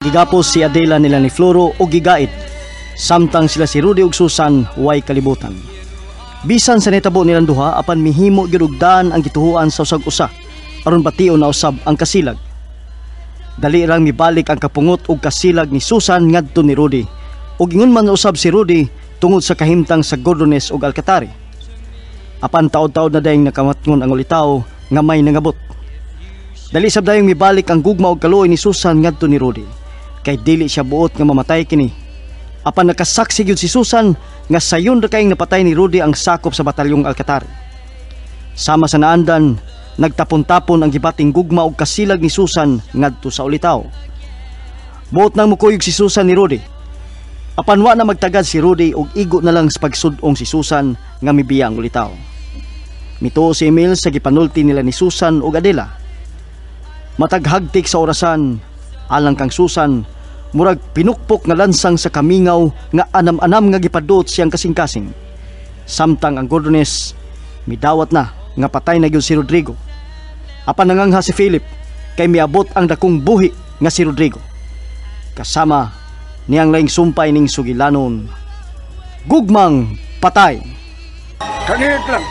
Gigapos si Adela nila ni Floro og gigait, samtang sila si Rudy ug Susan way kalibutan. Bisan sa nitabo nilang duha apan mihimo gyud og daan ang gituhuan sa usag usa aron bation na usab ang kasilag. Dali rang mibalik ang kapungot og kasilag ni Susan ngadto ni Rudy ug ingon man usab si Rudy tungod sa kahimtang sa Gordones ug Alcatari. Apan taod-taod na dayong nakamatngon ang ulitaw nga may nangabot. Dali sab dayong mibalik ang gugma og kaluoy ni Susan ngadto ni Rudy kay dili siya buot nga mamatay kini. Apan nakasaksi gyud si Susan nga sayon ra kayong napatay ni Rudy ang sakop sa batalyong Alcatari. Sama sa naandan, nagtapon-tapon ang gibating gugma og kasilag ni Susan ngadto sa ulitaw. Buot nang mukuyog si Susan ni Rudy. Apan wa na magtagad si Rudy og igo na lang sa pagsud-ong si Susan nga mibiya ang ulitaw. Mituo si Emil sa gipanulti nila ni Susan ug Adela. Mataghagtik sa orasan, alang kang Susan, murag pinukpok nga lansang sa kamingaw nga anam-anam nga gipadot siyang kasing-kasing. Samtang ang Gordones midawat na nga patay na gyud si Rodrigo. Apan nangangha si Philip kay miabot ang dakong buhi nga si Rodrigo. Kasama niyang laing sumpay ning sugilanon, gugmang patay. Kanit lang.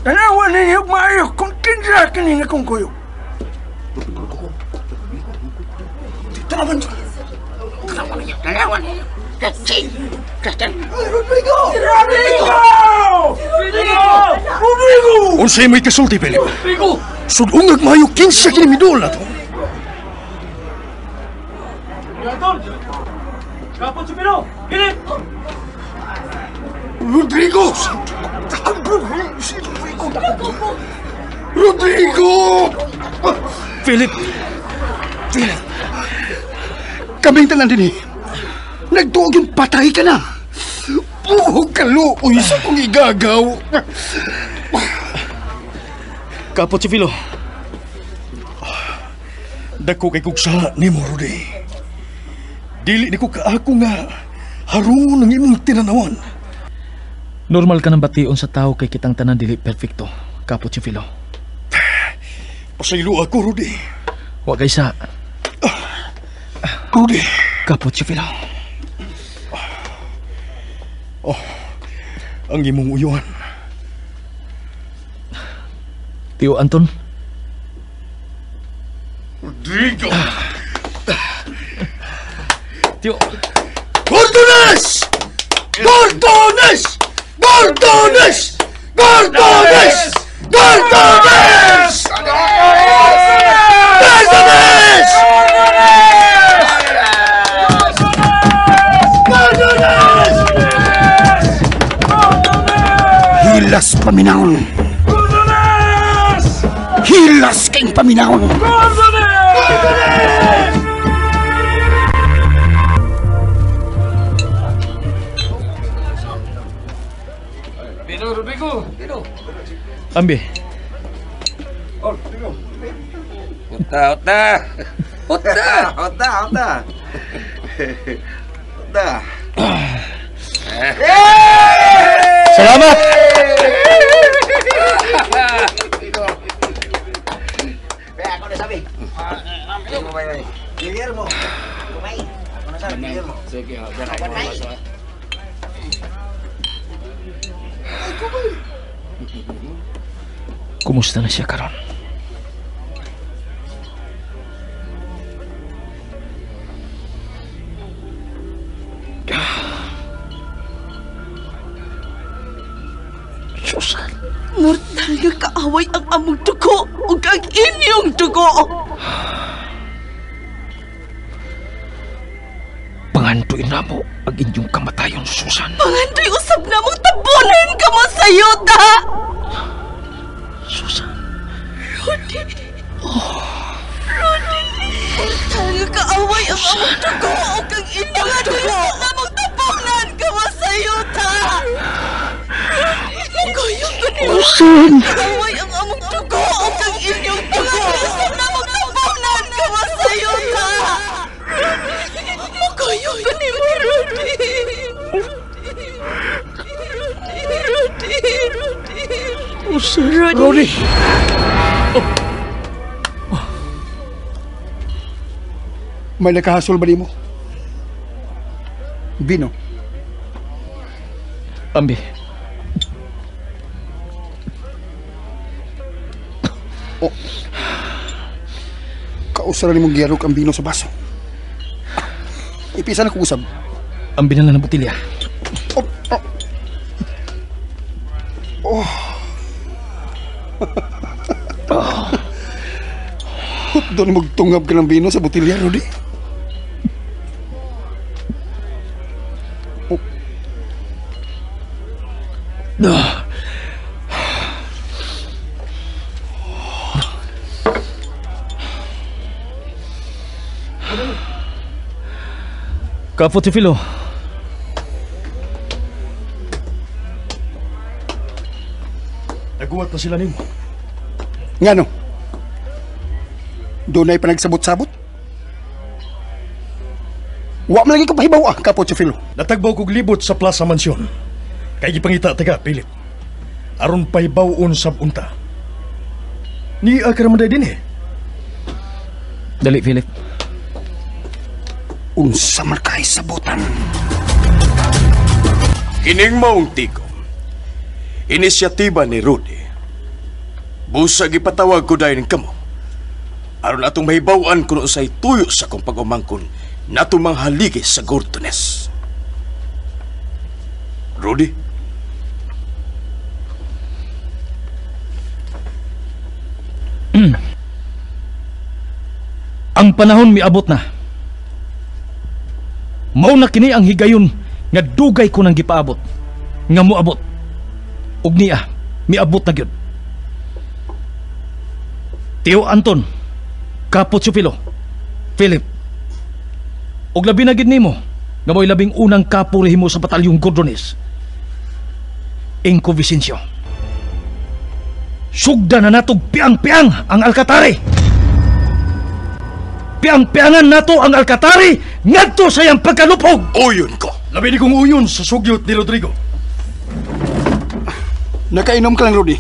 Tanawa ninyo maayo kung kinsa kini nga kong kuyog. Tanawan. Tanawan ninyo. Tanawan ninyo. Rodrigo! Rodrigo! Rodrigo! Rodrigo! Unsay may kasulti, Philip? Rodrigo! Sudungag maayo kinsa kini midol na to. Kapot si Pino! Philip! Rodrigo! Rodrigo! Philip! Philip! Kaming tanan din eh. Nagtuog yung patay ka na. Buhog ka luoy sa kong igagaw. Kapot si Philo. Dako kay kong sala ni mo, Rudy. Dili ni ko kaako nga harungon ng imong tinanawan. Normal ka ng bation sa tao kay kitang tanan dili perfecto. Kapot si Philo. Pasaylo ako, Rudy. Wa kay sa. Rudy. Kapot si Philo. Oh, ang imong uyuan. Tio Anton. Rodrigo! Tio. Gordones! Gordones! Gordones! Gordones! Gordones! Gordones! Gordones! Hilas paminahon. Gordones! Hilas kayong paminahon. Gordones! Gordones! Ambi. Ota, ota. Ota. Ota, ota. Ota. Salamat. Ako na sabi. Guillermo. Kumay. Ako na sabi, Guillermo. Sige, Kumusta na siya karon? Susan. Mortal nga kaaway ang among dugo ug ang inyong dugo. Pangandoy na mo ang inyong kamatayon, Susan. Pangandoy usab na mong tabunan ka mo sa yuta. Susan. Rudy. Oh. Rudy. Mortal nga kaaway ang among dugo ug ang inyong dugo. Pangandoy usab na mong tabunan ka mo sa yuta. Susan! Kaaway ang among dugo ug ang inyong dugo. Usab na mong tabunan ka mo sa yuta. Mukuyog ko ni mo, Rudy. Rudy, Rudy, Rudy. Susan! Rudy! Rudy! Oh. May nakahasol ba nimo? Bino. Ambi. Oh. Kausara nimong giyarok ang bino sa baso. Ipisa na kong usab. Ambi na lang ng botilya. Oh, oh. Oh. Oh. Doon magtungab ka ng bino sa botilya, Rudy. Oh. Oh. Kapo Teofilo. Naguwat na sila nimo. Ngano? Doon ay panagsabot-sabot? Wa man lagi ko pahibaw ah, Kapo Teofilo. Natagbaw kog libot sa Plaza Mansion. Kay gipangita taga Philip. Aron pahibawon sab unta. Ni akaramanday din eh. Dali, Philip. Unsa man kay sabutan. Kining maong tigom. Inisyatiba ni Rudy. Busag ipatawag ko dayon kamo. Aron atong mahibaw-an kun unsay tuyo sa akong pag-umangkon nato manghaligi sa Gordones. Rudy? Ang panahon miabot na. Mao na kini ang higayon nga dugay ko nang gipaabot. Nga moabot. Ug niya, miabot na gyud. Tio Anton, Kapo Teofilo, Philip. Ug labi na gid nimo nga mo'y labing unang kapo rehimo sa batalyong Gordones. Ingko Vicencio. Sugda na natog piang-piang ang Alcatari. Piang-piangan nato ang Alcatari ngadto sa iyang pagkalupog. Uyon ko. Labi ni kong uyon sa sugyot ni Rodrigo. Nakainom ka lang, Rudy.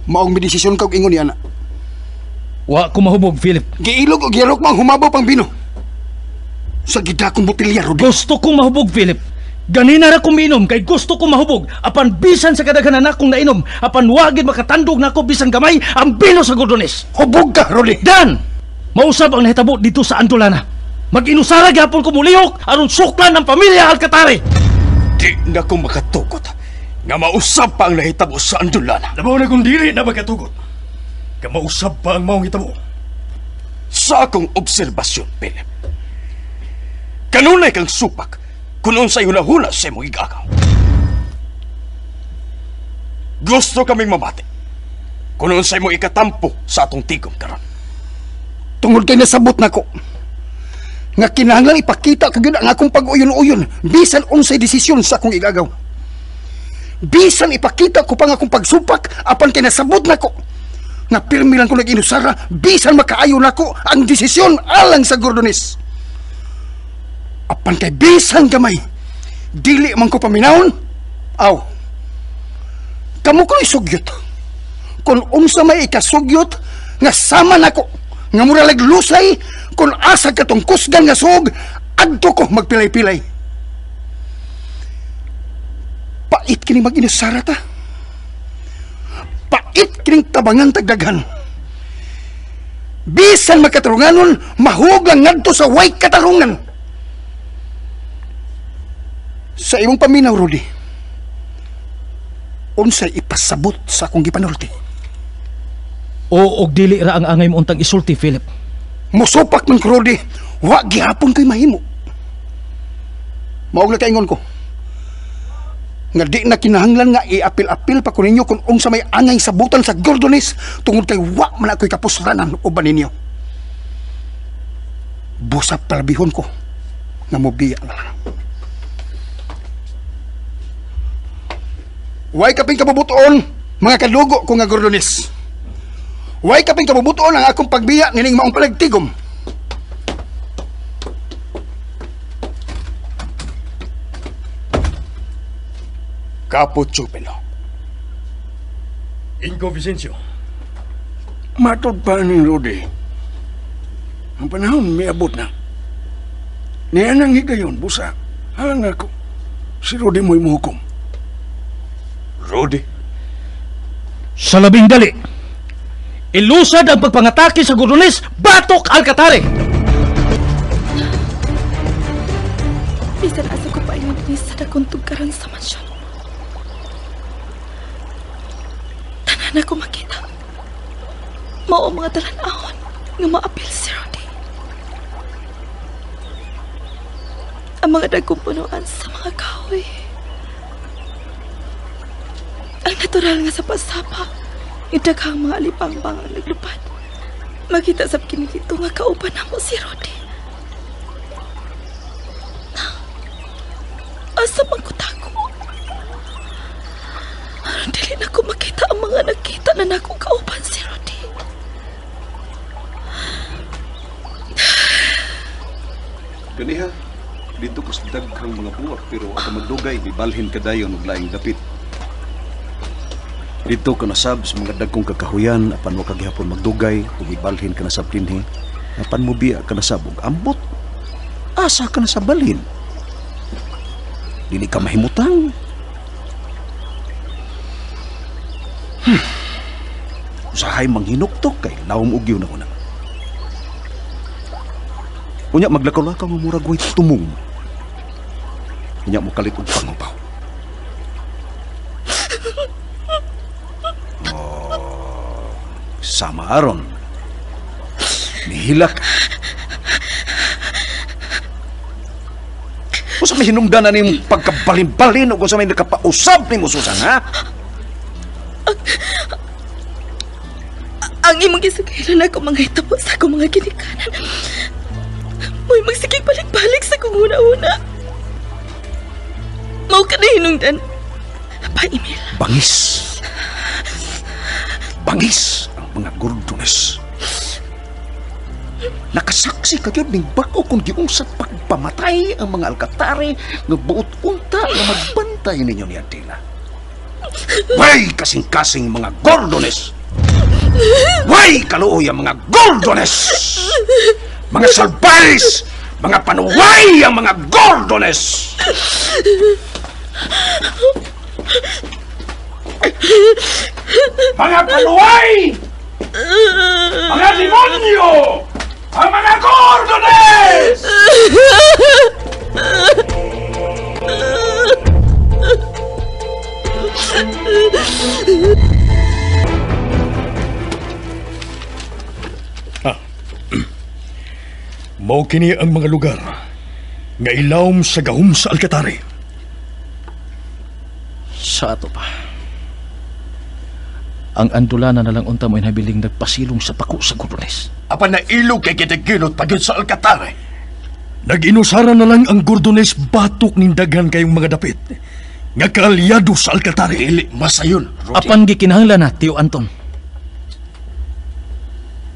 Maong medisisyon ka og ingon ni ana. Wa ko mahubog, Philip. Giilog og giyarok mo ang humabaw pang bino. Sa gidakong botelya, Rudy. Gusto kong mahubog, Philip. Ganina ra ko minom kay gusto ko mahubog. Apan bisan sa kadaghanan akong nainom, apan wagid makatandog nako bisan gamay ang bino sa Gordones. Hubog ka, Rudy. Dan, mausab ang nahitabo dito sa Andolana. Mag-inusara gyapon ko mulihok aron suklan ang pamilya Alcatari. Di na ko makatugot nga mausab pa ang nahitabo sa Andolana. Labaw na kung dili na makatugot nga mausab pa ang maong hitabo. Sa akong obserbasyon, Philip, kanunay kang supak kung unsay hunahuna sa imong igagaw. Gusto kaming mamati kung unsay mo ikatampo sa atong tigom karon. Tungod kay nasabot nako nga kinahanglan ipakita ko gyud ang akong pag-uyon-uyon bisan unsay desisyon sa akong igagaw. Bisan ipakita ko pa ang akong pagsupak apan kay nasabot nako nga pirmi lang ko nag-inusara bisan makaayo nako ang desisyon alang sa Gordones. Apan kay bisan gamay dili man ko paminawon. Aw, kamo ko isugyot kung unsa may ikasugyot nga sama nako nga mura lag lusay kung asa katong kusgan nga suog adto ko magpilay-pilay. Pait kining mag-inusara ta. Pait kining tabangan tagdaghan. Bisan makatarunganon, mahug lang ngadto sa way katarungan. Sa imong paminaw, Rudy, unsay ipasabot sa akong gipanulti? O og dili ra ang angay mo untang isulti, Philip. Musupak man ko, Rudy, wa gihapon ko'y mahimo. Maog na kaingon ko nga di na kinahanglan nga iapil-apil pa ko ninyo kung unsa may angay sabutan sa Gordones tungod kay wa man ako'y kapusranan uban ninyo. Busa palabihon ko nga mobiya na lang. Way kaping kabubuton mga kadugo ko nga Gordones. Way kaping kabubuton ang akong pagbiya nining maong palagtigom. Kapo Chupelo. Ingo Vicencio. Matod pa ni Rudy. Ang panahon miabot na. Niya nang higayon, busa. Halang ako. Si Rudy mo'y muhukom. Rudy? Sa labing dali, ilusad ang pagpangatake sa Gordones, batok Alcatare! Bisan asa ko pa ingon ni sa dakong tugkaran sa mansyon. Tanan ako makita. Mao ang mga talan-awon nga maapil si Rudy. Ang mga dagkong punuan sa mga kahoy. Ang natural nga sa pasapa, idaghang mga alipangbang ang naglupad. Makita sa kini dito nga kauban namo si Rudy. Asa man ko tago? Aron dili na ko makita ang mga nakita na nako kauban si Rudy. Kaniha, dito ko sa daghang mga buwak pero ako magdugay, mibalhin kadayon og laing dapit. Dito ka nasab sa mga dagkong kakahuyan apan wa ka gihapon magdugay ug mibalhin ka nasab dinhi apan mobiya ka nasab og ambot. Asa ka nasab balhin? Dili ka mahimutang. Usahay manghinuktok kay lawom og na una. Unya maglakaw-lakaw nga murag way tumong. Unya mo kalit og pangupaw. Oh, sama aron. Nihilak. Usa may hinungdanan nimong pagkabalin-balin o kung sa may nakapausab nimo, Susan, ha? Ang imong gisughilan ako mga hitabo sa akong mga ginikanan. Mo'y magsigig balik-balik sa kong una-una. Mao ka na hinungdan. Pa-email. Bangis. Bangis ang mga Gordones. Nakasaksi ka yun ning bag-o kung giungsat pagpamatay ang mga Alcatare nga buot unta nga magbantay ninyo ni Adela. Way kasing-kasing mga Gordones! Way kaluoy ang mga Gordones! Mga salbahes! Mga panuway ang mga Gordones! Mga panuway! Mga demonyo! Ang mga Gordones! Mao kini ang mga lugar nga ilawom sa gahom sa Alcatare. Sa ato pa. Ang andulana na lang unta mo inhabiling nagpasilong sa pako sa Gordones. Apan nailog kay kitagilot pagod sa Alcatare. Nag-inusara na lang ang Gordones batok ning daghan kayong mga dapit nga kaalyado sa Alcatare. Dili masayon, Rudy. Apan gikinahanglan na, Tio Anton.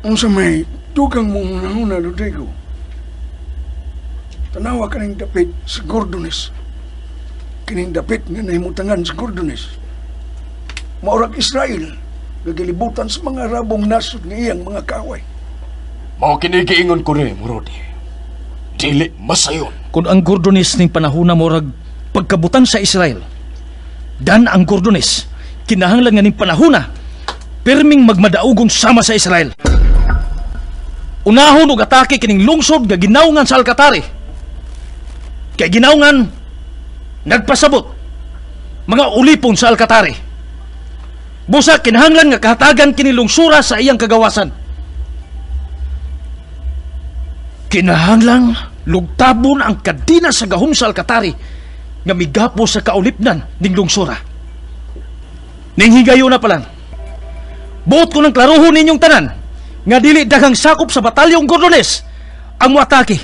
Unsa may dugang mong unahuna, Rodrigo. Tanawa kaning dapit sa Gordones. Kining dapit nga nahimutangan sa Gordones. Maurag Israel, gagilibutan sa mga Arabong nasod nga iyang mga kaaway. Mao kini giingon ko ni Rudy. Dili masayon. Kung ang Gordones ning panahona murag pagkabutan sa Israel, dan ang Gordones kinahanglan nga ning panahona pirming magmadaugong sama sa Israel. Unahon og atake kining lungsod nga ginaungan sa Alcatare. Kay ginaungan nagpasabot mga ulipon sa Alcatare. Busa kinahanglan nga kahatagan kini lungsura sa iyang kagawasan. Kinahanglan lugtabon ang kadina sa gahom sa Alcatare nga migapo sa kaulipnan ning lungsura. Ning higayon na palang. Buot ko ng klaruhon ninyong tanan nga dili daghang sakop sa batalyong Gordones ang moatake.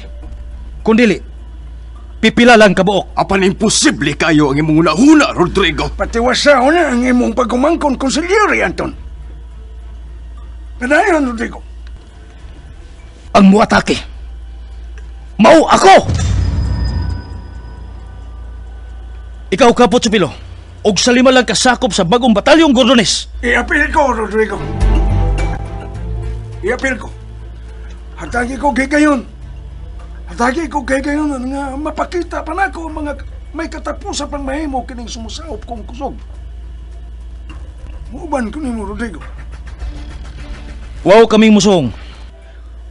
Kundili pipila lang kabuok. Apan imposible kayo ang imong hunahuna, Rodrigo. Patiwasa na ang imong pagumangkon, konsilyere, Anton. Padayon, Rodrigo. Ang muatake mao ako! Ikaw, Kapo Chupilo, og sa lima lang kasakop sa bagong batalyong Gordones. Iapil ko, Rodrigo. Iapil ko. Hatagi ko gigayon. Hatagi ko gigayon nga mapakita pa nako mga may katapusan pang mahimo kining sumusaop kong kusog. Muuban ko nimo, Rodrigo. Wow kaming musong.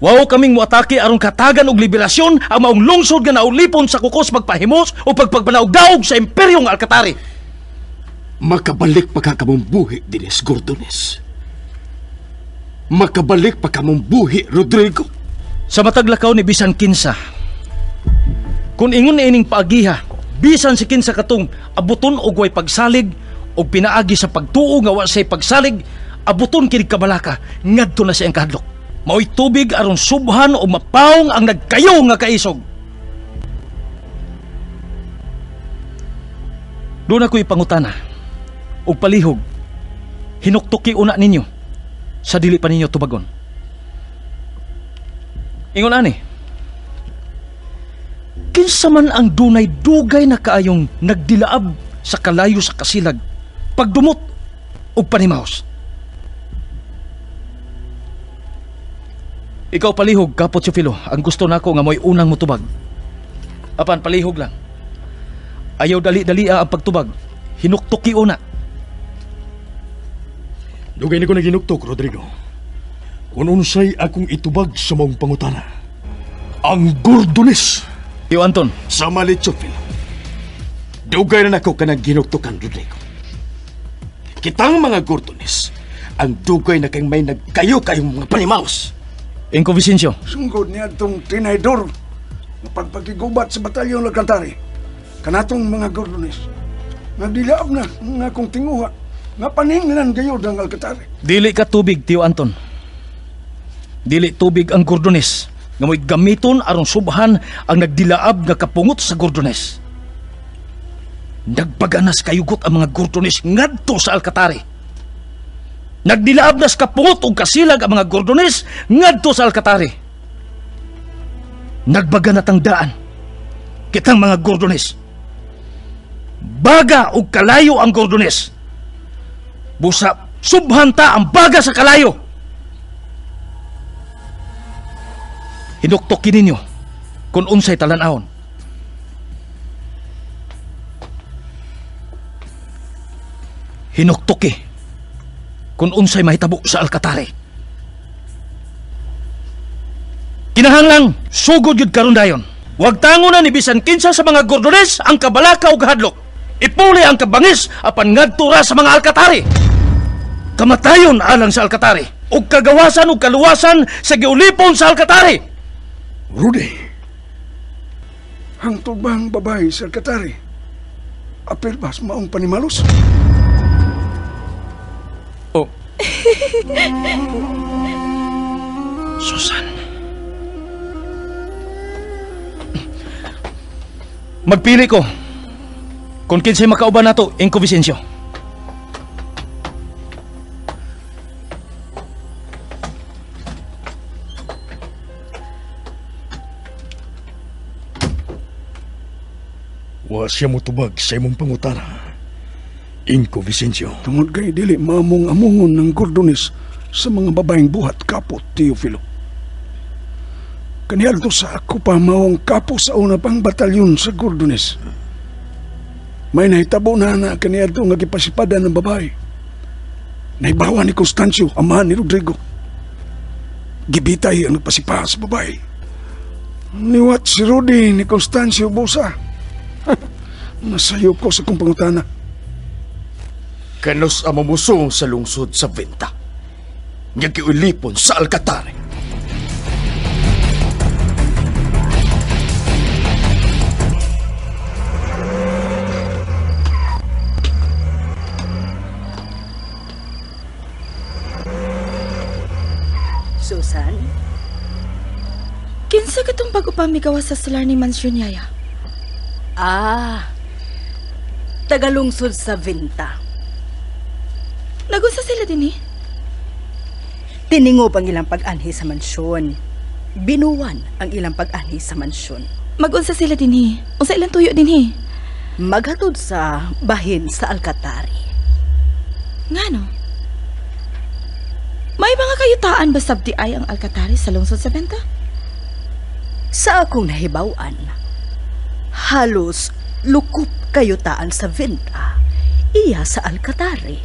Wow kaming muatake aron katagan og liberasyon ang maong lungsod nga naulipon sa kukos magpahimos o pagpagpanaog-daog sa imperyong Alcatari. Makabalik pa ka kamong buhi, Dinis Gordones. Makabalik pa kamong buhi, Rodrigo. Sa matag lakaw ni bisan kinsa. Kung ingon ni ining paagiha, bisan si kinsa katong abuton og way pagsalig og pinaagi sa pagtuo nga wa say pagsalig, abuton kini kabalaka ngadto na siyang kahadlok. Maoy tubig aron subhan o mapawong ang nagkayo nga kaisog. Doon ako'y pangutana og palihog, hinuktuki una ninyo sa dili pa ninyo tubagon. Ingon ani, kinsa man ang dunay dugay na kaayong nagdilaab sa kalayo sa kasilag, pagdumot og panimaos? Ikaw palihog, Kapot Teofilo, ang gusto nako nga mo'y unang mutubag. Apan palihog lang. Ayaw dali-dali ang pagtubag. Hinuktuki una. Dugay ni ko naginuktok, Rodrigo. Kung unsay akong itubag sa maong pangutana. Ang Gordones! Iyo, Anton. Sama ni Teofilo. Dugay na nako ka nagginuktokan, Rodrigo. Kitang mga Gordones, ang dugay na kang may nagkayo kayong mga panimaos. Inko Vicencio. Sunggod niya itong tinaydor na pagpagigubat sa batalyon Alcantari. Kanatong mga Gordones. Nagdilaab na nga akong tinguha. Nga paninglan gayod ang Alcantari. Dili ka tubig, Tio Anton. Dili tubig ang Gordones. Nga mo'y gamiton aron subhan ang nagdilaab nga kapungot sa Gordones. Nagbaganas kayugot ang mga Gordones ngadto sa Alcatari. Nagdilaab nas kapungot og kasilag ang mga Gordones ngadto sa Alcatari. Nagbaganat ang daan kitang mga Gordones. Baga og kalayo ang Gordones. Busa subhan ta ang baga sa kalayo. Hinuktokin ninyo kung unsay talan-awon. Hinuktoki kung unsay mahitabo sa Alcatari. Kinahanglang sugod yun karon dayon. Wag tango na ni bisan kinsa sa mga Gordones ang kabalaka og hadlok. Ipuli ang kabangis apan ngadto ra sa mga Alcatari. Kamatayon alang sa Alcatari ug kagawasan ug kaluwasan sa giulipon sa Alcatari. Rudy, hangtod ba ang babae sa Alcatari? Apil ba sa maong panimalos? Oh. Susan. Magpili ko kung kinsay makauban nato, Inko Vicencio. Wa siya motubag sa imong pangutana, Inko Vicencio. Tungod kay dili maamong amungon ng Gordones sa mga babaeng buhat, Kapot Teofilo. Kaniadto sa ako pa maong kapo sa una pang batalyon sa Gordones. May nahitabo na na kaniadto nga gipasipadan ng babae. Naibawa ni Constancio, amahan ni Rodrigo. Gibitay ang nagpasipa sa babae. Niwat si Rudy ni Constancio busa. Nasayo ko sa kong pangutana. Kanos ang mamusong sa lungsod sa Venta. Nga giulipon sa Alcatari. Susan? Kinsa katong bago pa migawas sa solar ni Mansyon Yaya? Ah, tagalungsod sa Venta. Nagunsa sila din eh? Tiningob ang ilang pag-anhi sa mansyon. Binuwan ang ilang pag-anhi sa mansyon. Magunsa sila din eh. Unsa ilang tuyo din eh? Maghatod sa bahin sa Alcatari. Ngano? May mga kayutaan ba sabdi ay ang Alcatari sa lungsod sa Venta? Sa akong nahibaw-an, halos lukop kayutaan sa Venta, iya sa Alcatari.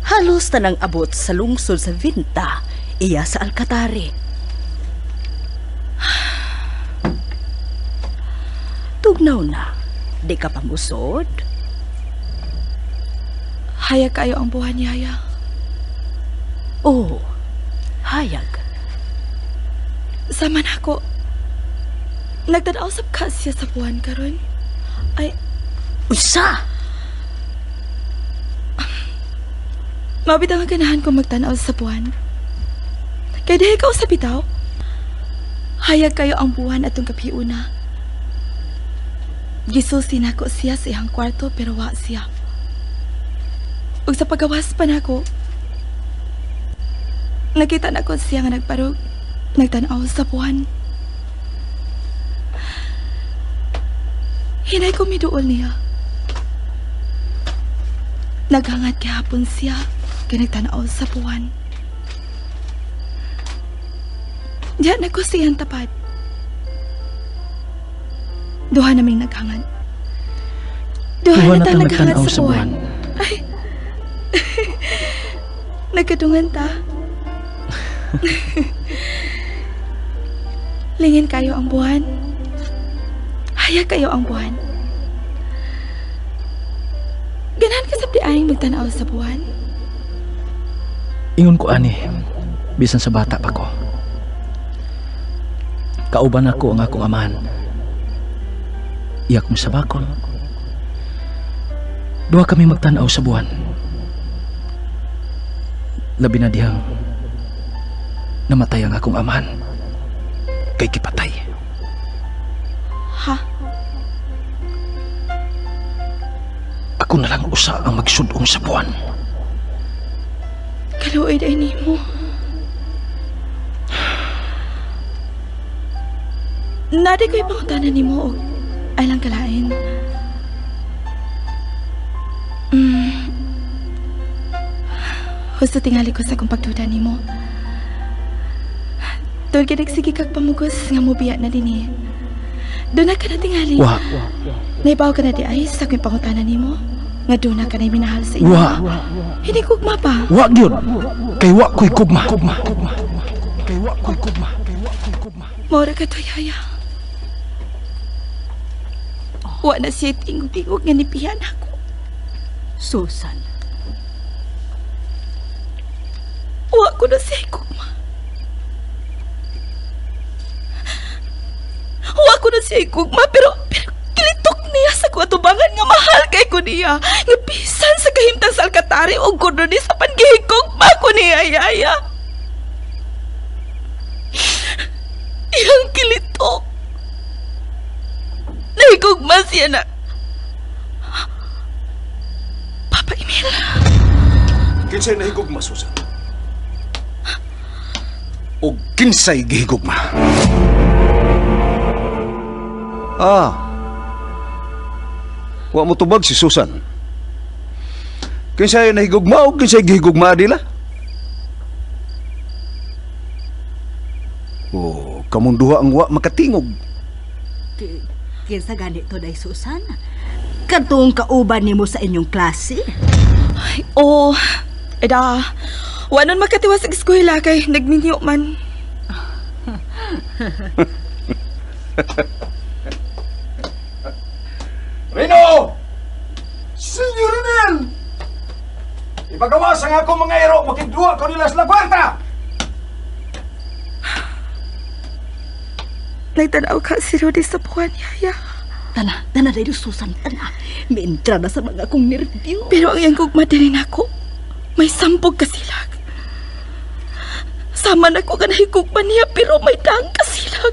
Halos tanang abot sa lungsod sa Venta, iya sa Alcatari. Tugnaw na, di ka pamusod? Hayag kayo ang buwan, Yaya. Oo, hayag. Sama na ako. Nagtanaw sab ka siya sa buwan karon. Ay, unsa? Mabitang ang ganahan ko magtanaw sa buwan. Kay dihay ka usab bitaw. Hayag kayo ang buwan atong gabiuna. Gisusi nako siya sa iyang kwarto pero wa siya. Ug sa pagawas pa nako, nakita nako siya nga nagparog, nagtanaw sa buwan. Hinay ko miduol niya. Naghangat gihapon siya kay nagtanaw sa buwan. Diyan nako siyang tapad. Duha naming naghangat. Duha na ta naghangat sa buwan. Ay. Nagkadungan ta. Lingin kayo ang buwan. Hayag kayo ang buwan. Ganahan ka sabdi ayong magtanaw sa buwan? Ingon ko ani, bisan sa bata pa ko. Kauban ako ang akong amahan. Iyak mo sa bakon. Duha kami magtanaw sa buwan. Labi na dihang namatay ang akong amahan. Kay kipatay. Ha? Ako na lang usa ang magsudong sa buwan. Kaluoy day nimo. Nadi ko'y pangutana nimo og ay lang kalain. Husto tingali ko sa akong pagduda nimo. Doon ka nagsige kag pamugos nga mobiya na dinhi. Doon na ka na tingali. Wa. Naibaw ka na di ay sa akong pangutana nimo. Nga doon na ka na minahal sa inyo. Wa. Hindi kugma pa. Wa gyud. Kay wa ko'y kugma. Kay wa ko'y kugma. Mora ka to, Yaya. Wa na siya tingog-tingog nga nipihan ako. Susan. Wa ko na siya kugma. Wa ko na siya kugma pero kilitok niya sa kuwatubangan nga mahal kay ko niya. Nga bisan sa kahimtang sa Alcatari o Gordones apan gihigugma ko niya, Yaya. Iyang kilitok. Nahigugma siya na. Papa Emil. Kinsay nahigugma, Susan? O kinsay gihigugma? Ah. Wa mo tubag si Susan. Kinsay nahigugma o kinsay gihigugma, Adela? Oh, kamong duha ang wa makatingog. Kinsa ganito day, Susan? Katong kauban nimo sa inyong klase? Ay, oh, eda. Wa nun makatiwas sa eskwela kay nagminyo man. Rino! Senyor Emil! Ipagawas ang akong mga ero, makigduwa ko nila sa la kwarta! Nagtanaw ka si Rudy sa buwan, Yaya. Tana, tana dahil Susan, tana. Mientra na sa mga akong nervyo. Pero ang iyang gugma din ako, may sampog kasilag. Sama na ko ka nahigugma niya, pero may daang kasilag.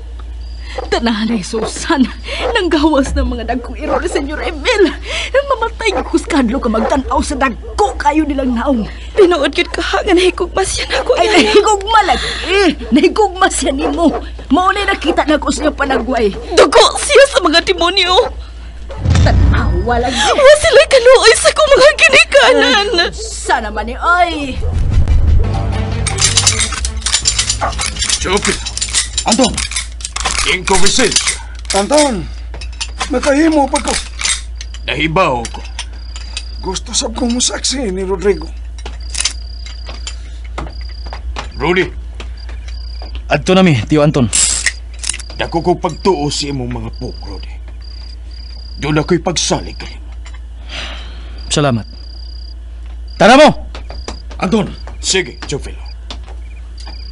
Tanahan ay Susan, nanggawas ng mga dagkong iro ni Senyor Emil. Mamatay kuskadlo ka magtanaw sa dagko kayo nilang naong. Tinuod yun ka nga nahigugma siya na ko. Ay, nahigugma lagi. Nahigugma siya nimo. Maunay nakita na ko sa panagway. Dugo siya sa mga demonyo. Tanawa lagi. Wa sila'y kaluoy sa kong mga ginikanan. Sana man ni ay. Chupit. Anton! Inko Vicencio. Anton, nakahimo pa ko. Nahibaw ko. Gusto sab kong musaksi ni Rodrigo. Rudy. Adto nami, Tio Anton. Dako ko pagtuo sa imong mga puk, Rudy. Doon ako'y pagsalig kanimo. Salamat. Tara mo! Anton! Sige, Teofilo.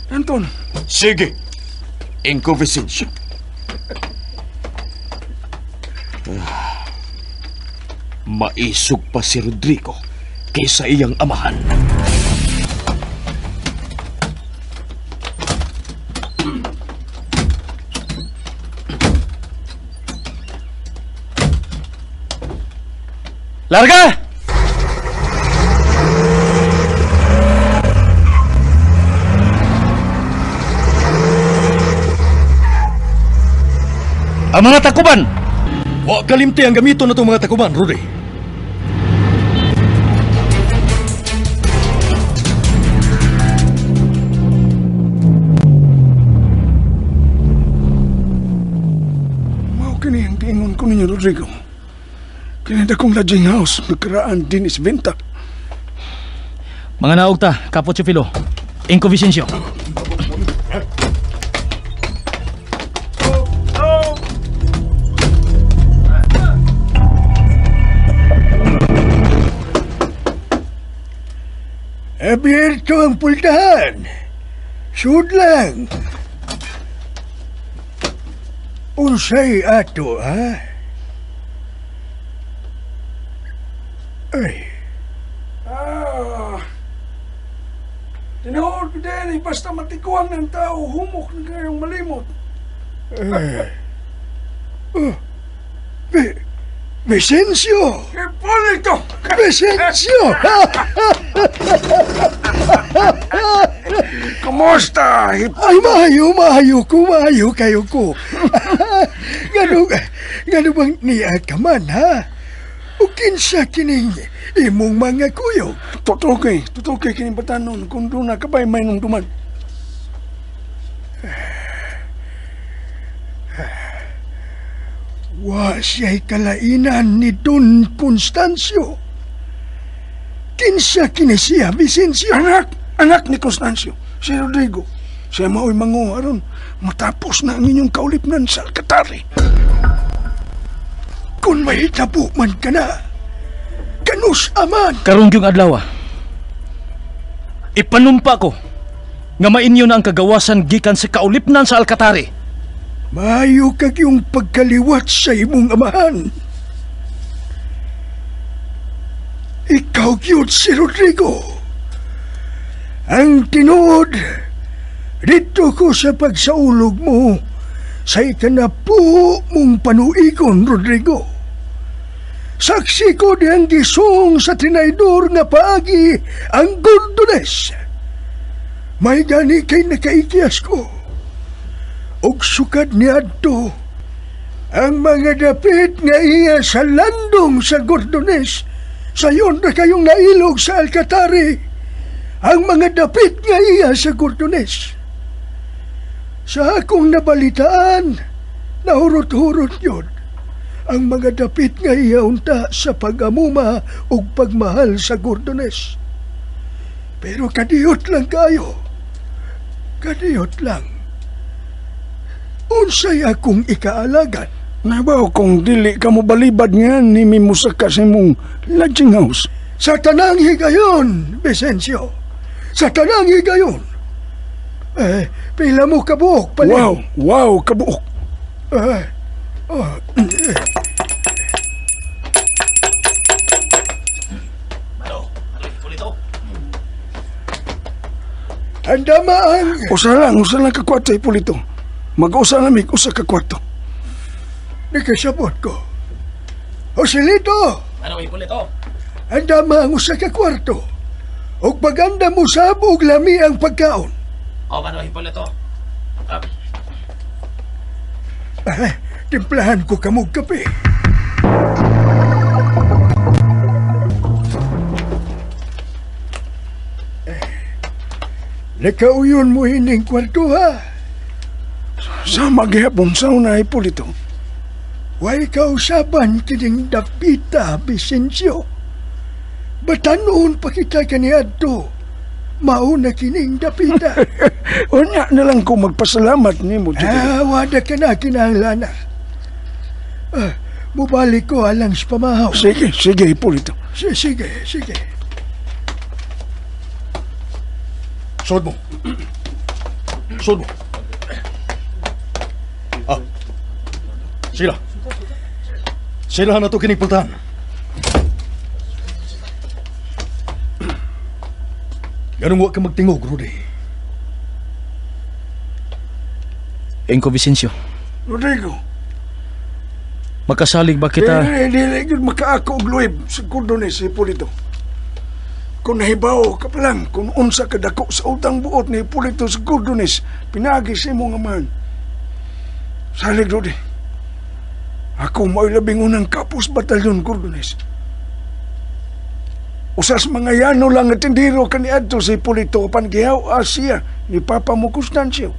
Anton! Sige! Inko Vicencio. Maisog pa si Rodrigo kaysa iyang amahan. Larga! Ang mga takuban! Wa kalimti ang gamiton na itong mga takuban, Rudy. Mao kini ang giingon ko ninyo, Rodrigo. Kini dakong lodging house, nagkaraan din is benta. Mga naog ta, Kapo Teofilo. Inko Vicencio. Abierto ang pultahan. Sud lang. Unsay ato, ha? Ay. Tinuod ko din, basta matikuang ng tao, humok na kayong malimot. Vicencio! Hipolito! Vicencio! Kumusta? Ay, maayo, maayo ko, maayo kayo ko. Gano bang niya ka man, ha? O kinsa kining imong mga kuyog? Totoo kay kining batanon kung doon na kabay may nung duman. Wa siya'y kalainan ni Don Constancio. Kinsa kini siya, Vicencio? Anak ni Constancio, si Rodrigo. Siya mao'y mango aron matapos na ang inyong kaulipnan sa Alcatari. Kung mahitabo man ka na, kanus aman. Karong yung adlaw, ipanumpa ko nga mainyo na ang kagawasan gikan sa kaulipnan sa Alcatari. Maayo kag yung pagkaliwat sa imong amahan. Ikaw gyud si Rodrigo. Ang tinuod, dito ko sa pagsaulog mo sa ikanapu mong panuigon, Rodrigo. Saksi ko diyang gisong sa tinaydor nga paagi ang Gordones. May gani kay nakaikyas ko. Og sukad ni adto ang mga dapit nga iya sa landong sa Gordones, sayon na kayong nailog sa Alcatari, ang mga dapit nga iya sa Gordones. Sa akong nabalitaan, nahurot-hurot yun ang mga dapit nga iya unta sa pag-amuma ug pagmahal sa Gordones. Pero kadiyot lang kayo. Kadiyot lang. Unsay akong ikaalagan? Nabaw kung dili ka mo balibad nga ni mimusaka sa imong lodging house. Sa tanang higayon, Vicencio. Sa tanang higayon. Eh, pila mo kabuok pala. Wow, wow, kabuok. Andama ang... Usa lang ka kwarto, Hipolito. Mag-usa na mig, usa ka kwarto. Nakasabot ko. Joselito! Ano, Hipolito? Andama ang usa ka kwarto. Og paganda mo sab og lami ang pagkaon. O, ano, Hipolito? Timplahan ko kamog kape. Nakauyon mo hining kwarto, ha? Sa maghihapon sa una, Hipolito. Way kausaban kining dapita, Vicencio. Batanon pa kita kaniadto. Mauna kining dapita. Unya na lang ko magpasalamat nimo, Teofilo. Wada ka na kinahanglan. Mubalik ko alang sa pamahaw. Sige, sige, Hipolito. Sige, sige. Sod mo. Sod mo. Sila. Sila na ito kining pultahan. Ganun wa ka magtingog, Rudy. Engko, Vicencio. Rodrigo. Makasalig ba kita? Dili, dili, makaako og luib sa Gordones, Hipolito. Kung nahibaw ka pa lang, kung unsa kadako sa utang buot ni Hipolito sa Gordones, pinagi sa imong amahan. Salig, Rudy. Ako mao'y labing unang kapos batalyon, Gordones. Usas mga yano lang nga tindero kaniadto si Hipolito apan gihaw siya ni Papa mo Constancio.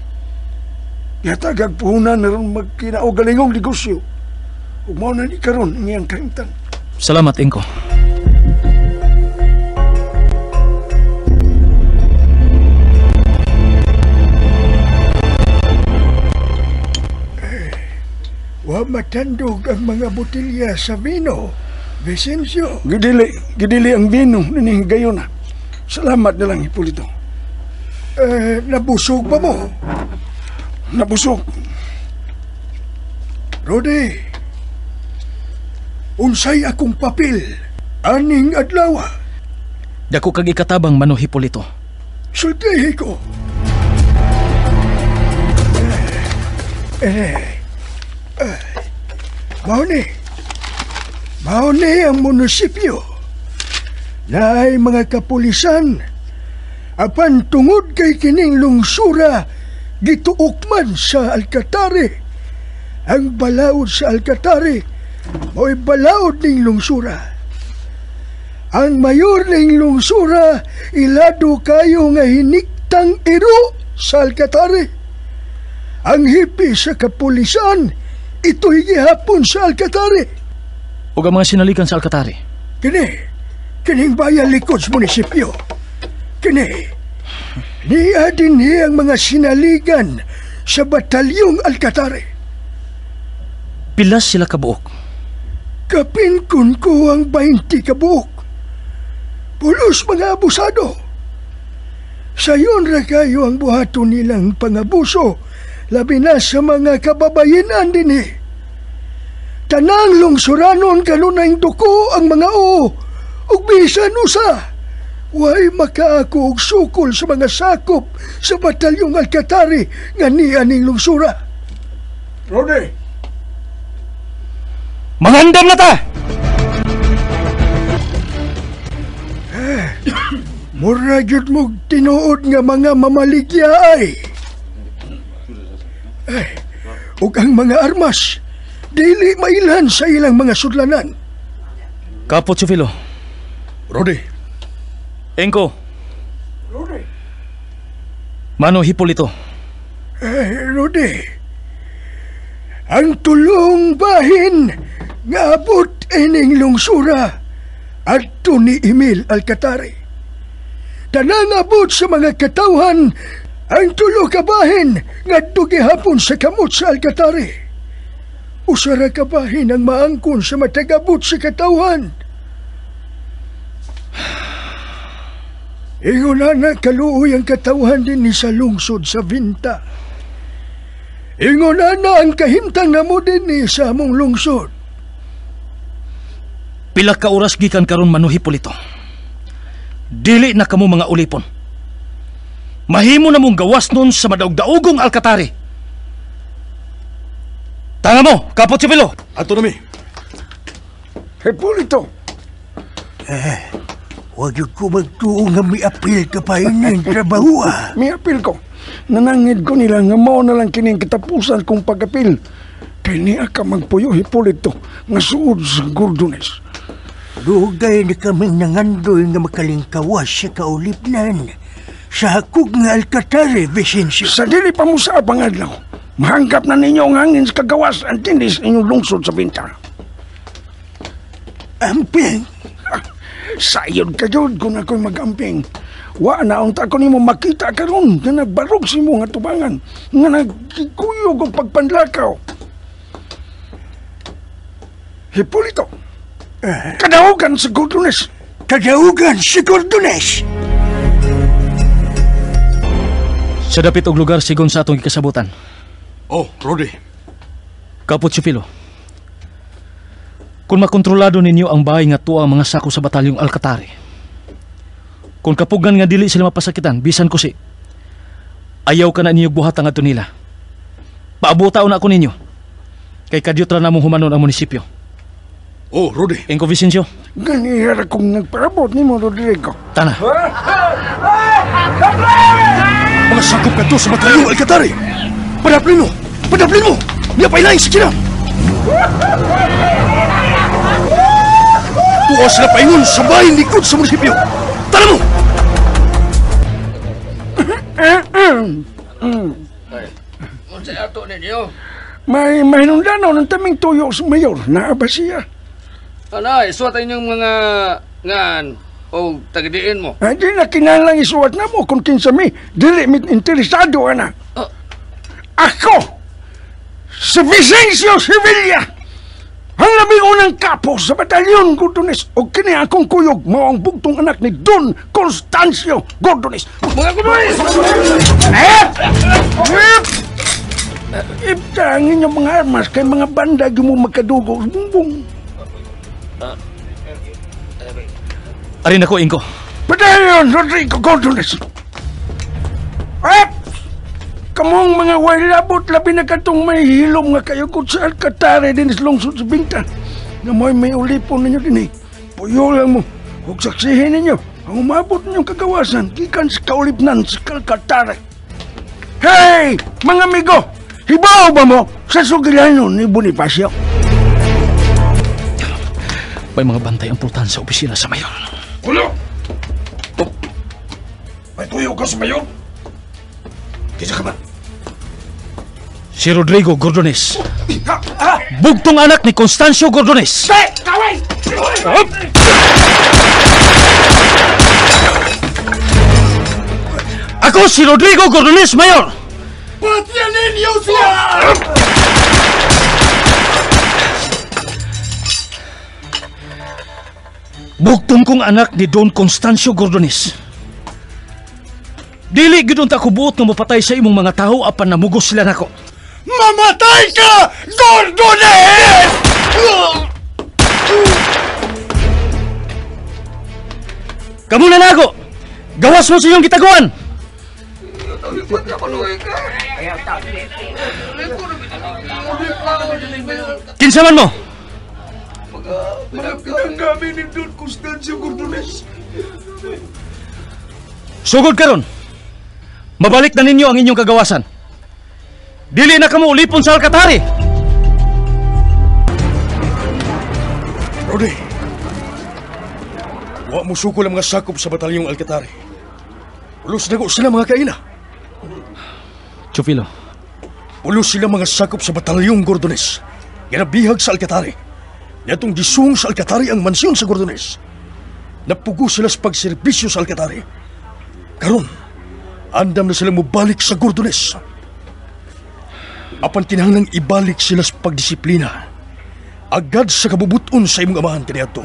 Gihatagag puhunan na ron magkinaogalingong negosyo. Ug mao na ni karon ang iyang kahimtang. Salamat, Engko. Wa matandog ang mga botelya sa vino, Vicencio. Gidili ang vino nining higayon na. Salamat na lang, Hipolito. Nabusog ba mo? Nabusog. Rudy, unsay akong papel aning adlaw? Dako kag ikatabang mano, Hipolito. Sultihi ko. Mao ni ang munisipyo. Naay mga kapulisan. Apan tungod kay kining lungsura, gituok man sa Alcatari. Ang balaod sa Alcatari, mo'y balaod ning lungsura. Ang mayor ning lungsura, ilado kayo nga hiniktang iro sa Alcatari. Ang hipi sa kapulisan, ito'y gihapon sa Alcatari. O ang mga sinalikan sa Alcatari? Kining bayan likod sa munisipyo. Kini, niya din ang mga sinaligan sa batalyong Alcatari. Pila sila kabuok? Kapinkon ko ang 20 kabuok. Pulos mga abusado. Sayon ra kayo ang buhaton nilang pangabuso, labi na sa mga kababayenan dinhi. Tanang lungsuranon kanunay duko ang mga o, ug bisan usa. Way makaako og sukol sa mga sakop sa batalyong Alcatari nga niya ning lungsura. Rode! Mangandam na ta! Mura gyud mog tinuod nga mga mamaligya ay. Ug ang mga armas dili mailhan sa ilang mga sudlanan. Kapo Chufilo. Rode. Engko. Rode. Mano Hipolito. Rode. Ang tulong bahin nga abot ining lungsura adto ni Emil Alcatari. Tanang abot sa mga katawhan ang tulo ka bahin ngadto gihapon sa kamot sa Alcatari. Usa ra ka bahin ang maangkon sa matag-abot sa katawhan. Ingon na kaluoy ang katawhan dinhi sa lungsod sa Vinta. Ingon na ang kahimtang namo dinhi sa among lungsod. Pila ka oras gikan karon Mano Hipolito. Dili na kamo mga ulipon. Mahimo na mong gawas nun sa madaog-daogong Alcatari. Tanga mo, Kapo Chipilo. Ato na mi. Hipolito. Huwag yung kumagtuo nga miapil ka pa ining trabaho ah. Miapil ko. Nanangid ko nila nga mao na lang kining katapusan kong pagapil. Kay niya ka magpuyo, Hipolito, nga suod sa Gordones. Dugay na kaming nangandoy nga makalingkawas sa kaulipnan. Sa hakog nga Alcatari, Vicencio. Sa dili pa mo sa abang adlaw, Mahanggap na ninyo ang hangin sa kagawas ang tindi sa inyong lungsod sa binta. Amping? Sayon ka yun kung ako'y mag-amping. Wa na unta ko nimo makita karon nga nagbarog si mo nga tubangan, nga nagkikuyog og pagpanlakaw. Hipolito, kadaugan sa Gordones. Kadaugan sa Gordones. Sa dapit og lugar sigon sa atong gikasabutan. Oh, Rudy. Kapot si Filo. Kung makontrolado ninyo ang bahay nga tuwa ang mga sako sa batalyong Alcatari, kung kapugan nga dili sila mapasakitan, bisan kusi, ayaw ka na ninyo buhat ang adto nila. Paabutaon na ako ninyo. Kay kadyot ra namong humanon ang munisipyo. Oh, Rudy. Engko Vicencio. Ganihira kong nagpaabot nimo, Rodrigo. Tana. Mga sakop ka to sa batalyong Alcatari. Padaplin mo! Padaplin mo! Niya pa ilaing sa kinam! Tuwa sila paingon sa bahay likod sa munisipyo! Tara mo! Unsa ato ninyo? May mahinungdanaw ng taming tuyo sa mayor. Naa ba siya? Ana, isuwat inyong mga ngan o tagidiin mo. Ay, di na kinahanglang isuwat na mo kung kinsa mi. Dili mi interesado, ana. Ako, si Vicencio Sevilla, ang labing unang kapo sa batalyon Gordones, o kini akong kuyog mao ang bugtong anak ni Don Constancio Gordones. Mga Gordones! Ibta ang inyong mga armas kay mga banda mo magkadugo sa bumbong. Arin ako, Inko. Padayon, Rodrigo Gordones! Kamong mga wailabot, labi na katong may hilom nga kayugot sa Alcatare din sa lungsod sa Binta. Na mo'y may ulipon ninyo din eh. Puyo lang mo, huwag saksihin ninyo. Ang umabot ninyong kagawasan, gikan sa kaulipnan sa Alcatare. Hey! Mga amigo! Hibaw ba mo sa sugilanon ni Bonifacio? May mga bantay ang pultahan sa opisina sa mayor. Ulo! May tuyo ka sa mayor? Kisa ka man? Si Rodrigo Gordones. Bugtong anak ni Constancio Gordones. Ako si Rodrigo Gordones, Mayor! Patyan ninyo siya! Bugtong kong anak ni Don Constancio Gordones. Dili gid unta ko buot nga mapatay sa imong mga tawo apan namugos sila nako. Mamatay ka, Gordones! Kamu na nago. Gawas mo sa iyong gitaguan. Kinsa man mo? Mga kami ni Don Constancio Gordones. Sugod karon. Mabalik na ninyo ang inyong kagawasan. Dili na kamo ulipon sa Alcatari. Rudy, wa mo sukol ang mga sakop sa batalyong Alcatari. Pulos na ko sila mga kaila. Chufilo. Pulos sila mga sakop sa batalyong Gordones. Ganabihag sa Alcatari. Natong gisung sa Alcatari ang mansyon sa Gordones. Napugo sila sa pagserbisyo sa Alcatari. Karon, andam na sila mobalik sa Gordones. Apan kinahanglang ibalik sila sa pagdisiplina. Agad sa kabubuton sa imong amahan kaniadto.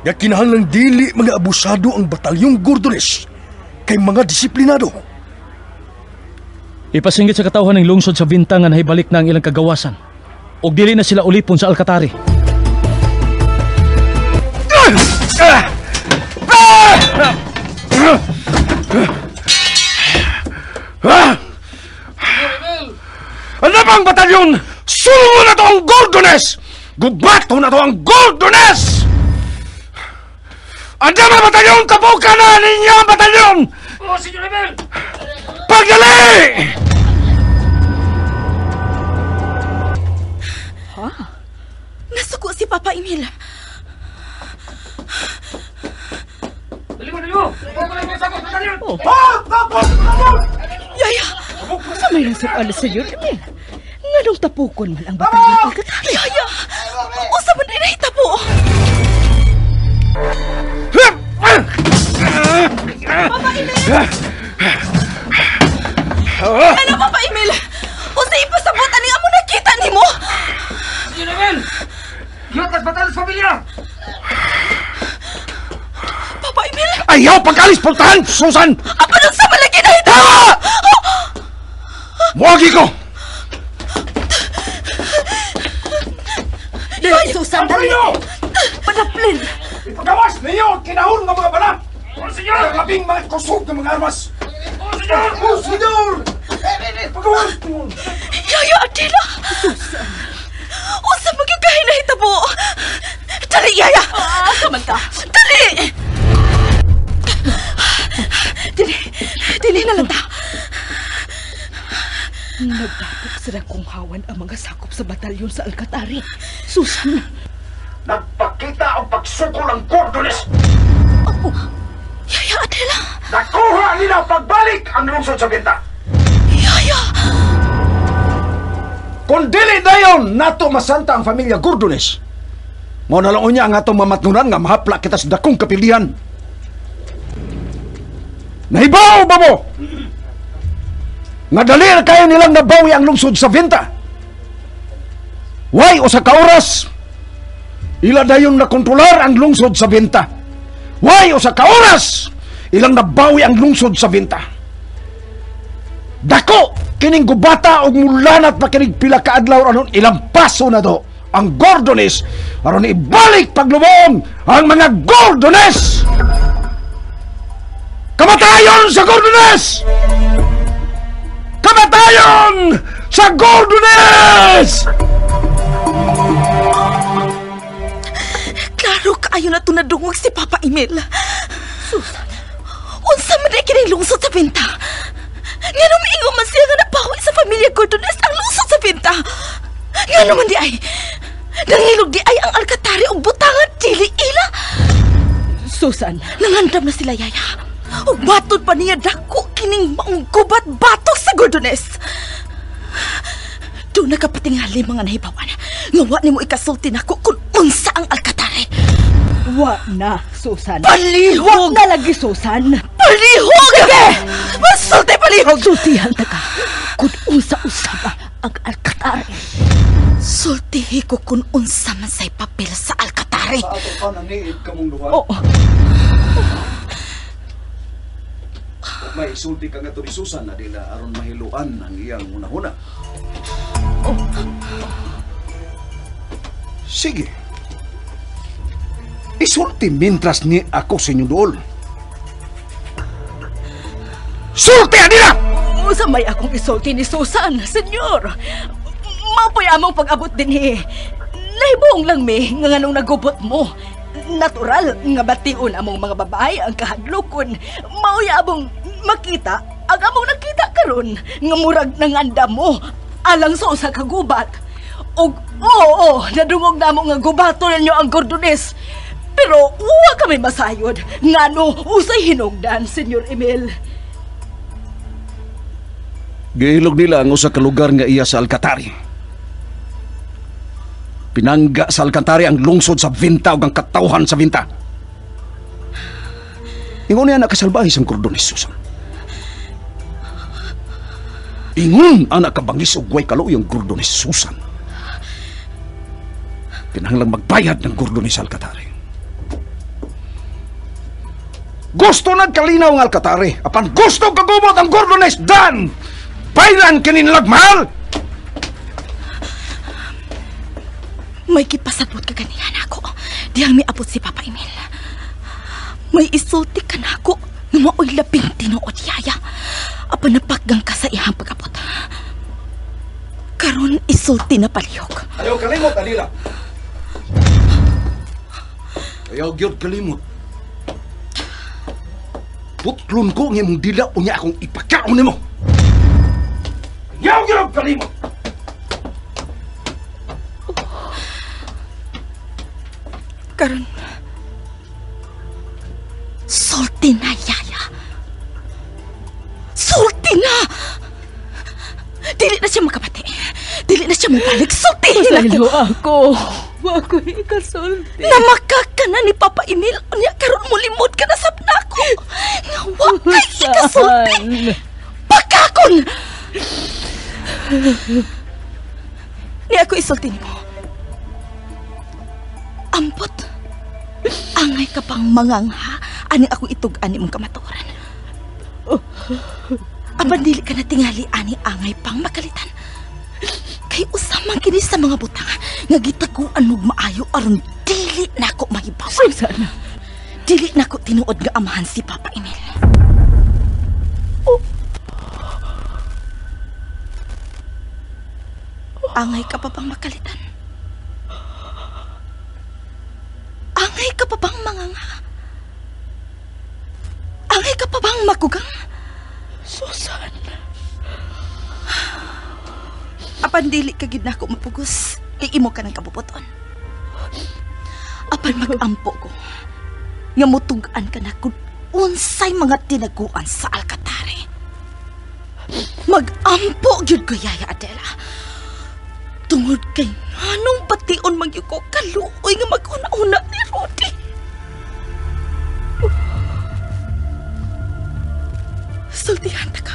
Nga kinahanglang dili mga abusado ang batalyong Gordones kay mga disiplinado. Ipasinggit sa katawhan ng lungsod sa Vinta nga nahibalik na ang ilang kagawasan. Og dili na sila ulipon sa Alcatari. Ano bang batalyon? Sulungo na to ang Gordones! Gubato na to ang Gordones! Ano bang batalyon? Tapukan na ninyo ang batalyon! Oh, Senyor Emil! Pagdali! Ha? Nasuko si Papa Emil. Dali mo, dali mo! Yaya! Unsa may nasukan Senyor Emil? Nganong tapukon man ang batalyon Alcatari? Yaya! Unsa man din nahitabo? Papa Emil! Ano, Papa Emil? Unsa ipasabot ani amo nakita nimo? Senyor Emil! Giot tas batalyon sa pamilya! Papa Emil! Ayaw pagkalis pultahan, Susan! Apan unsa man lagi nahitabo? Muagi ko! Dali, Susan, dali! Padaplin! Ipagawas ninyo ang kinahon ng mga bala! Senyor! Ang labing mga kusog ng mga armas! Senyor! Oh, senyor! Pagawas! Yaya, Adela! Susan! Unsa man gyud kahay nahitabo? Dali, Yaya! Asa man ka? Dali! Dili, dili na lang ta. Nagdapok sa dakong hawan ang mga sakop sa batalyon sa Alcatari. Susan! Nagpakita ang pagsukol ang Gordones! Oh. Yaya, Adela! Nakuha nila pagbalik ang lungsod sa Benta! Yaya! Kung dili dayon nato masanta ang pamilya Gordones, mao na lang unya ang atong mamatnunan nga mahapla kita sa dakong kapilihan. Nahibaw ba mo? Nga dali na kayo nilang nabawi ang lungsod sa Benta. Way o sa kaoras, ila dayon nakontrolar ang lungsod sa Benta. Way o sa kaoras, ilang nabawi ang lungsod sa Benta. Dako kining gubata og mulanat pa kinig pila ka adlaw aron ilang paso na do ang Gordones aron ibalik paglubong ang mga Gordones. Kamatayon sa Gordones! Kamatayon sa Gordones! Klaro kaayo na tunadungog si Papa Emil. Susan! Unsa man di kining lungsod sa Benta? Ngano miingon man siya nga napawi sa pamilya Gordones ang lungsod sa Benta? Ngano man di ay? Nangilog di ay ang Alcatari og butangan dili ila? Susan! Nangandam na sila, Yaya. Ug matod pa niya dako kining maong gubat batok sa Gordones. Doon nakapatingali mga nahibawan. Nga wa nimo ikasulti nako kung unsa ang Alcatari. Wa na, Susan. Palihog! Wa na lagi, Susan. Palihog! Sige! Masulti palihog! Sultihan ta ka kung unsa usab ang Alcatari. Sultihi ko kung unsa man say papel sa Alcatari. Sa ato pa naniid kamong duha. Oo. May isulti ka nga to ni Susan na dila aron mahiluan ang iyang hunahuna. Oh. Sige. Isulti mintras ni ako sa inyong dool. Sulti, Adela! Unsa may akong isulti ni Susan, senyor. Mapoy among pag-abot din eh. Nahibuong lang mi nga nganong nagubot mo. Natural nga bation among mga babae ang kahadlokon. Maoy among makita ang among nakita karon nga murag nanganda mo alang sa usa ka gubat. Og oo, nadungog namo nga gubaton ninyo ang Gordones. Pero wa kami masayod ngano usay hinungdan, Senyor Emil. Giilog nila ang usa ka lugar nga iya sa Alcatari. Pinangga sa Alcatari ang lungsod sa Vinta ug ang katawhan sa Vinta. Ingon niya nakasalbahe sang Gordones, Susan. Ingon ang nakabangis og way kaluoy ang Gordones, Susan. Kinahanglang magbayad ng Gordones sa Alcatari. Gusto nagkalinaw ang Alcatari, apan gusto kagubot ang Gordones dan! Baylan kini mahal! May kipasabot ka ganihan ako. Diyang miabot si Papa Emil. May isulti ka nako nga maoy labing tinuod, Yaya. Apan napakgang ka sa iyang pag-abot. Karon isulti na palihog. Ayaw kalimot, Adela. Ayaw gyud kalimot. Putlon ko ang imong dila unya akong ipakaon nimo. Ayaw gyud kalimot. Karon sulti na, Yaya. Sulti na! siya mo balik, sultihin ako. Ako. Wa ko ikasulti. Namakaka na ni Papa Emil. Unya karon mo limod ka na sab nako. Nga wa kay ikasulti. Pakakon! Ni ako isulti nimo. Ampot. Angay ka pang mangangha ani ako itug-an imong kamatuoran. Apan dili ka na tingali ani angay pang makalitan. Kay usa man kini sa mga butang nga gitaguan og maayo aron dili nako mahibaw. Susana, dili nako tinuod nga amahan si Papa Emil. Oh. Angay ka pa bang makalitan? Angay ka pa bang manganga? Angay ka pa bang makugang? Susan. Apan dili ka gid nako mapugos kay imo ka ng kabubuton. Apan mag-ampo ko nga mutug-an ka na kun unsay mga tinaguan sa Alcatare. Mag-ampo gyud ko, Yaya Adela. Tungod kay nganong bation man gyud ko kaluoy nga mag-una-una ni Rudy. Sultihan ta ka.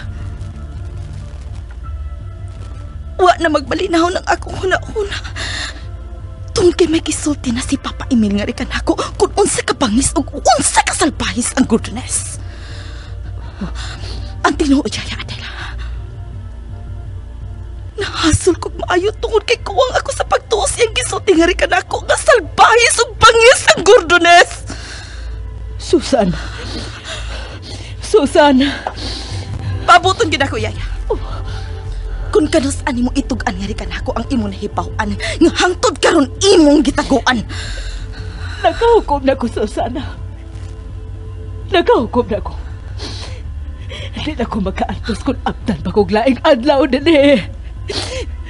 Wa na magbalinaw ng akong huna-huna. Tungod kay may gisulti na si Papa Emil nga rikan ako kung unsa ka bangis ug unsa ka salbahis ang goodness. Ang tinuod, Yaya Adela. Nahasol kog maayo tungod kay kuwang ako sa pagtuo siyang gisulti nga rikan ako nga salbahis ug bangis ang gordones. Susan. Susan. Pabuton gid ako, Yaya. Kung kanus ani mo itug-an nga rikan ako ang imong nahibaw-an nga hangtod karon imong gitaguan. Nakahukom na ko, Susana. Nakahukom na ko. Hindi na ko makaantos kung abdan pa kog laing adlaw dinhi.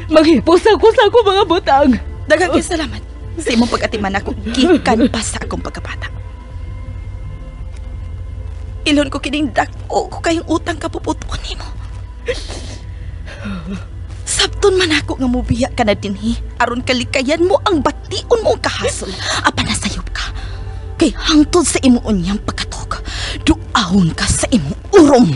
Maghipos ako sa akong mga butang. Daghang kay salamat sa imong pag-atiman ako gikan pa sa akong pagkabata. Ilon ko kining dak-o ko kayong utang kapuputuon nimo. Sabton man ako nga mubiya ka na dinhi aron kalikayan mo ang bation mo ang kahasol apan nasayop ka. Kay hangtod sa imong unyang pagkatok, duahon ka sa imong urom.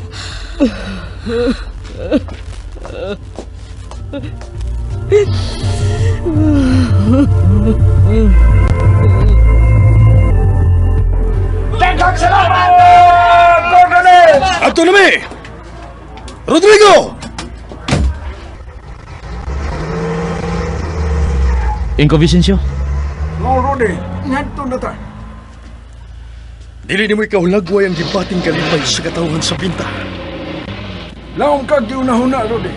Daghang salamat, Gordones! Ato na mi! Rodrigo! Inko Vicencio? No, Rudy. Ngadto na ta. Dili nimo ikaw lagway ang gibating kalipay sa katawhan sa binta. Laong kag giunahuna, Rudy.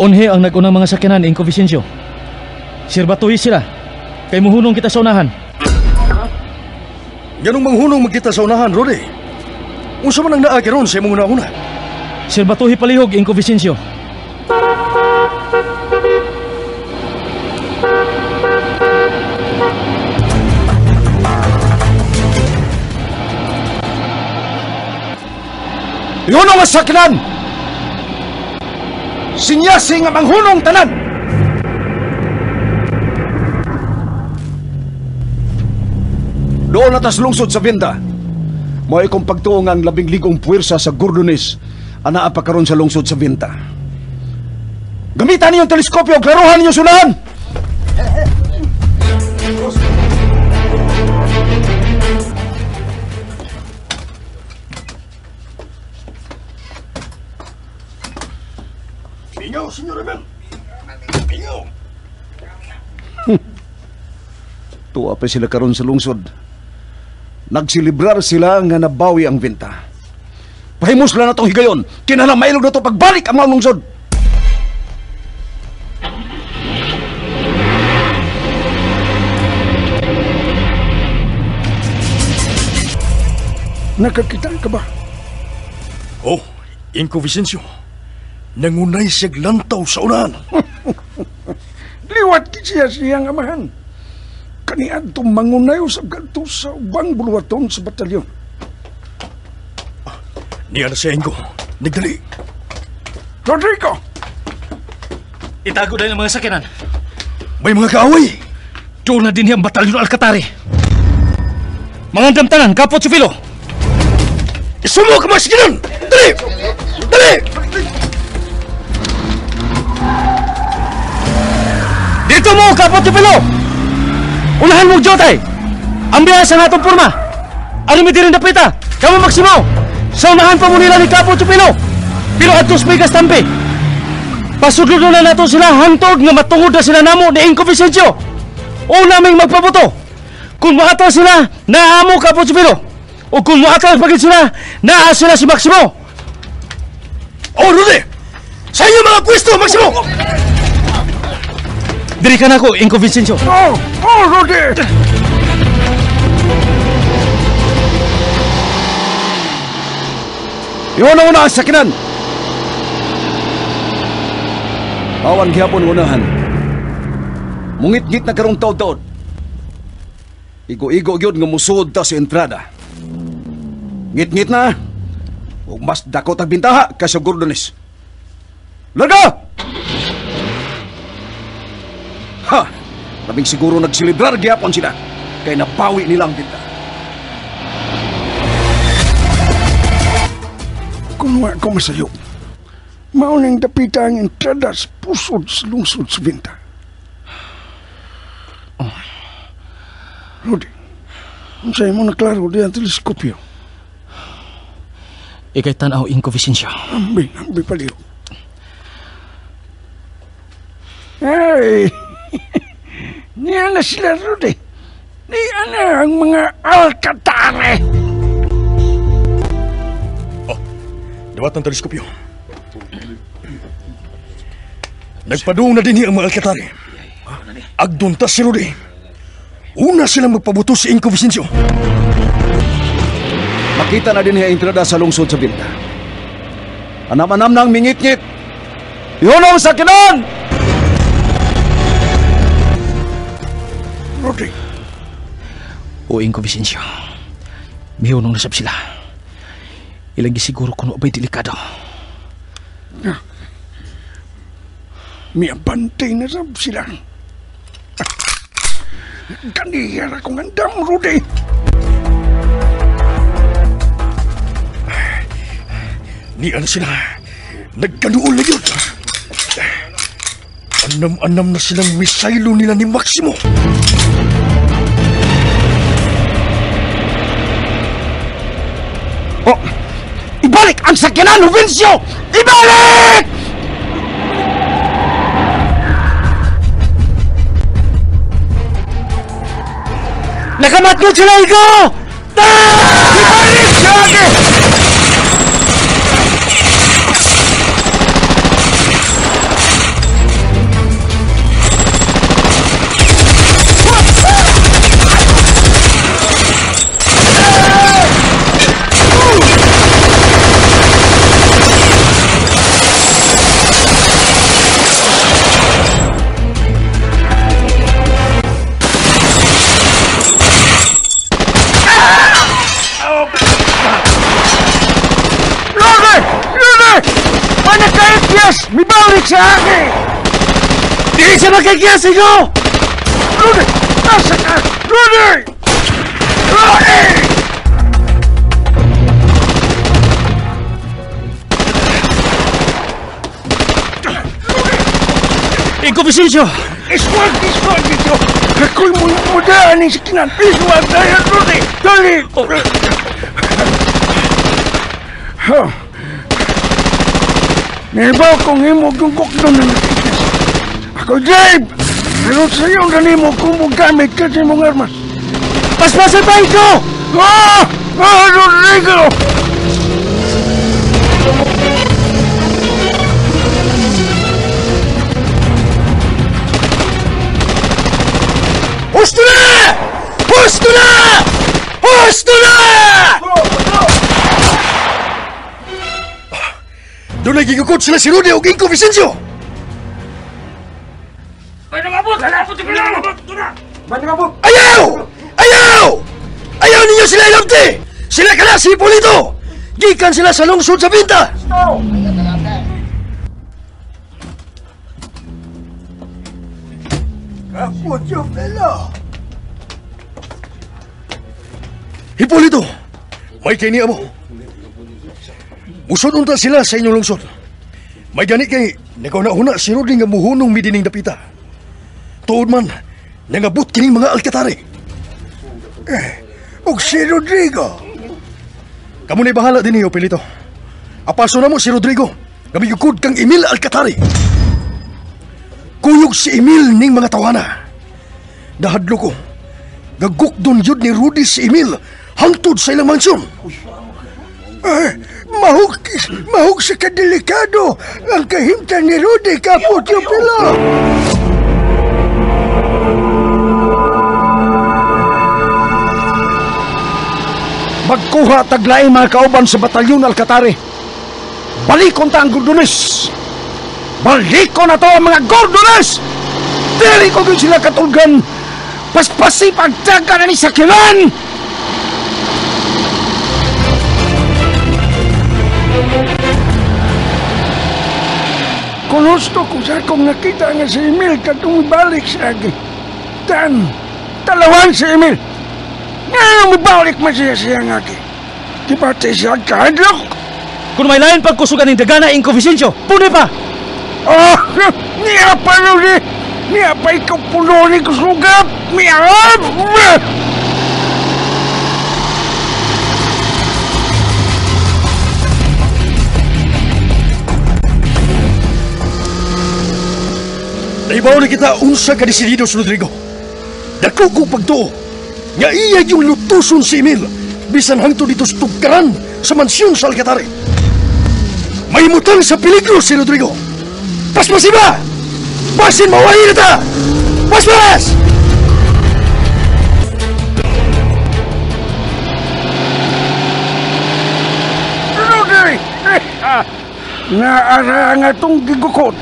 Unhe ang nag-unang mga sakyanan, Inko Vicencio. Sirbatuhi sila. Kay muhunong kita sa unahan. Ganong manghunong magkita sa unahan, Rudy? Unsa man ang naa karon sa imong una-una? Sirbatuhi palihog, Inko Vicencio. Ihunong ang sakyanan! Sinyasi nga manghunong tanan! Doon na tas lungsod sa Vinta. Mao ikong pagtuo nga ang 12 puwersa sa Gordones anaa pa karon sa lungsod sa Vinta. Gamitan ninyong teleskopyo, klaruhan ninyo sunahan! Mingaw, Senyor Emil! Mingaw! Tuwa pa sila karon sa lungsod. Nagsilibrar sila nga nabawi ang Vinta. Pahimusla na tong higayon. Kinahanglan mailog na to pagbalik ang mga lungsod. Nakakita ka ba? Oh, Inko Vicencio. Nangunay siyag lantaw sa unahan. Liwat siya siyang amahan. Kaniadto mangunay usab kadto sa ubang buluhaton sa batalyon. Niya na siya, Ingo. Nagdali. Rodrigo! Itago dahil ang mga sakyanan. May mga kaaway! Doon na din ang batalyon Alcatari. Mga andamtanan, Kapot Sufilo! Isumo ka mga sakyanan! Dali! Dali! Dito mo, Kapot Sufilo! Unahan mo, Jotay! Ang biya sa natong purma! Ano may dirin dapita? Kamu Maximo! Sa unahan pa mo nila ni Kapot Sufilo! Pero atos may gastampi! Pasudlo na nato sila hangtod nga matungod na sila namo ni Inko Vicencio. O naming magpabuto. Kung muatras sila, naamo Kapot Sufilo. O kung muatras pagid sila, naa sila si Maximo. Oh, Rudy! Sa inyo mga pwesto, Maximo! Diri ka na ko, Inko Vicencio. Oh, oh, Rudy! Iwan na una ang sakinan! Awan gihapon unahan. Mungit-ngit na karong taod-taod. Igo-igo gyud nga musuod ta sa entrada. Ngit-ngit na. Ug mas dako tag bintaha kaysa Gordones. Larga! Ha! Labing siguro nagsilibrar gihapon sila kay nabawi nilang binta. Kung wa ko masayo, maunang dapita ang entrada sa pusod sa lungsod sa Vinta. Oh. Rudy, unsay mo na klaro di ang teleskopyo? Ikay tanaw, Inko Vicencio. Ambi, ambi paliw. Ay, niya na sila, Rudy. Niya na ang mga Alcatare. Oh, dawat ng teleskopyo. Nagpadung na din ang mga Alcatari. Agdunta si Rudy. Una silang magpabuto si Inko Vicencio. Makita na din ang entrada sa lungsod sa Vinta. Anam-anam nang mingit-ngit. Yun ang sakinan! Rudy. O Inko Vicencio, mihunong nasab sila. Ilang gisiguro kung abay delikado. Miabante na sab sila. Kaniyar akong andam, Rudy. Nian sila. Nagkanuol na yun. Anam-anam na silang misaylo nila ni Maximo. Oh! Ibalik ang sakyanan, Juvencio! Ibalik! Nakamatnod sila, Igo! Ibalik siya! Mibalik sa akin! Dili siya makikiyas, Igo! Rudy! Nasa ka! Rudy! Rudy! Inko Vicencio! Iswag! Iswag dito! Ako'y mudaan ng sakinan! Iswag tayo, Rudy! Dali! Oh. Nibaw kong himog yung kukno na nakikas. Ako, Dave! Pero sa'yo na nimo kung mo gamit ka sa imong armas. Paspasan pa, Inko! Ah! Ah, Rodrigo! Husto na! Husto na! Husto na! Doon nagigukot sila si Rudy o Inko Vicencio! Ayaw! Ayaw! Ayaw ninyo sila ilabti! Sila ka na si Hipolito! Gikan sila sa lungsod sa Vinta! Kapo Teofilo! Hipolito, may kay niya mo. Musod unta sila sa inyong lungsod. May gani kay nagauna-una si Rudy nga muhunong midining dapita. Tuod man, nangabot kining mga alkatari. Og si Rodrigo. Kamu na'y bahala din niyo, Pilito. Apaso na mo si Rodrigo. Gamigukod kang Emil Alcatari. Kuyog si Emil ning mga tawana. Nahadlo ko. Gagukdon yun ni Rudy si Emil hangtod sa ilang mansyon. Mahug sa kadelikado ang kahimtan ni Rudy, Kapo Teofilo. Magkuha taglain mga kauban sa batalyon Alcatari. Balikon ta ang Gordones. Balikon na to ang mga Gordones. Dili ko gyud sila katulgan. Paspasi pagdaga na ni sakilan. Kung husto ko sa akong nakita nga si Emil katong balik sa agi. Tan, talawan si Emil. Nga mabalik man siya siyang agi. Di ba tayo siya kahadlok? Kung may lain pagkusugan ng dagana, Inko Vicencio, puni pa! Oh, niya pa Rudy! Niya pa ikaw puno ni kusugap! Niya! Naibaw na kita unsa ka desidido si Rodrigo. Dako kong pagtuo nga iya yung lutuson si Emil bisan hangtod dito sa tugkaran sa mansyon sa Alcatari. May mutang sa peligro si Rodrigo. Paspasiba! Basin mawahi na ta! Paspas! Rudy! Naara nga itong gigukot.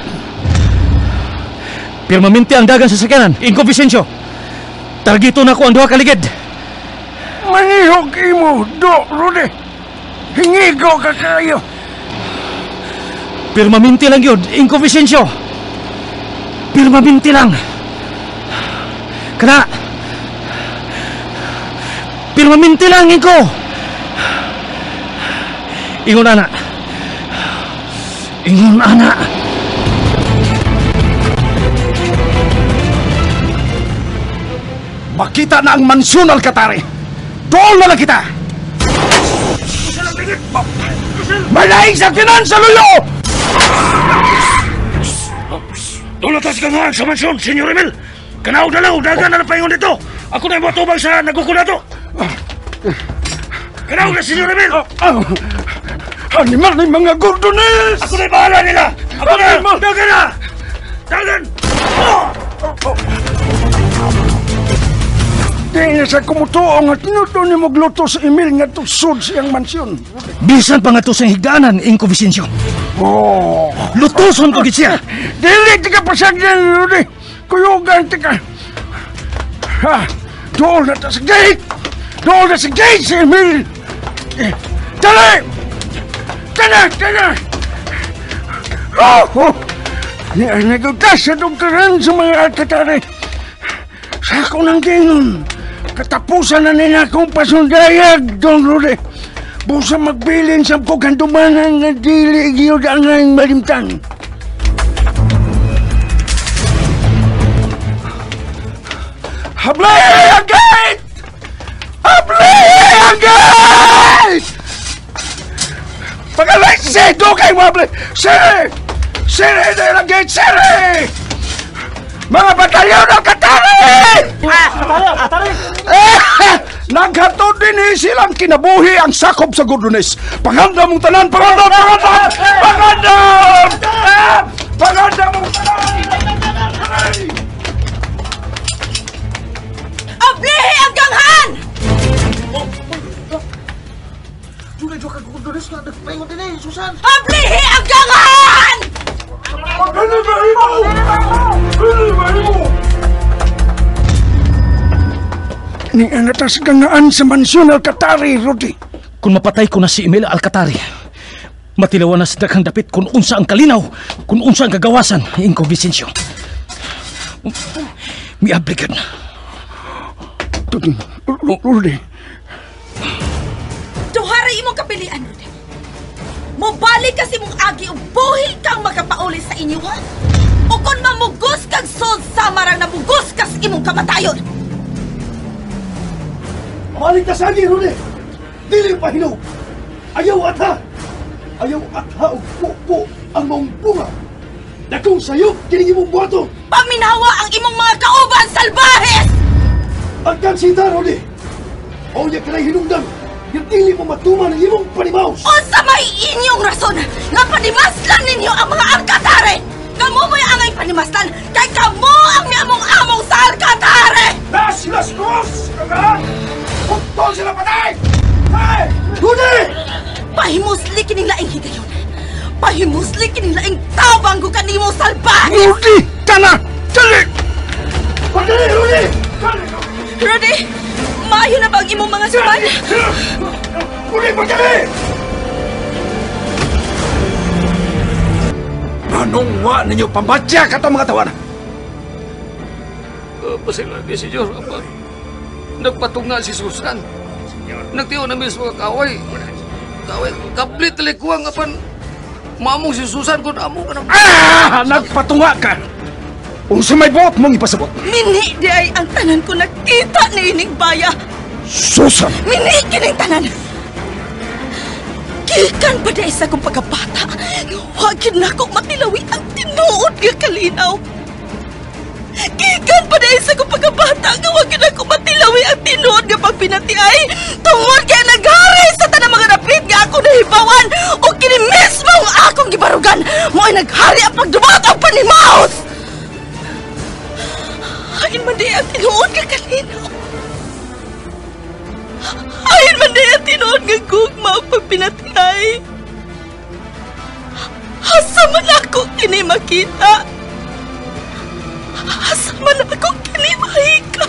Pirmaminti ang dagan sa sakyanan, Inko Vicencio. Targito na ko ang duha kaligid. Manihog imo, do, Rudy. Hingigo ka kayo. Pirmaminti lang yun, Inko Vicencio. Pirmaminti lang. Kana. Pirmaminti lang, Inko. Ingon ana. Ingon ana. Makita na ang mansyon Alcatari. Doon na lang kita. Malaing sa kinan sa lulo! Dulatas ka nga sa mansyon, Senyor Emil! Kanaw na lang, dagan na lang paingon dito! Ako na yung matubang sa nagkukunato! Kanaw na, Senyor Emil! Animal ni mga Gordones! Ako na yung bahala nila! Ako na! Dagan na! Dagan! Di na sa kumutuong at tinuto ni magluto sa Emil nga tusod siyang mansyon. Bisan pa nga to sa higdaanan, Inko Vicencio. Oh. Lutuson ko gid siya. Dili ti ka pasagdan, Rudy. Kuyugan ti ka. Ha, dool na ta sa gate. Dool na sa gate si Emil. Dali! Tana, tana! Oh, oh. Nagugtas sa dugkaran sa mga Alcatari. Sa ako ng gingon. Katapusan na nila akong pasundayag, Don Rudy. Busa magbilin sa kugandumanan nga dili giyod ang malimtan. Hablay ang gate! Hablay ang gate! Pagalay si Dukay mo, hablay! Siri! Siri na ang gate! Siri! Mga batalyon ng Katari! Naghatod din silang kinabuhi ang sakop sa Gordones. Pangandam mong tanan! Pangandam! Pangandam! Pangandam! Pangandam mong tanan! Ablihi ang ganghan! Ablihi ang ganghan! Ni anatas gangaan sa mansyon Alcatari, Rudy. Kung mapatay ko na si Emil Alcatari, matilawan na sa daghang dapit kung unsa ang kalinaw, kung unsa ang kagawasan, Inko Vicencio. Miabli ka na. Rudy. Duhara imong kapilian, Rudy. Mobalik kasi mong agi o buhi kang makapauli sa inyo, ha? O kung mamugos kang sod sa marang namugos kas imong kamatayon. Balik na sa agi, Rudy! Dili pa hinog! Ayaw atha! Ayaw atha o pupo ang maong bunga! Dakong sayop, kining imong buhaton! Paminawa ang imong mga kauban, salbahes! Ang kansita, Rudy! O niya kanay hinungdan! Yung dili mo matuman ang imong panimaus! Unsa may inyong rason nga panimaslan ninyo ang mga Alcatare! Kamo mo'y angay panimaslan kay kamo ang miamong-among sa Alcatare! Las las cross! Putol sila patay! Hey! Rudy! Pahimusli kining laing higayon! Pahimusli kining laing tabang ko kanimo salbahe! Rudy! Kana! Dali! Pagdali, Rudy! Rudy! Maayo na ba ang imong mga suman? Rudy, pagdali! Anong wa ninyo pambatya ka mga tawana? Pasalamat, senyor. Nagpatunga si Susan. Nagtiyo na mismo kaway. Kaway, kaplit talikuang apan mamong si Susan kung amo ka na. Ah! Nagpatunga ka! Unsa may buot mong ipasabot? Minhi di ay ang tanan ko nakita ni ining baya. Susan! Minhi kining tanan! Gikan pa di sa akong pagkabata, wa gyud nako matilawi ang tinuod nga kalinaw. Gikan pa di sa akong pagkabata, wa gyud nako matilawi ang tinuod nga pagpinatiay tungod kay naghari sa tanang mga dapit nga ako nahibawan o kini mismo ang akong gibarugan mo'y naghari ang pagdumot og panimaos. Hain man di ang tinuod nga kalinaw. Hain man di ang tinuod nga gugma o pagpinatay. Asa man ako kini makita? Asa man ako kini mahika?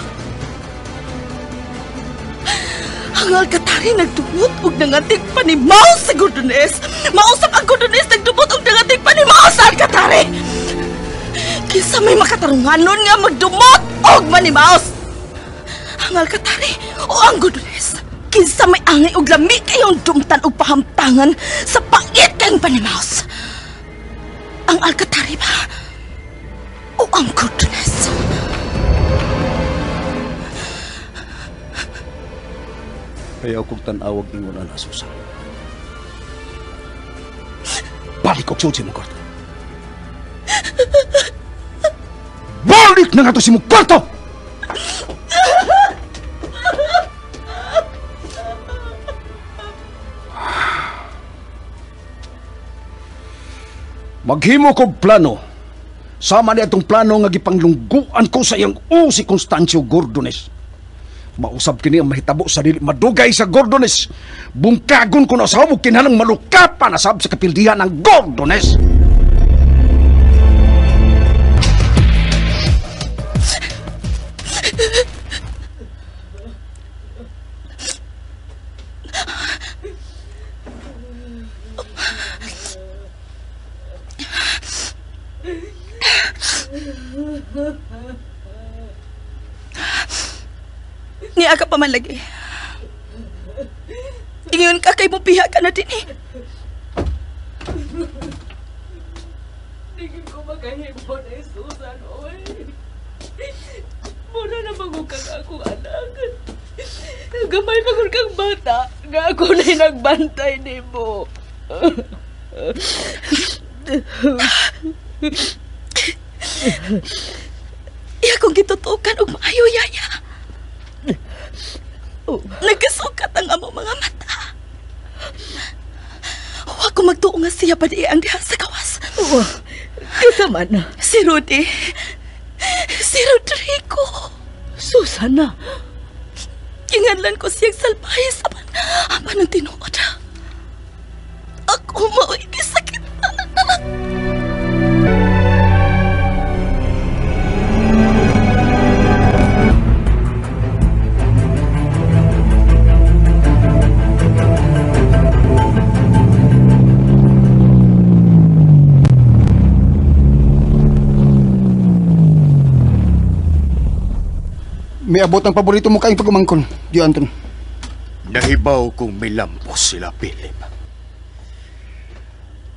Ang Alcatari nagdumot og nangatig panimaw sa Gordones. Mausap ang Gordones nagdumot og nangatig panimaw sa Alcatari. Kinsa may makatarunganon nga magdumot og manimaos? Ang Alcatari o ang Gordones? Kinsa may angay og lami kayong dumtan og pahamtangan sa pangit kayong panimaos? Ang Alcatari ba o ang Gordones? Ayaw kong tan-awag ingon ana, Susan. Balik og sulod sa imong kwarto. Balik na nga to sa imong kwarto! Maghimo kog plano. Sama ni atong plano nga gipanglungguan ko sa iyang o si Constancio Gordones. Mausab kini ang mahitabo sa dili madugay sa Gordones. Bungkagon ko na sa og kinahanglang malukapan na sab sa kapildihan ng Gordones. Niya ka pa man lagi. Ingon ka kay mupiha ka na din eh. Hindi ko makahimo na Susan, oy. Mura na magukang akong anak. Gamay magul kang bata nga ako na'y nagbantay nimo. Iya kong gitutukan og maayo, yaya. Oh. Nagkasukat ang among mga mata. Wa ko magtuo nga siya pa di ang diha sa gawas. Oh, kisa man. Si Rudy. Si Rodrigo. Susana. Kinganlan ko siyang salbahe sa apan ang tinuod. Ako mao'y gisakit. Miabot ang paborito mo kaing pagumangkon, Tio Anton. Nahibaw kong milampos sila, Philip.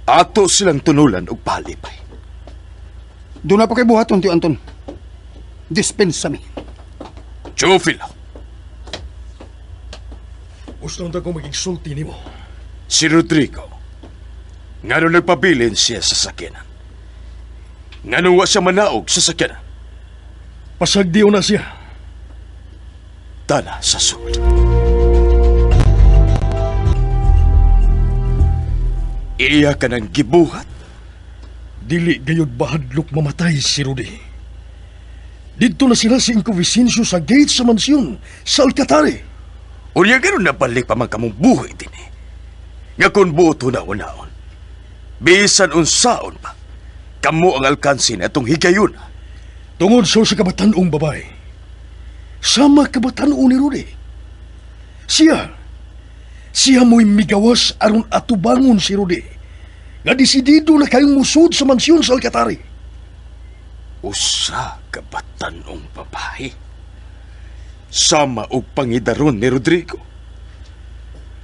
Ato silang tunulan og palipay. Doon na pa kay buhaton, Tio Anton. Dispensa mi. Teofilo. Gusto nang ko maging sulti nimo. Si Rodrigo, ngano nagpabilin siya sa sakyanan? Ngano wa siya manaog sa sakyanan? Pasagdiyo na siya. Dala sa sud. Iya ka ng gibuhat. Dili gayud bahadlok mamatay si Rudy. Didto na sila si Inko Vicencio sa gate sa mansyon sa Alcatare. Unya gano'n nabalik pa man kamong buhi din eh. Nga kung buto na unaon, bisan unsaon pa, kamo ang alkansin atong higayon. Tungod sa kabatanong babae, sama kabatanong ni Rudy. Siya mo'y migawas aron atubangon si Rudy, nga desidido na kayong musud sa mansyon sa Alcatare. Usa kabatanong babae, sama og pangidaron ni Rodrigo.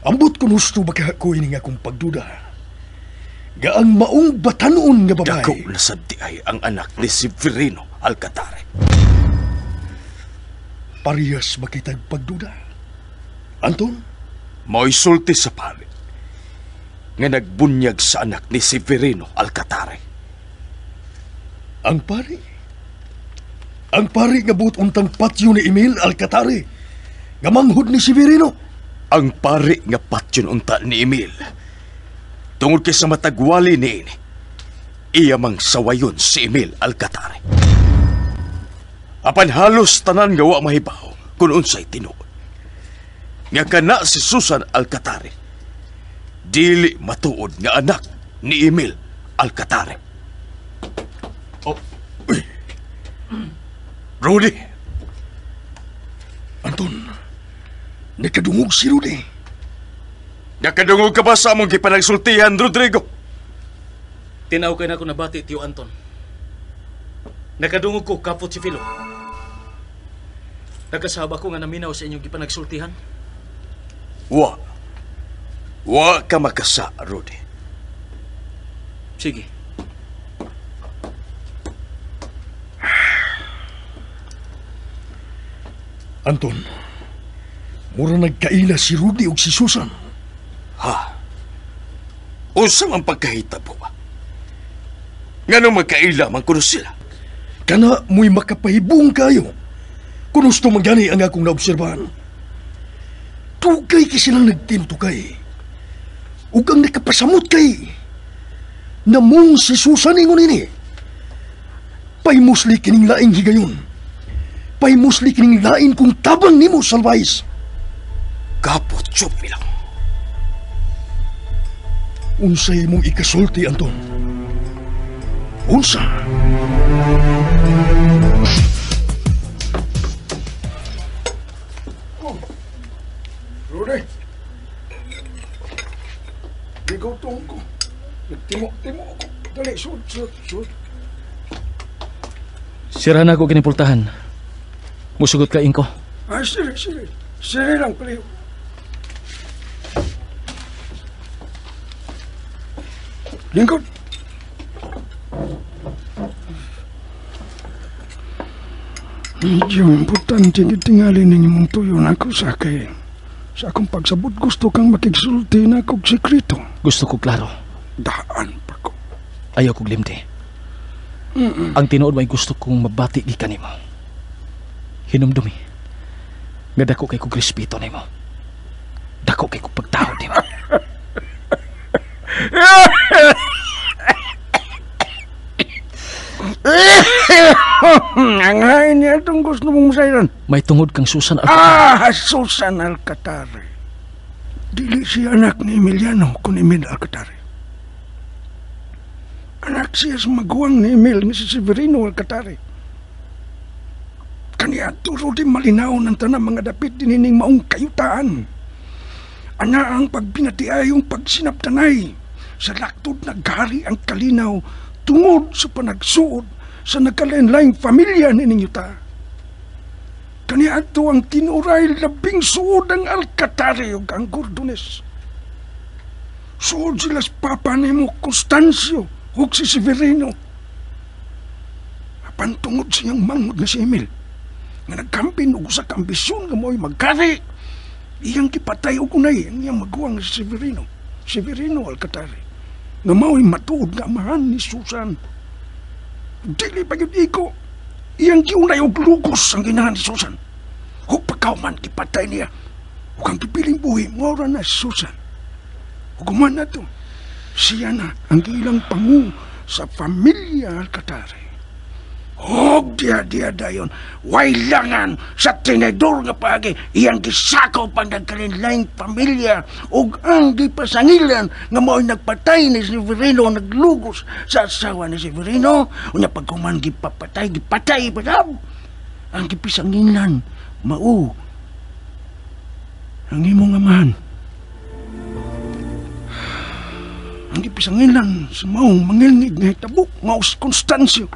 Ambot kung husto baka ko ini nga akong pagduda. Gaang maong batanon nga babae. Dako na sad di ay ang anak ni Severino Alcatare. Parehas makitag pagduda. Anton? Mao'y sulti sa pari nga nagbunyag sa anak ni Severino Alcatare. Ang pari? Ang pari nga buot untang patyo ni Emil Alcatare nga manghud ni Severino. Ang pari nga patyon unta ni Emil. Tungod kay sa matagwali ni ini, iya mang sawayon si Emil Alcatare. Apan halos tanan nga wa mahibaw kung unsay tinuod. Nga kana si Susan Alcatare, dili matuod nga anak ni Emil Alcatare. Oh, uy. Rudy! Anton, nakadungog si Rudy. Nakadungog ka ba sa among gipanagsultihan, Rodrigo? Tinaw kay na ako nabati, Tio Anton. Nakadungog ko, kapot si Philo. Nagkasaba ko nga naminaw sa inyong gipanagsultihan. Wa. Wa ka makasa, Rudy. Sige. Anton, mura nagkaila si Rudy ug si Susan. Ha? Unsa man pagkahitabo ba? Nganong magkaila man kuno sila? Kana mo'y makapahibong kayo. Kung gusto man gani ang akong naobserbahan. Tugay kay silang nagtintukay. Ug ang nakapasamot kay namong si Susan ingon ini. Paymusli kining laing higayon. Paymusli kining lain kung tabang nimo salvais. Kapot lang. Unsay mong ikasulti, Anton? Unsa? Oh, Rudy. Gigutom ko. Nagtimo-timo ko. Dali, sud, sud, sud. Sira na ako kinipultahan. Musugot ka, Inko. Ay, siri, siri. Siri lang, paliw. Lingkod. Medyo importante gitingali ninyo mong tuyo na ako sa kay. Sa akong pagsabot gusto kang makigsulti na akong sekreto. Gusto ko klaro. Daan pa ko. Ayaw kong limti. Ang tinuod may gusto kong mabati gikan nimo. Hinumdumi. Nga dako kay kog respeto nimo. Dako kay kog pagtahod nimo. Ang lain niya itong gusto mong masayran. May tungod kang Susan Alcatare. Ah, Susan Alcatare. Dili siya anak ni Emiliano kun Emil Alcatare. Anak siya sa maguwang ni Emil ni si Severino Alcatare. Kaniya turo di malinaw ng tanang mga dapit dinining maong kayutaan. Ana ang pagbinatiayong pagsinaptanay sa laktod na gari ang kalinaw tungod sa panagsuod sa nagkalain-laing pamilya ni ninyo ta. Kaniadto ang tinuray labing suod ang Alcatari ug ang Gordones. Suod sila sa papa nimo Constancio ug si Severino. Apan tungod siyang manghod nga si Emil, nga nagkampin og usa ka ambisyon nga mo'y magkari, iyang gipatay og unay ang iyang maguwang si Severino, Severino Alcatari, nga mao'y matuod nga amahan ni Susan. Dili pa gyud iko, iyang giunay og lugos ang ginahan ni Susan. Ug pagkauman gipatay niya, ug ang gipiling buhi mora na si Susan. Ug human na to, siya na ang giilang pangu sa pamilya Alcatari. Og diha-diha dayon, wailangan sa tinidor nga paagi, iyang gisakaw pang nagkalinlaing pamilya ug ang gipasangilan nga mao'y nagpatay ni Severino, naglugos sa asawa ni Severino, unya pagkuman gipapatay, gipatay pa ang gipisangilan mao ang imong amahan. Ang gipisangilan sa maong mangilngig nga hitabo mao si Constancio.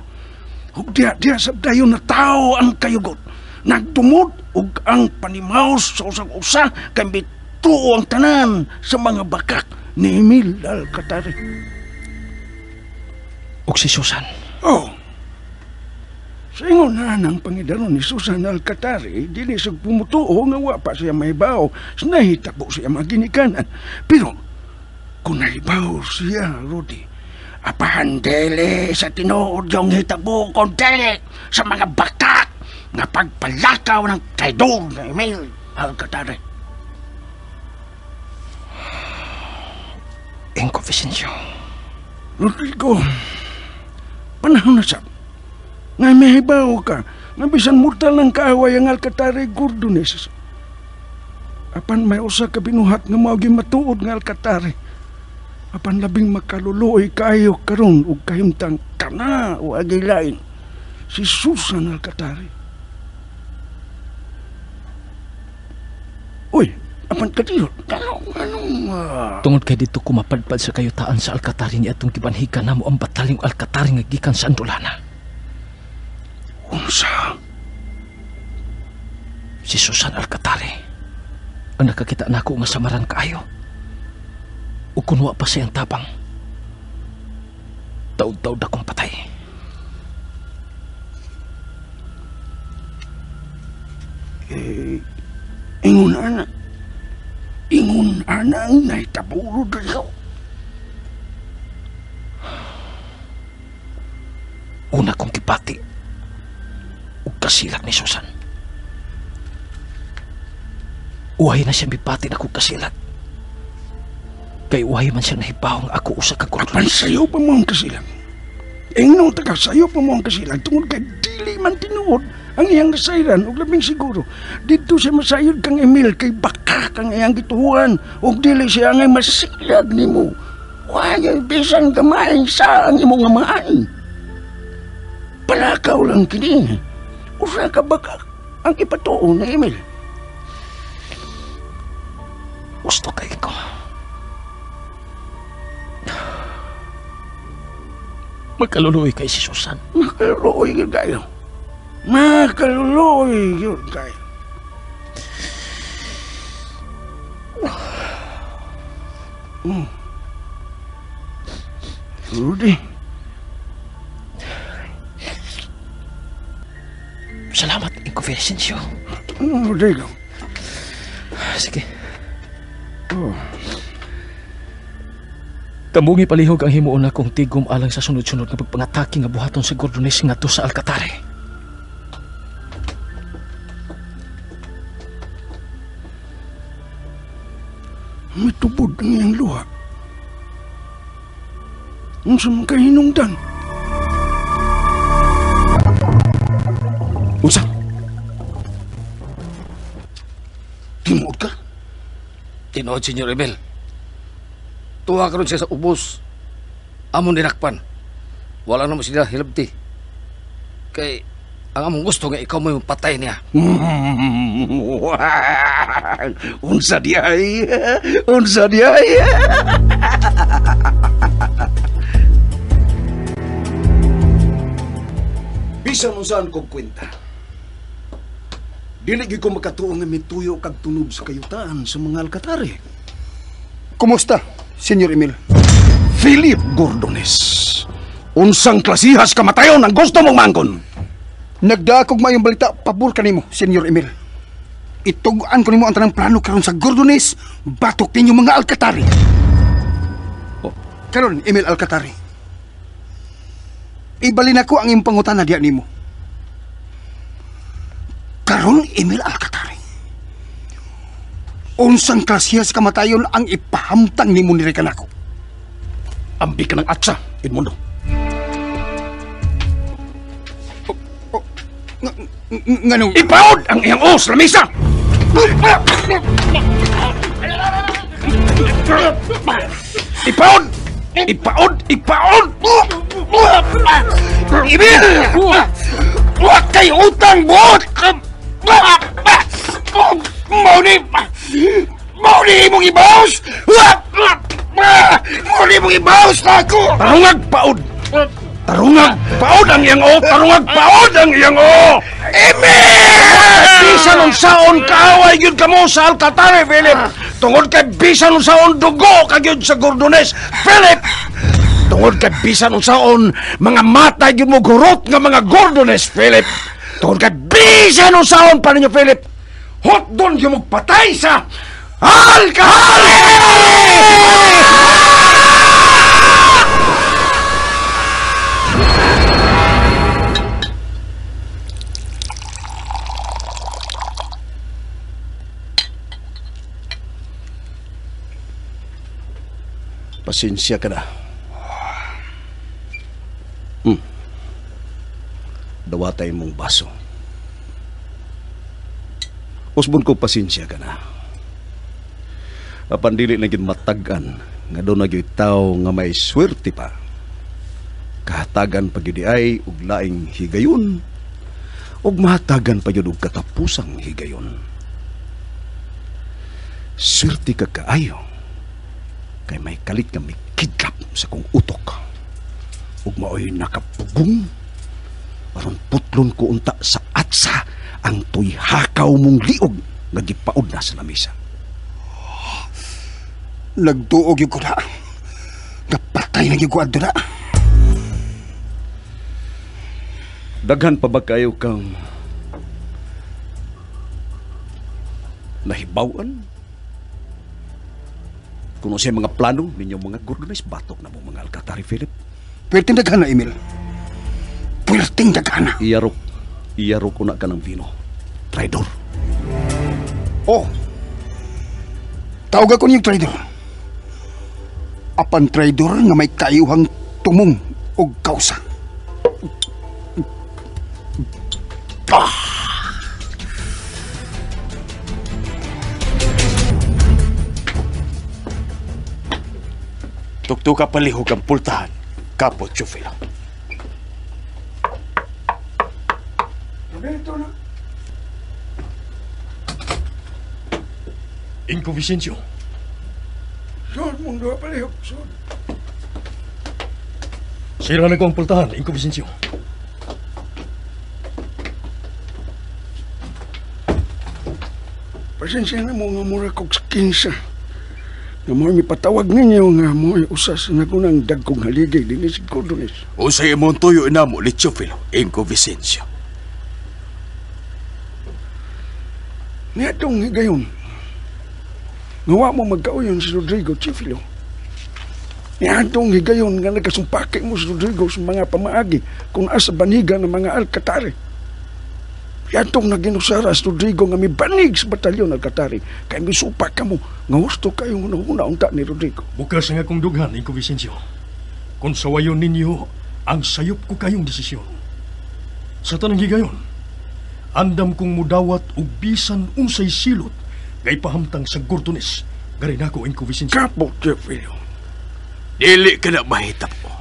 Ug diha-diha sa dayon na tao ang kayugot, nagtumod ug ang panimaos sa usag-usa kay mituo ang tanan sa mga bakak ni Emil Alcatari. Ug si Susan? Oh. Sa ingon na ang pangidaron ni Susan Alcatari, dili sa pumutuo nga wa pa siya mahibaw sa nahitabo siya mga ginikanan. Pero kung nahibaw siya, Rudy, apahan dili sa tinuod yung hitabo kung dili sa mga bakak nga pagpalakaw ng traidor na Emil Alcatari. Inko Vicencio. Rodrigo, panahon na sab. Nga mahibaw ka, nga bisan mortal ng kaaway ang Alcatari Gordones. Apan may usa ka binuhat nga mao matuod nga Alcatari. Apan labing makaluluoy kaayo karon ug kahimtang kana o agilain si Susan Alcatari. Uy, apan kadiyot, anong Tungod kay dito kumapadpad sa kayutaan sa Alcatari ni atong gibanhigan namo ang batalyong Alcatari nga gikan sa Andolana. Unsa? Si Susan Alcatari ang nakakita nako nga samaran kaayo. O kunwa pa siyang tabang, taod-taod akong patay. Eh, ingon ana. Ingon ana ang nahitabo, Rodrigo. Una kong gibati ug kasilak ni Susan. Uhay na siyang bibati na kong kasilak. Kay uhay man siya nahibaw nga ako usa ka Gordones. Apan sayo pa mo ang kasilang. Ingnon ta ka, sayo pa mo ang kasilang tungod kay dili man tinuod ang iyang nasayran ug labing siguro didto siya masayod kang Emil kay baka kang iyang gituhuan ug dili siya angay masilag nimo. Way bisan gamay sa ang imong amahan. Palakaw lang kini. Usa ka baka ang ipatuo ni Emil. Gusto kay ko. Magkaluluoy kay si Susan. Makaluluoy yun kayo. Makaluluoy yun kayo. Rudy. Salamat, Inko Vicencio. Rodrigo. Sige. Oh. Kamungi palihog ang himuon akong tigom alang sa sunod-sunod nga pagpangatake nga buhaton sa Gordones ngadto sa Alcatari. May tubod ang iyang luha. Unsa man kay hinungdan? Unsa? Tinuod ka? Tinuod, Senyor Emil. Tuwa karon siya sa ubos. Amon dinakpan. Wala na mo sila hilabti. Kay ang among gusto nga ikaw mo yung patay niya. Unsa di ay? Unsa di ay? Bisan unsaan kog kwenta. Dili gyud ko makatuo nga mituyo kag tunob sa kayutaan sa mga Alcatari. Kumusta, Senyor Emil? Philip Gordones. Unsang klasihas kamatayon ang gusto mong mangkon? Nagdakog mayong balita pabor kanimo, Senyor Emil. Itug-an ko nimo ang tanang plano karon sa Gordones, batok ninyo mga Alcatari. Oh. Karon, Emil Alcatari. Ibalin ako ang imong pangutana diya nimo. Karon, Emil Alcatari. Unsang klasihas kamatayon ang ipahamtang nimo niri kanako? Ambi ka ng atsa, Edmundo. Nganong ipaod ang iyang os lamisa. Ipaod! Ipaod! Ipaod! Emil! Wa kay utang buot! Mao ni imong ibaos! Mao ni imong ibaos na ako! Tarungag paod! Tarungag paod ang iyang o! Tarungag paod ang iyang o! Emil! Bisan unsaon kaaway gyud kamo sa Alcatari, Philip! Tungod kay bisan unsaon dugo ka gyud sa Gordones, Philip! Tungod kay bisan unsaon mga matay gyud mo gurot nga mga Gordones, Philip! Tungod kay bisan unsaon pa ninyo, Philip! Hotdon gyud mo patay sa Alcatari! Pasensya ka na. Dawatay mong baso. Usbon ko pasensya ka na. Apan dili na gyud matag-an nga doon na gyud tawo nga may swerte pa. Kahatagan pa gyud ay og laing higayon ug mahatagan pa gyud og katapusang higayon. Swerte ka kaayo kay may kalit nga mikidlap sa kong utok ug maoy nakapugong aron putlon ko unta sa atsa ang tuyhakaw mong liog nga gipaod na sa lamisa. Nagduog gyud ko na. Napatay na gyud ko adto na. Daghan pa ba kayo kang nahibaw-an? Kung siya mga plano ninyong mga Gordones, batok na mo mga Alcatari, Philip. Pwerdeng daghan na, Emil. Pwerdeng daghan na. Iyarok ko na ka ng vino. Traidor. Oh. Tawag ako niyong traidor. Apan traidor nga may kayuhang tumong og kausa. Ah! Tuktuka palihog ang pultahan, Kapo Chufilo. Inko Vicencio. Sod mong duha palihog, sod. Sira na ko ang pultahan, Inko Vicencio. Pasensya na mo nga mura kog kinsa. Nga mo'y mipatawag ninyo nga mo'y usas na kunang dagkong haligay din si Gordones. Usay imong tuyo na mo ni Chufilo, Inko Vicencio. Niadtong higayon, nga wa mo magkauyon si Rodrigo Chufilo. Niadtong higayon nga nagkasumpaki mo si Rodrigo sa mga pamaagi kung asa baniga ng mga Alcatari. Yatong naginusara si Rodrigo nga mibanig sa batalyon Alcatari kay misupa ka mo nga husto kayong una-una unta ni Rodrigo. Bukas nga akong dughan, Inko Vicencio. Kung sawayon ninyo ang sayop ko kayong desisyon. Sa tanang higayon, andam kong mudawat og bisan unsay silot nga ipahamtang sa Gordones. Gari nako, Inko Vicencio. Kapo, Teofilo. Dili ka na mahitabo.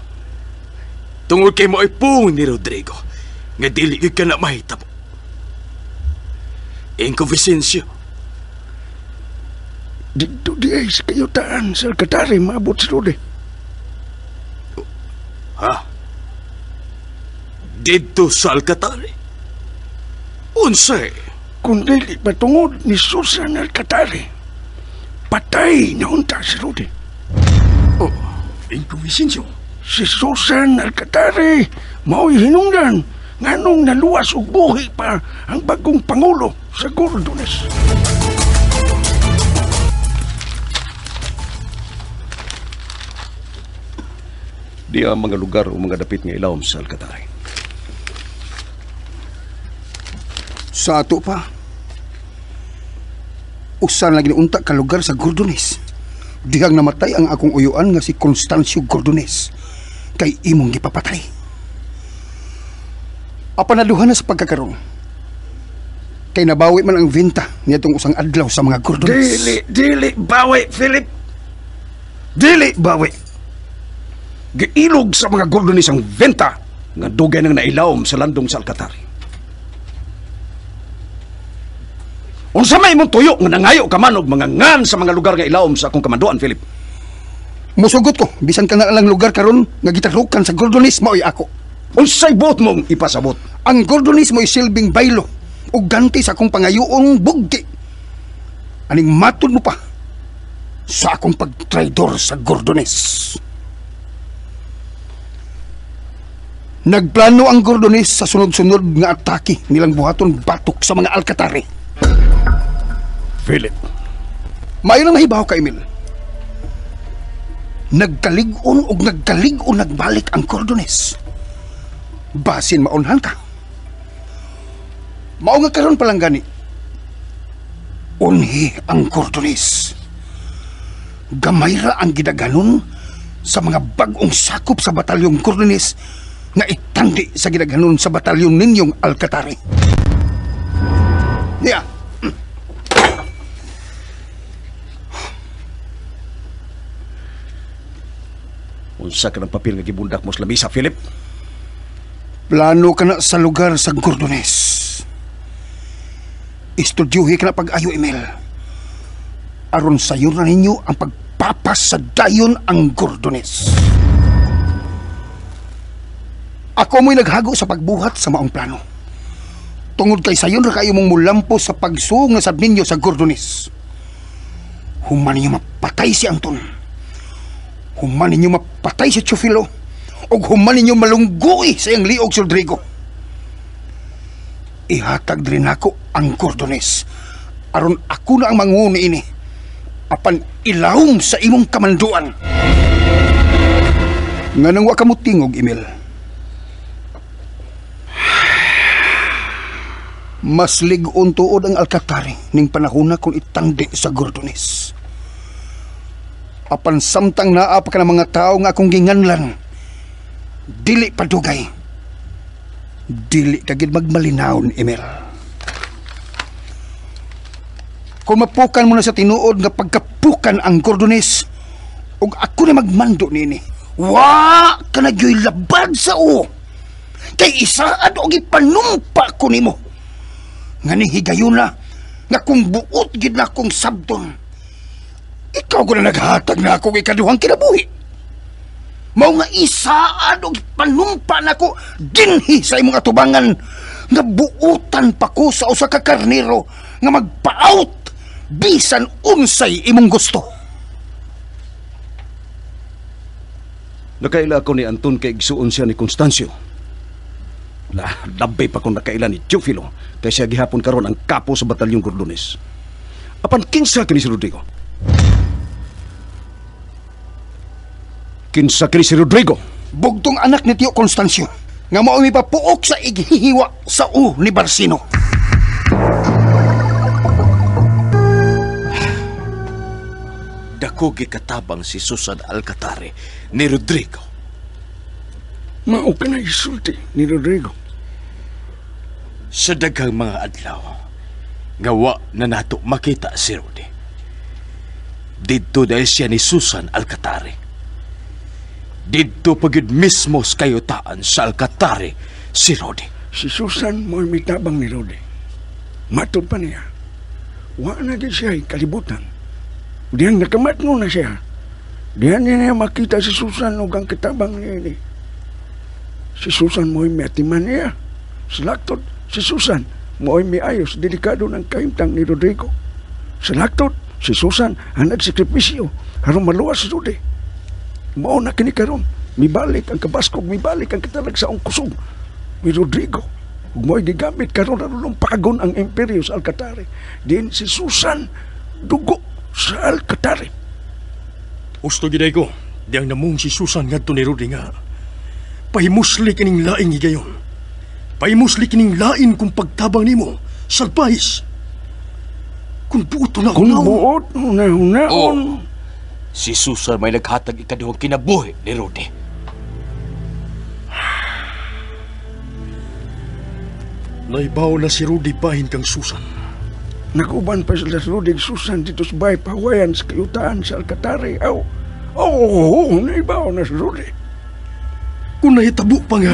Tungod kay mo ipung ni Rodrigo nga dili ka na mahitabo. Inko Vicencio. Dito di ay sa kayutaan sa Alcatari maabot si Rode. Ha? Dito sa Alcatari? Unsay? Kung dili patungod ni Susan Alcatari, patay na unta si Rudy. Oh, Ingkong Vicencio. Si Susan Alcatari mao'y hinungdan nganong naluwas og buhi pa ang bagong pangulo sa Gordones. Di ang mga lugar o mga dapit nga ilawom sa Alcatari. Sa ato pa, usan lagi unta ka lugar sa Gordones. Dihang namatay ang akong uyuan nga si Constancio Gordones kay imong gipapatay. Apan naduhan na sa pagkakaroon. Kay nabawi man ang vinta niadtong usang adlaw sa mga Gordones. Dili, dili, bawi, Philip. Dili, bawi. Giilog sa mga Gordones ang venta nga dugay nang nailawom sa landong sa Alcatari. Unsa may imong tuyo nga nangayo ka man og mga ngan sa mga lugar nga ilawom sa akong kamanduan, Philip? Musugot ko, bisan ka na lang lugar karon nga gitarukan sa Gordones mao'y ako. Unsay buot mong ipasabot? Ang Gordones mo'y silbing baylo ug ganti sa akong pangayoong bugti. Aning matud mo pa sa akong pagtraidor sa Gordones. Nagplano ang Gordones sa sunod-sunod nga atake nilang buhaton batok sa mga Alcatari. Philip, maayo nang nahibaw ka, Emil. Nagkalig-on og nagkalig-on nagbalik ang Gordones. Basin maunhan ka. Mao nga karon pa lang gani. Unhi ang Gordones. Gamay ra ang gidaganon sa mga bag-ong sakop sa batalyong Gordones nga itandi sa gidaganon sa batalyon ninyong Alcatari. Niya. Unsa ka ng papel nga gibundak mo sa lamisa, Philip? Plano ka na sa lugar sa Gordones. Estudyuhi ka na pag-ayo, Emil. Aron sayo na ninyo ang pagpapas sa dayon ang Gordones. Ako mo'y naghago sa pagbuhat sa maong plano. Tungod kay sayon ra kayo mong mulampo sa pagsuong na sab ninyo sa Gordones. Human ninyo mapatay si Anton. Human ninyo mapatay si Chufilo. Og human ninyo malunggoy sa iyang liog si Rodrigo. Ihatag diri nako ang Gordones. Aron ako na ang manguni ini. Apan ilawom sa imong kamanduan. Nganong wa ka mo tingog, Emil? Mas lig-on tuod ang Alcatari ning panahona kung itandi sa Gordones. Apan samtang naa pa ka ng mga tao nga akong ginganlan, dili padugay. Dili ka gid magmalinawon, Emil. Kung mapukan mo na sa tinuod nga pagkapukan ang Gordones, ug ako na magmando niini, wa ka na gyoy labad sa uo. Kay isaad og ipanumpa ko nimo. Nga ni higayuna, nga kung buot gid na akong sabton, ikaw ko na naghatag na akong ikaduhang kinabuhi. Mao nga isaad og panumpa nako dinhi sa imong atubangan nga buutan pa ko sa usa ka karnero nga magpa-out bisan unsay imong gusto. Nakaila ako ni Anton kay igsuon siya ni Constancio. Labay pa kung nakaila ni Teofilo kay siya gihapon karon ang kapo sa batalyong Gordones. Apan kinsa kini si Rodrigo? Kinsa kini si Rodrigo? Bugtong anak ni Tio Constancio nga mao mipapuok sa ighihiwa sa u ni Barcino. Dako gikatabang si Susan Alcatari ni Rodrigo. Mao ka na isulti ni Rodrigo. Sa daghang mga adlaw, nga wa na nato makita si Rudy. Didto dahil siya ni Susan Alcatari. Didto pagid mismo sa kayutaan sa Alcatari si Rudy. Si Susan mo'y mitabang ni Rudy. Matod pa niya. Wa na gid siya kalibutan. Diyang nakamatno na siya. Diyan niya makita si Susan ug ang kitabang niya ini. Si Susan mo'y miatiman niya. Sa laktod, si Susan Mo'y miayos, delikado ng kahimtang ni Rodrigo. Sa naktod, si Susan ang nagsakripisyo aron maluwas si Rudy. Mao na kini karon, mibalik ang kabaskog, mibalik ang katalag sa kusog ni Rodrigo. Ug mo'y gigamit karon aron lumpagon ang imperyo sa Alcatari. Din si Susan dugo sa Alcatari. Husto giday ko, diyang namong si Susan ngadto ni Rudy nga pahimusli kining laing higayon. Pahimusli kining lain kung pagtabang nimo, salpahis. Kung buot na kung buot na oh, si Susan may naghatag ikaduhang kinabuhi ni Rudy. Naibaw na si Rudy bahin kang Susan. Naguban pa sila si Rudy Susan dito sa bahay pahawayan sa kayutaan sa Alcatari. Aw, oh, naibaw na si Rudy. Kung nahitabo pa nga.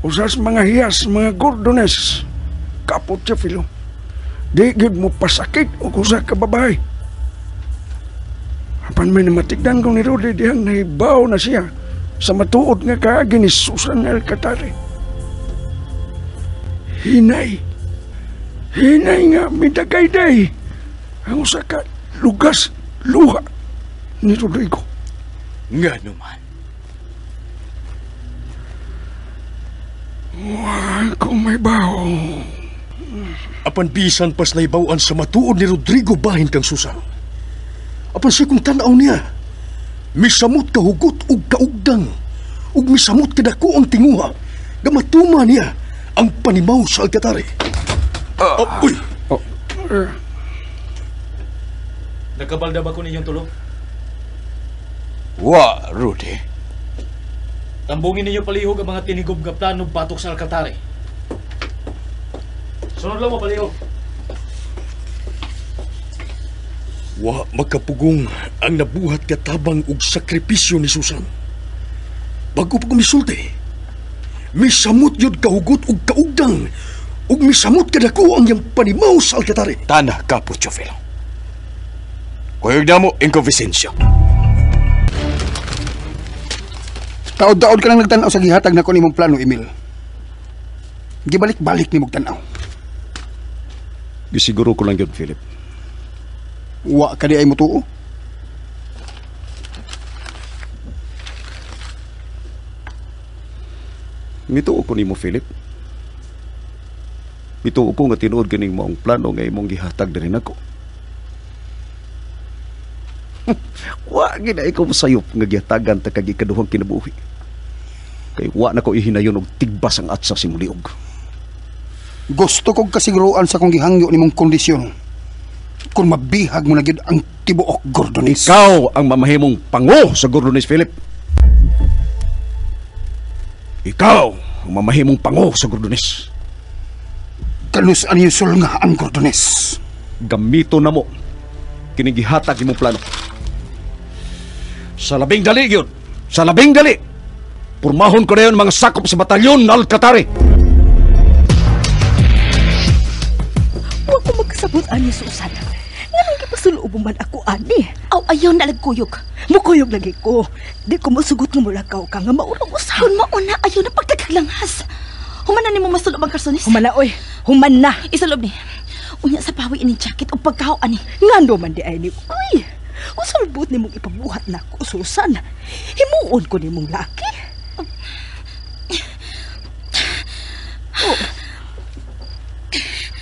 Usas mga hiyas, mga Gordones, kapot siya, Filo. Di gid mo pasakit o kusa ka babae. Apan may namatigdan kong ni Rudy dihang nahibaw na siya sa matuod nga kaagi ni Susan Alcatari. Hinay. Hinay nga midagayday ang usa ka lugas luha ni Rodrigo. Nga naman. Wa ko may baho. Apan bisan pas naibawan sa matuod ni Rodrigo bahin kang Susan. Apan siya kung tanaw niya, misamot kahugot ug kaugdang, ug misamot kadako ang tinguha, gamatuma niya ang panimaw sa Alcatari. Uy! Nagkabalda ba ko ninyong tulo? Wa, Rudy. Tambungin ninyo palihog ang mga tinigob nga plano batok sa Alcatari. Sunod lang mo palihog. Wa makapugong ang nabuhat katabang og sakripisyo ni Susan. Bago pa kumisulti, misamot yun kahugot og kaugdang ug misamot kadako ang iyang panimaw sa Alcatari. Tana ka po, Chofilo. Kuyog na mo, Inko Vicencio. Taod-taod ka lang nagtanaw sa gihatag na ko nimong plano, Emil. Gibalik-balik ni mong tanaw. Gisiguro ko lang yun, Philip. Wa ka di ay mutuo. Mituo ko nimo, Philip. Mituo ko nga tinuod ganing maong plano nga imong gihatag diri nako. Wa gid ay ko sayop nga gihatagan ta kag ikaduhang kinabuhi. Kay wa na ko ihinayon og tigbas ang atsa si muliog. Gusto kog kasiguruan sa kong gihangyo nimong kondisyon. Kung mabihag mo na gyud ang tibuok Gordones. Ikaw ang mamahimong pango sa Gordones, Philip. Ikaw ang mamahimong pango sa Gordones. Kanus ang iyong sulnga ang Gordones. Gamito na mo kining gihatag imong plano. Sa labing dali yun. Sa labing dali. Purmahon ko na yun mga sakop sa batalyon na Alcatari. Huwag ko magkasabot ani, Susan. Nganong gipasuloob man ako ani? Aw, ayaw na lagkuyog. Mukuyog lagi ko. Di ko masugot nga mulakaw ka nga maurang usa. Kung mauna, ayaw na pagtaglanghas. Humana ni mo masulob ang karsonis. Humana, oy. Human na. Isulob ni. Unya sa pawi ining jacket o pagkaw ani. Ngano man di ay ni. Uy, usulbot ni mong ipabuhat na ko, Susan. Himuon ko ni mong laki. Oh.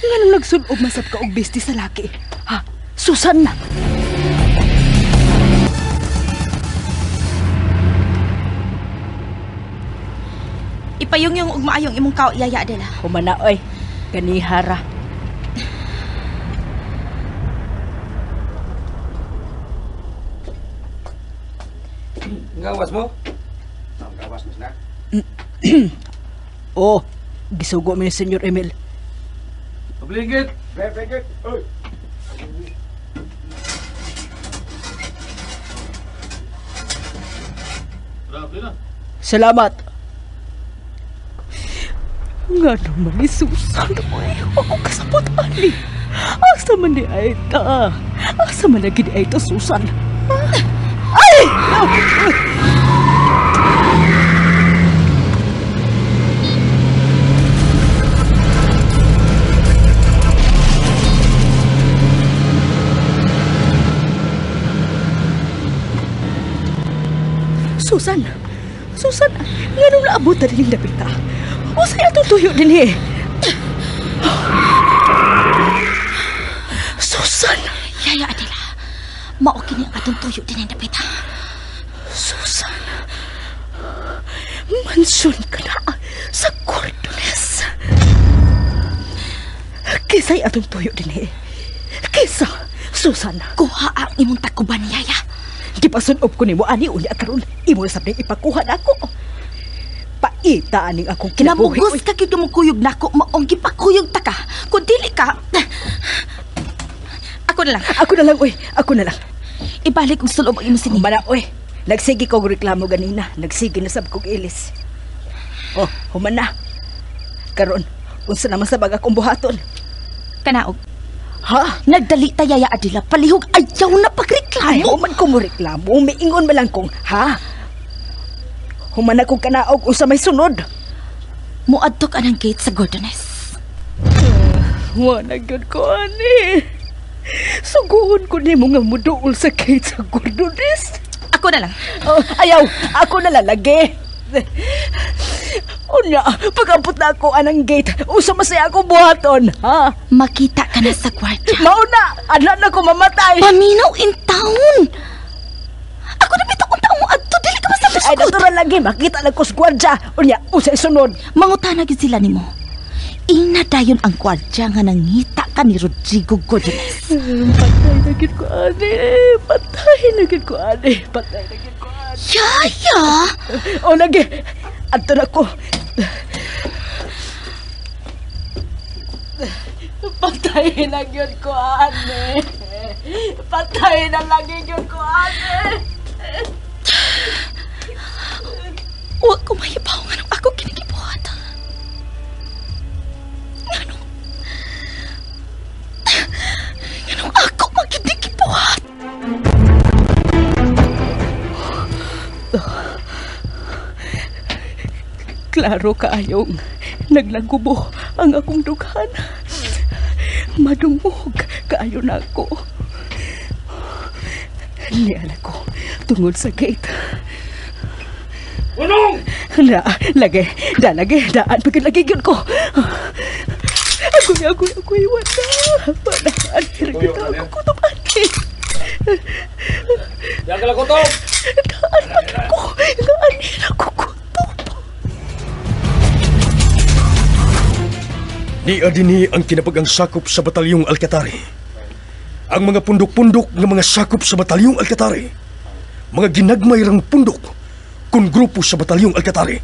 Nganong nagsulob masab ka og besti sa laki? Ha? Susan na. Ipayong yung ugmaayong imong kao iyaya, Adela. Humana, oy. Ganihara. Gawas mo? Gawas mo na. Oh, gisugo mi ni Senyor Emil. Obligit. Obligit. Oy. Salamat. Nga naman ni Susan, oy. Ako kasabot ani. Asa man di ay ta? Asa man lagi di ay ta, Susan? Ay! Naabot na din yung dapita. Unsay atong tuyo dinhi? Susan! Yaya Adela, mao kini ang atong tuyo dinhi dapita. Susan, mansyon ka na sa Gordones. Kisa'y atong tuyo dinhi. Kisa, Susan. Kuha ang imong takuban, Yaya. Gipasunob ko nimo ani unya karon. Imo na sab ning ipakuha nako. Paita aning akong kinabuhi. Namugos ka gyud mukuyog nako, maong gipakuyog ta ka. Kun dili ka, ako na lang. Ako na lang, oy. Ako na lang. Ibalik og sulob ang imong sini. Humana, oy. Nagsige kog reklamo ganina. Nagsige na sab kog ilis. Oh, humana. Karon, unsa naman sa bag akong buhaton? Kanaog. Ha? Nagdali ta, Yaya Adela. Palihog ayaw na pagreklamo. Ay, human ko mo reklamo. Umiingon man lang kong, ha? Human akong kanaog unsa may sunod. Muadto ka ng gate sa Gordones. Wala gyud ko ani. Suguon ko nimo nga muduol sa gate sa Gordones. Ako na lang. Oh, ayaw, ako na lalagi. Unya, pag-ampot na ako anang gate, usa masaya ako buhaton, ha? Makita ka na sa gwardya. Mauna, anak na ko mamatay. Paminaw in town. Ako na bitaw kung taong mo adto, dili ka basta Ay, natural lagi, makita lang ko sa gwardya. Unya, usay sunod. Mangutana gyud sila nimo. Ina dayon ang gwardya nga nangita ka ni Rodrigo Gordones. Patay na gyud ko ani. Patay na gyud ko ani. Patay na gyud ko ani. Yaya! O lagi, adto na ko. Patay na gyud ko ani. Patay na lagi gyud ko ani. Wa ko mahibaw nganong ako kinigibuhat. Nganong ako magigibuhat. Klaro kaayong naglagubo ang akong dughan. Madungog kaayo na ako. Niala ko tungod sa gate. Unong! Na, lagi, da lagi, daan pagod lagi gyud ko. Agoy, agoy, agoy, wala. Wala, anir kita ako kutob ani. Diyan ka lang kutob! Daan pagod ko, nga anir ako kutob. Niya dinhi ang kinabagang sakop sa Batalyong Alcatari. Ang mga pundok-pundok nga mga sakop sa Batalyong Alcatari. Mga ginagmay rang pundok kun grupo sa Batalyong Alcatari.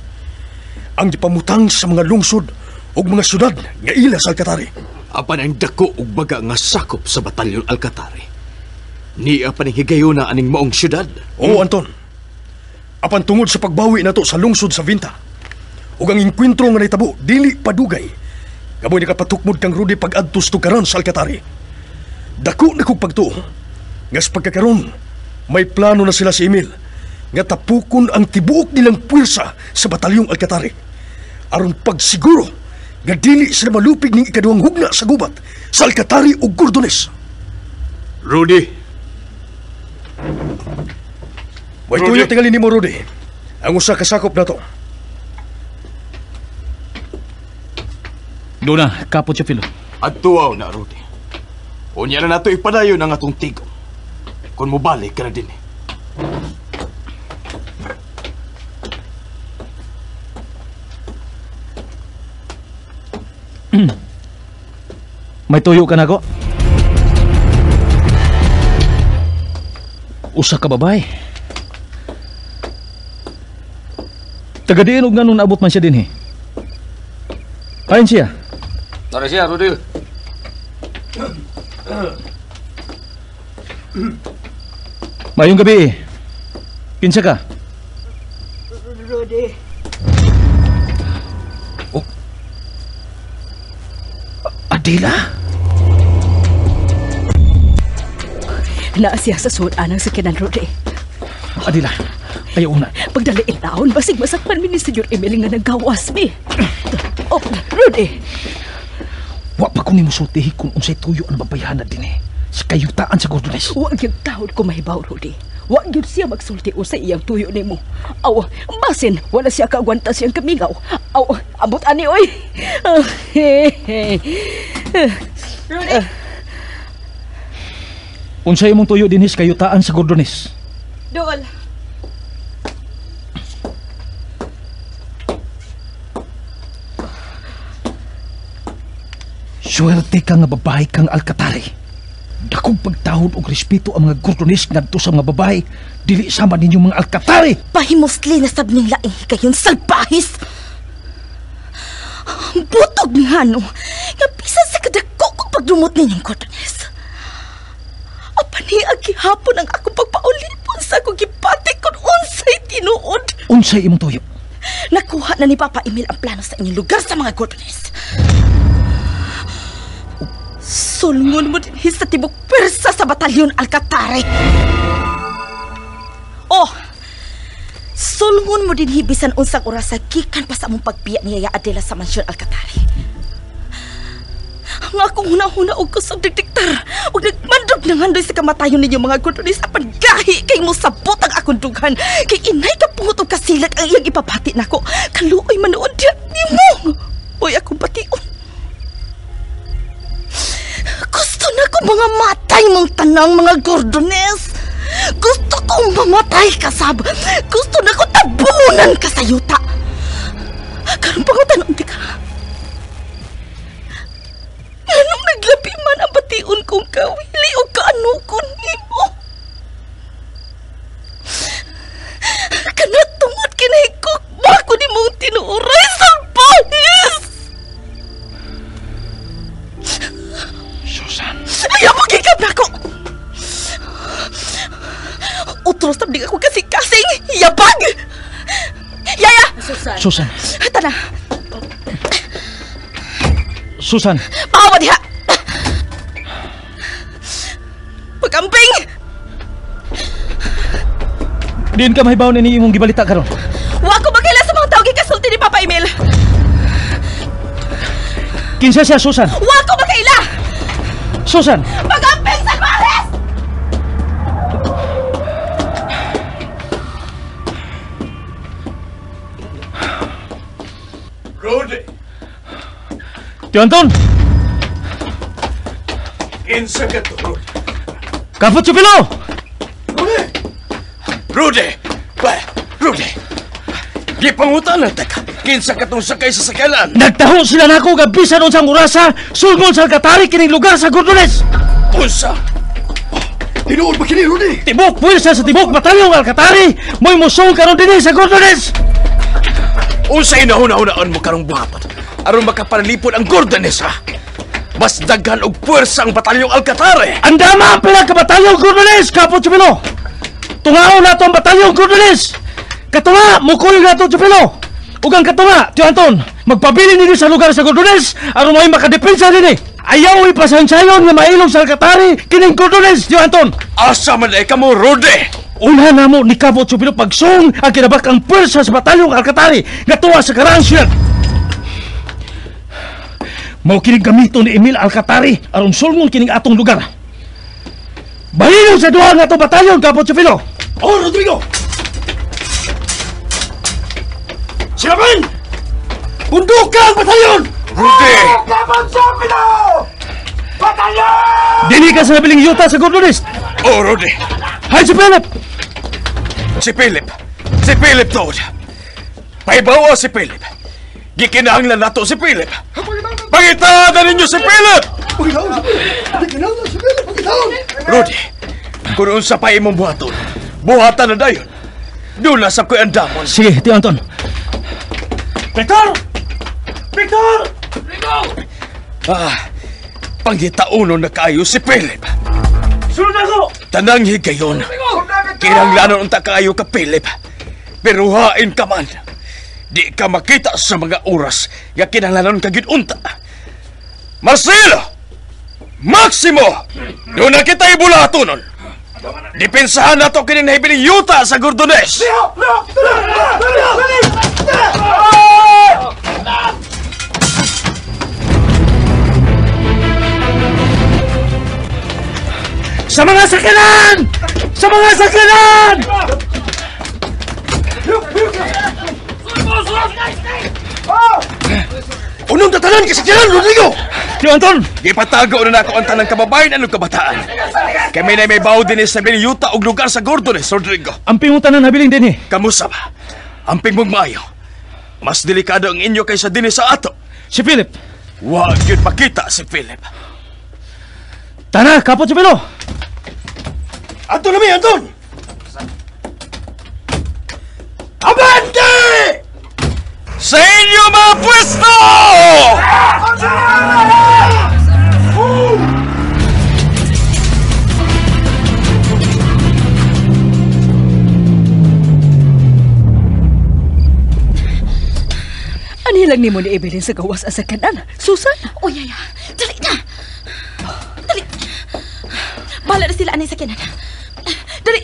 Ang gipamutang sa mga lungsod ug mga syudad nga ila sa Alcatari. Apan ang dako ug baga nga sakop sa Batalyon Alcatari. Niya pa ning higayuna aning maong syudad. Oo, Anton. Apan tungod sa pagbawi nato sa lungsod sa Vinta ug ang engkwentro nga nahitabo dili padugay. Kamoy nakapatukmod kang Rudy pag-adtos tukaran sa Alcatari. Dako na kog pagtuo nga sa pagkakaron may plano na sila si Emil nga tapukon ang tibuok nilang puwersa sa Batalyong Alcatari aron pagsiguro nga dili sila malupig ning ikaduhang hugna sa gubat sa Alcatari ug Gordones. Rudy. Way tuyo tingali nimo, Rudy. Ang usa ka sakop nato. Duna, Kapo Teofilo. Adtuaw na, Rudy. Unya na nato ipadayon ang atong tigom. Kung mobalik ka na din. May tuyo ka na ko? Usa ka babay. Taga diin og nganong naabot man siya dinhi. Ayon siya. Tara siya, Rodil. Mayong gabi. Kinsa ka? Rudy. Oh. Adela? Naa siya sa suod anang sakyanan, Rudy. Adela, ayaw na. Pagdaliin taon, basig masakpan mi ni Senyor Emil nga nagawas mi. Oh, Rudy! Wa pa ko nimo sultihi kung unsay tuyo ang babayhana din eh. Sa kayutaan sa Gordones. Wa gyud taon ko mahibaw, Rudy. Wa gyud siya magsulti unsay iyang tuyo nimo. Aw, basin wala siya kaagwanta siyang kamingaw. Aw, abot ani oy. Rudy. Unsay imong tuyo dinhi sa kayutaan sa Gordones? Dool. Swerte ka nga babae kang Alcatari. Dakong pagtahod og respeto ang mga Gordones ngadto sa mga babae, dili sama ninyong mga Alcatari. Pahimusli na sab ning laing higayon salbahis. Butog nga no, nga bisan sa kadako kong pagdumot ninyong Gordones. Apan hiag gihapon ang akong pagpaulipon sa akong gipati kung unsay tinuod. Unsay imong tuyo? Nakuha na ni Papa Emil ang plano sa inyong lugar sa mga Gordones. Sulngon mo din sa tibok persa sa batalyon Alcatari. Oh, sulngon mo din bisan unsang orasa gikan pa sa among pagbiya ni Yaya Adela sa mansyon Alcatari. Ang akong huna-huna og kusog dikdiktar og nagmandog ng handoy sa kamatayon ninyo mga Gordones apan gahi kay mo sabot ang akong dughan kay inay kapungot og kasilag ang iyang ipabati nako. Kaluoy manood diha nimo. Oy akong bation. Gusto na ko mga matay mong tanang mga Gordones. Gusto kong mamatay ka, sab. Gusto na ko tabunan ka sa yuta. Karon pangutan-on di ka. Anong naglabi man ang bation kong kawili o kaanukon nimo? Kana tungod kinahigkok ba ko ni mong tinuoray sa pahis? Susan. Ayaw magigab na ako! Utros tabling ako kasing-kasing! Yabag! Yaya! Susan. Susan. Tana. Susan. Pahawa diha! Pagkamping! Diin ka mahibaw ni imong gibalita karon. Wa ko magkaila sa mga tao gikasulti ni Papa Emil. Kinsa siya, Susan? Wa ko magkaila! Susan! Pagamping sa Mares! Rudy! Tio Anton! Kinsa ka to, Rudy? Kapot si Pilo! Rudy! Rudy! Ba, Rudy! Gipangutan na teka. Kinsa ka tong sakay sa sakyanan? Nagtaho sila nako nga bisan unsang orasa, sulngon sa Alcatari kining lugar sa Gordones. Unsa? Tinuod ba kini, Rudy? Tibok puwersa sa tibok batalyong Alcatari, mo'y musong karon dinhi sa Gordones. Unsa inahuna-hunaan mo karong buhaton aron makapanalipod ang Gordones, ha? Mas daghan og puwersa ang batalyong Alcatari. Andama ang pila ka batalyong Gordones, Kapot Chupilo. Tungaon nato ang batalyong Gordones. Katunga, mukuyog nato Chupilo. Ug ang katunga, Tio Anton, magpabili ninyo sa lugar sa Gordones aron mo'y makadepensa dinhi. Ayaw ipasansayon nga mailog sa Alcatari kining Gordones, Tio Anton. Asa man ay kamo, Rudy? Una namo ni Cabo Chupilo pagsung ang kinabak ang puwersa sa batalyong Alcatari nga tuwa sa karaang siyudad. Mao kining gamito ni Emil Alcatari aron sulngon kining atong lugar. Bahinon sa duha nga atong batalyon, Cabo Chupilo. Oh, Rodrigo! Silaban! Bundok ka ang batalyon! Rudy! Cabo Chupilo! Batalyon! Dili ka sa nabiling yuta sa Gordones. Oh, Rudy! Hay si Philip! Si Philip! Si Philip tuod! Paibawa si Philip! Gikinahanglan nato si Philip! Pangitaan na ninyo si Philip! Pangitaon si Philip! Gikinahanglan si Philip! Pangitaon! Rudy! Kung unsa pa imong buhaton, buhatan na dayon! Dula sa ko'y andamon! Sige, Tio Anton. Victor! Victor! Ah, pangitaunon na kaayo si Philip! Sunod ako! Tanang higayon, kinahanglanon unta kaayo ka, Philip. Pero hain ka man. Di ka makita sa mga oras nga kinahanglanon ka gyud unta. Marcelo! Maximo! Doon na kita ibulatonon. Depensahan nato kining nahibiling yuta sa Gordones. Sa mga sakyanan! Sa mga sakyanan! Unong tatanan kasakyanan, Rodrigo! Tio Anton! Gipatago na nako ang tanang kababayan anong kabataan. Kami na may bawo din sa Bilyuta og lugar sa Gordones, Rodrigo. Amping mong tanan habiling din eh. Kamusta ba? Amping mong maayo. Mas delikado ang inyo kaysa dinhi sa ato. Si Philip! Wa gyud makita si Philip. Tara, kapot si Pilo! Anton na mi, Anton! Abante! Sa inyo mga pwesto! Ani lang nimo ni Evelyn sa gawas ang sakyanan. Susan! O, yaya. Dali na! Dali! Bahala na sila anay sakyanan. Dali!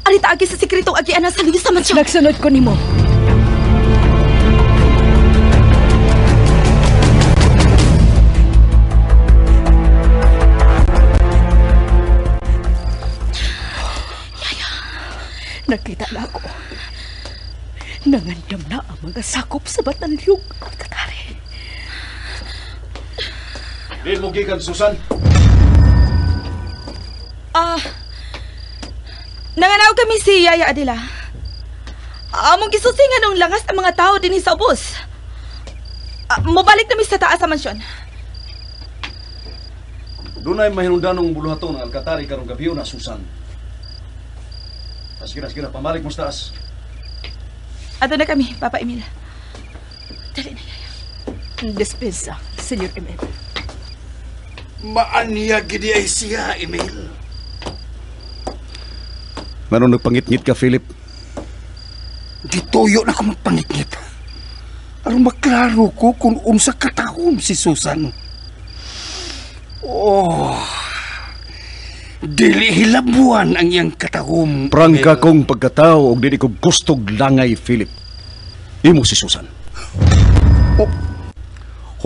Arita agi sa sekretong agian sa lingis sa mansyon. Nagsunod ko nimo. Yaya. Nakita na ako. Nangandam na ang mga sakop sa batalyong Alcatari. Din mo gikan, Susan. Nanganaw kami si Yaya Adela. Among gisusingan ng langas ang mga tao dinhi sa ubos. Mobalik nami sa taas sa mansyon. Dunay mahinungdanong buluhaton ang Alcatari karong gabi na, Susan. Sige na, pamalik mo sa taas. Ato na kami, Papa Emil. Dali na, Yaya. Dispensa, Senyor Emil. Maanya gidi ay siya, Emil. Meron nagpangitngit ka, Philip? Gituyo na ko magpangitngit. Aron maklaro ko kung unsa katahom si Susan. Oh, dili hilabuan ang iyang katahom. Prangka kong pagkatao og dili ko gustog langay, Philip. Imo si Susan. Oh,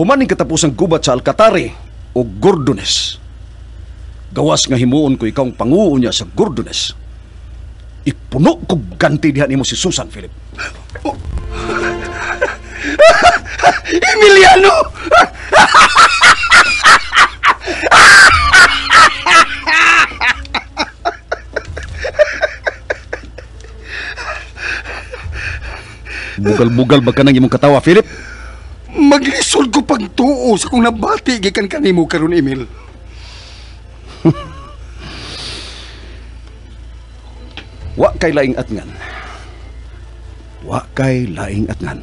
humaning katapos ang gubat sa Alcatari o Gordones. Gawas nga himuon ko ikaw ang panguo niya sa Gordones. Ipuno kog ganti diha nimo si Susan, Philip. Oh. Emiliano! Bugal-bugal ba ka ng imong katawa, Philip? Maglisod ko pagtuo sa kung nabati gikan kanimo karon, Emil. Wa kay laing atngan. Wa kay laing atngan.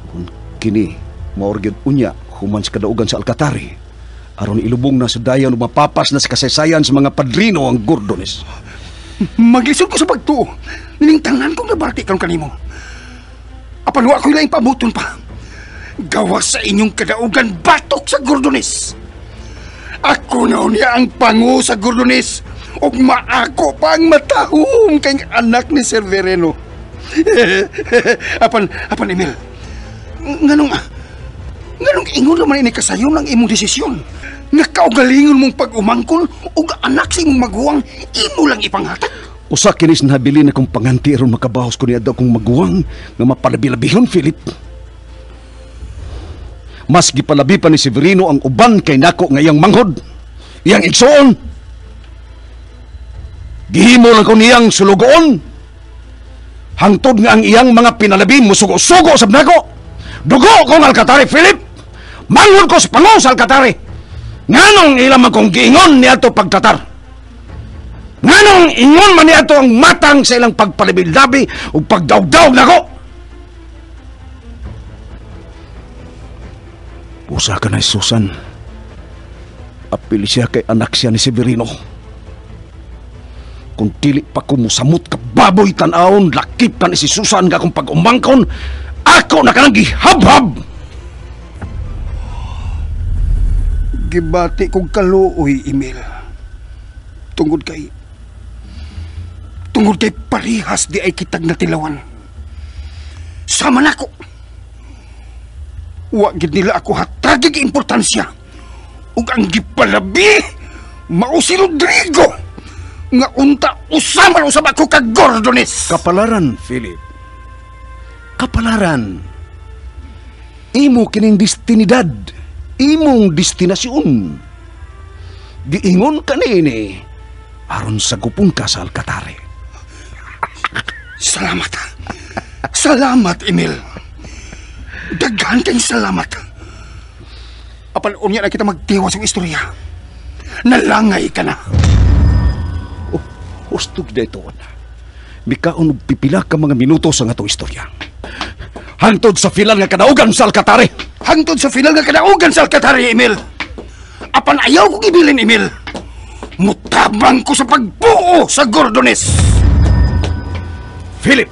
Kung kini maor gyud unya human sa kadaugan sa Alcatari, aron ilubong na sa dayon ug mapapas na sa kasaysayan sa mga padrino ang Gordones. Maglisod ko sa pagtuo. Nining tanan kong nabati karon kanimo. Apan wa ko'y laing pamuton pa. Gawas sa inyong kadaugan batok sa Gordones. Ako na niya ang pangu sa Gordones. Ug maako pa ang matahom kay anak ni Severino. Apan Emil, nganong ingon naman ini kasayon ang imong desisyon? Nga kaugalingon mong pag-umangkon ug anak sa imong maguwang imo lang ipanghatag. Usa kinis nabilin akong panganti aron makabahos ko niadto akong maguwang nga mapalabi-labihon, Philip. Mas gipalabi pa ni Severino ang uban kay nako nga iyang manghod, iyang igsoon. Gihimo lang ko niyang sulugoon. Hangtod nga ang iyang mga pinalabi musugo-sugo sab nako. Dugo kong Alcatari, Philip. Manghod ko sa pango sa Alcatari. Nganong ilang man kong giingon niadto pagtatar? Nganong ingon man niadto ang matang sa ilang pagpalabi-labi ug pagdawg-dawg nako? Usa ka na, Susan. Apil siya kay anak siya ni Severino. Kung dili pa ko musamot ka baboy tan-awon, lakip ka ni si Susan nga akong pag-umangkon, ako na ka nang gihabhab! Gibati kong kaluoy, Emil. Tungod kay parihas di ay kitag natilawan. Sama nako. Wa gid nila ako hatagig importansya. Ug ang gipalabi mao si Rodrigo. Nga unta usaman usab ako ka Gordones. Kapalaran, Philip. Kapalaran. Imo kining destinidad, imong destinasyon. Giingon ka niini aron sagupon ka sa Alcatare. Salamat. Salamat, Emil. Daghan kayong salamat. Apan unya na kita magtiwas ng istorya. Nalangay ka na. Oh, husto gid ito. Mikaon og pipila ka mga minuto sa atong istorya. Hangtod sa final nga kadaugan sa Alcatare. Hangtod sa final nga kadaugan sa Alcatare, Emil. Apan ayaw kong ibilin, Emil. Mutabang ko sa pagbuo sa Gordones. Philip!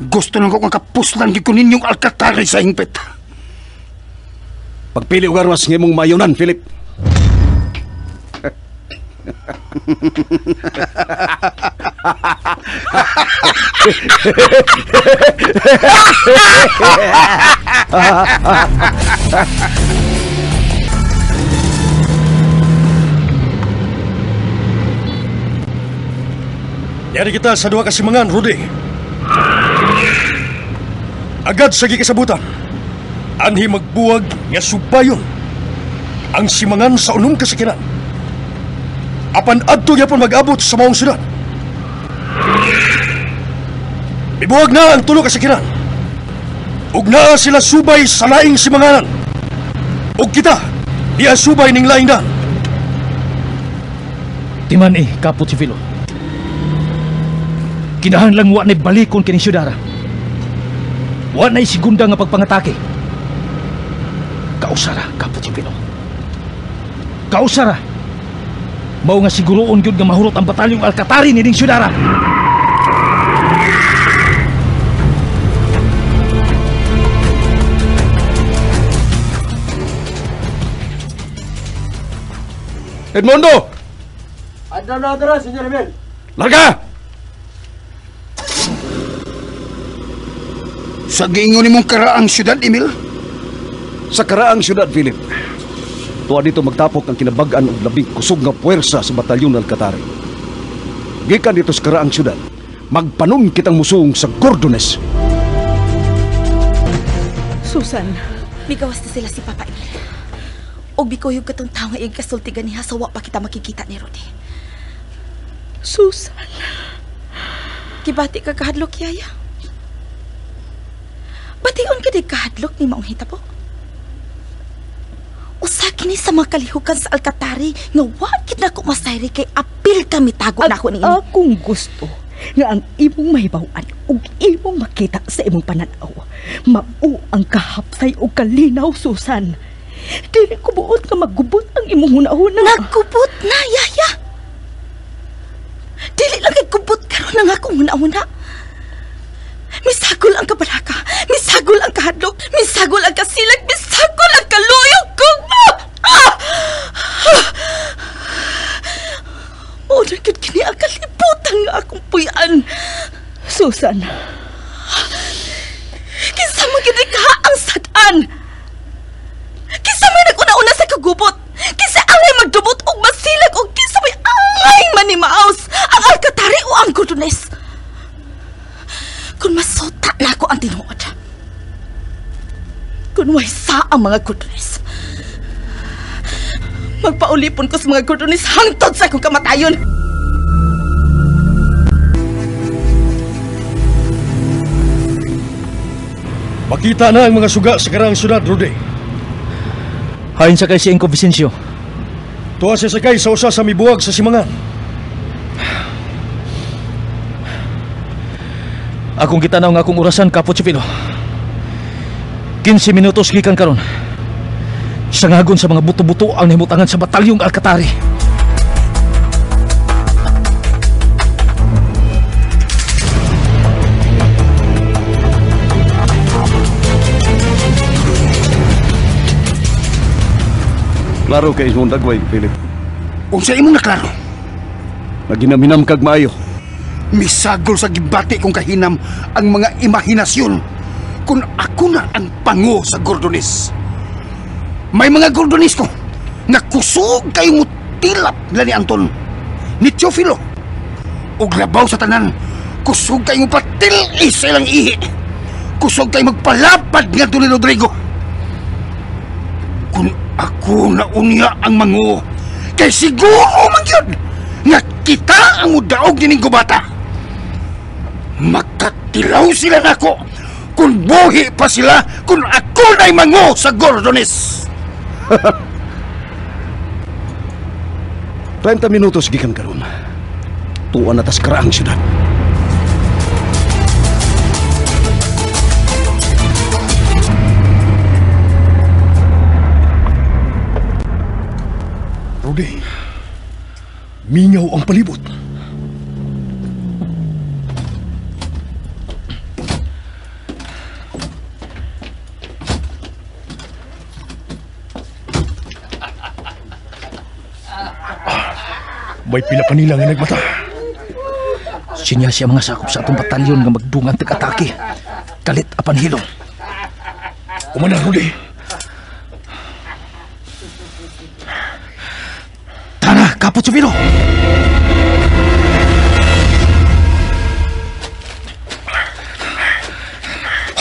Gusto lang ko nga kapuslan gid ko ninyong Alcatare sa hingpit. Pagpili og armas nga imong mayonan, Philip. Yari kita sa duha ka simangan, Rudy. Agad sa gikasabutan, anhi magbuwag nga subayon ang simangan sa unom ka sakinan. Apan adto gyapon mag-abot sa maong syudad. Mibuwag na ang tulo ka sakinan. Ug naa sila subay sa laing simanganan. Ug kita diha subay ning laing daan. Timan kapot si Filo. Kinahanglang wa na'y balikon kining syudara. Wa na'y segunda nga pagpangatake. Kausara, kapot si Filo. Kausara. Mao nga siguroon gyud nga mahurot ang batalyong Alcatari nining syudara. Edmundo! Adlaw na dara, Senyor Emil. Larga! Sa giingon nimong karaang syudad, Emil? Sa karaang syudad, Philip. Tuwa dito magtapok ang kinabag-an og labing kusog nga puwersa sa batalyon Alcatare. Gikan dito sa karaang syudad, magpanon kitang musung sa Gordones. Susan, migawas na sila si Papa Emil. Og bikuyog katong tawo nga iyang kasultigan niya sa wa pa kita makikita ni Rudy. Susan, kibati ka kahadlok, Yaya. Bation ka di kahadlok ni maong hitabo. Usa kini sa mga kalihukan sa Alcatari nga wa gid nako masayri kay apil kami tago nako niini. Akong gusto nga ang imong mahibaw-an ug imong makita sa imong pananaw mao ang kahapsay ug kalinaw, Susan. Dili ko buot nga magubot ang imong hunahuna. Nagkubot na, Yaya. Dili lang kay kubot karon ang akong hunahuna. Misagol ang kabalaka, misagol ang kahadlok, misagol ang kasilag, misagol ang kaluyog kong Mao na gyud kini ang kalibutan nga akong puy-an. Susan, kinsa man gyud ka ang sad-an? Kinsa may nag-una-una sa kagubot? Kinsa angay magdubot og masilag og kinsa may angay manimaos? Ang Alcatari o ang Gordones? Kung masuta na ako ang tinuod, kung waysa ang mga Gordones, magpaulipon ko sa mga Gordones hangtod sa akong kamatayon. Makita na ang mga suga sa karaang syudad, Rudy. Hain sakay si Engko Vicencio. Tuwa siya sakay sa usa sa mibuwag sa simangan. Akong gitanaw nga akong orasan, Kapot si Pilo. 15 minutos gikan karon. Sangagon sa mga buto-buto ang nahimutangan sa batalyong Alcatari. Klaro kay imong dagway, Philip. Unsa imong naklaro? Naginaminam kag maayo. Misagol sa gibati kong kahinam ang mga imahinasyon kung ako na ang pango sa Gordones. May mga Gordones ko na kusog kayo mutilap nila ni Anton, ni Teofilo, Ug labaw sa tanan, kusog kay mo patil-is sa ilang ihi. Kusog kay magpalapad nga ni Rodrigo. Kung ako na unya ang mangu, kay siguro man yun nga kita ang mudaog nining gubata. Makatilaw sila nako kung buhi pa sila kung ako na'y mangu sa Gordones. 30 minutos gikan karon. Tuwa na tas karaang syudad. Rudy, mingaw ang palibot. May pila kanila nga nagmata. Sinya siya mga sakop sa atong batalyon nga magdungan tag-atake. Kalit apan hilom. Umana, Rudy. Tara, kapot sa pilo.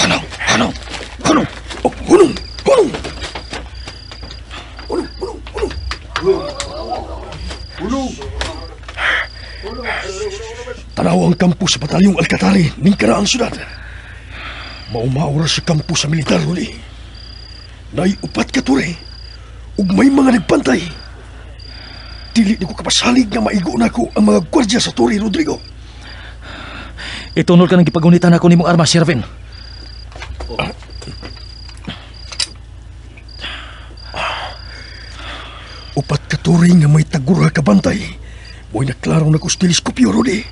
Hanong, hanong, hanong, oh, hunong, hunong. Hunong, hunong, hunong. Hunong. Tanaw ang kampo sa batalyong Alcatari ning karaang syudad. Maumaura sa kampo sa militar huli. Nay upat ka ture ug may mga nagpantay. Dili ni ko kapasalig nga maigo nako ang mga gwardiya sa turi, Rodrigo. Itunol ka ng gipagunitan ako nimong armas, Shervin. Upat ka turi nga may tagura ka bantay. Mo'y naklaro na ko sa teleskopyo, Rudy.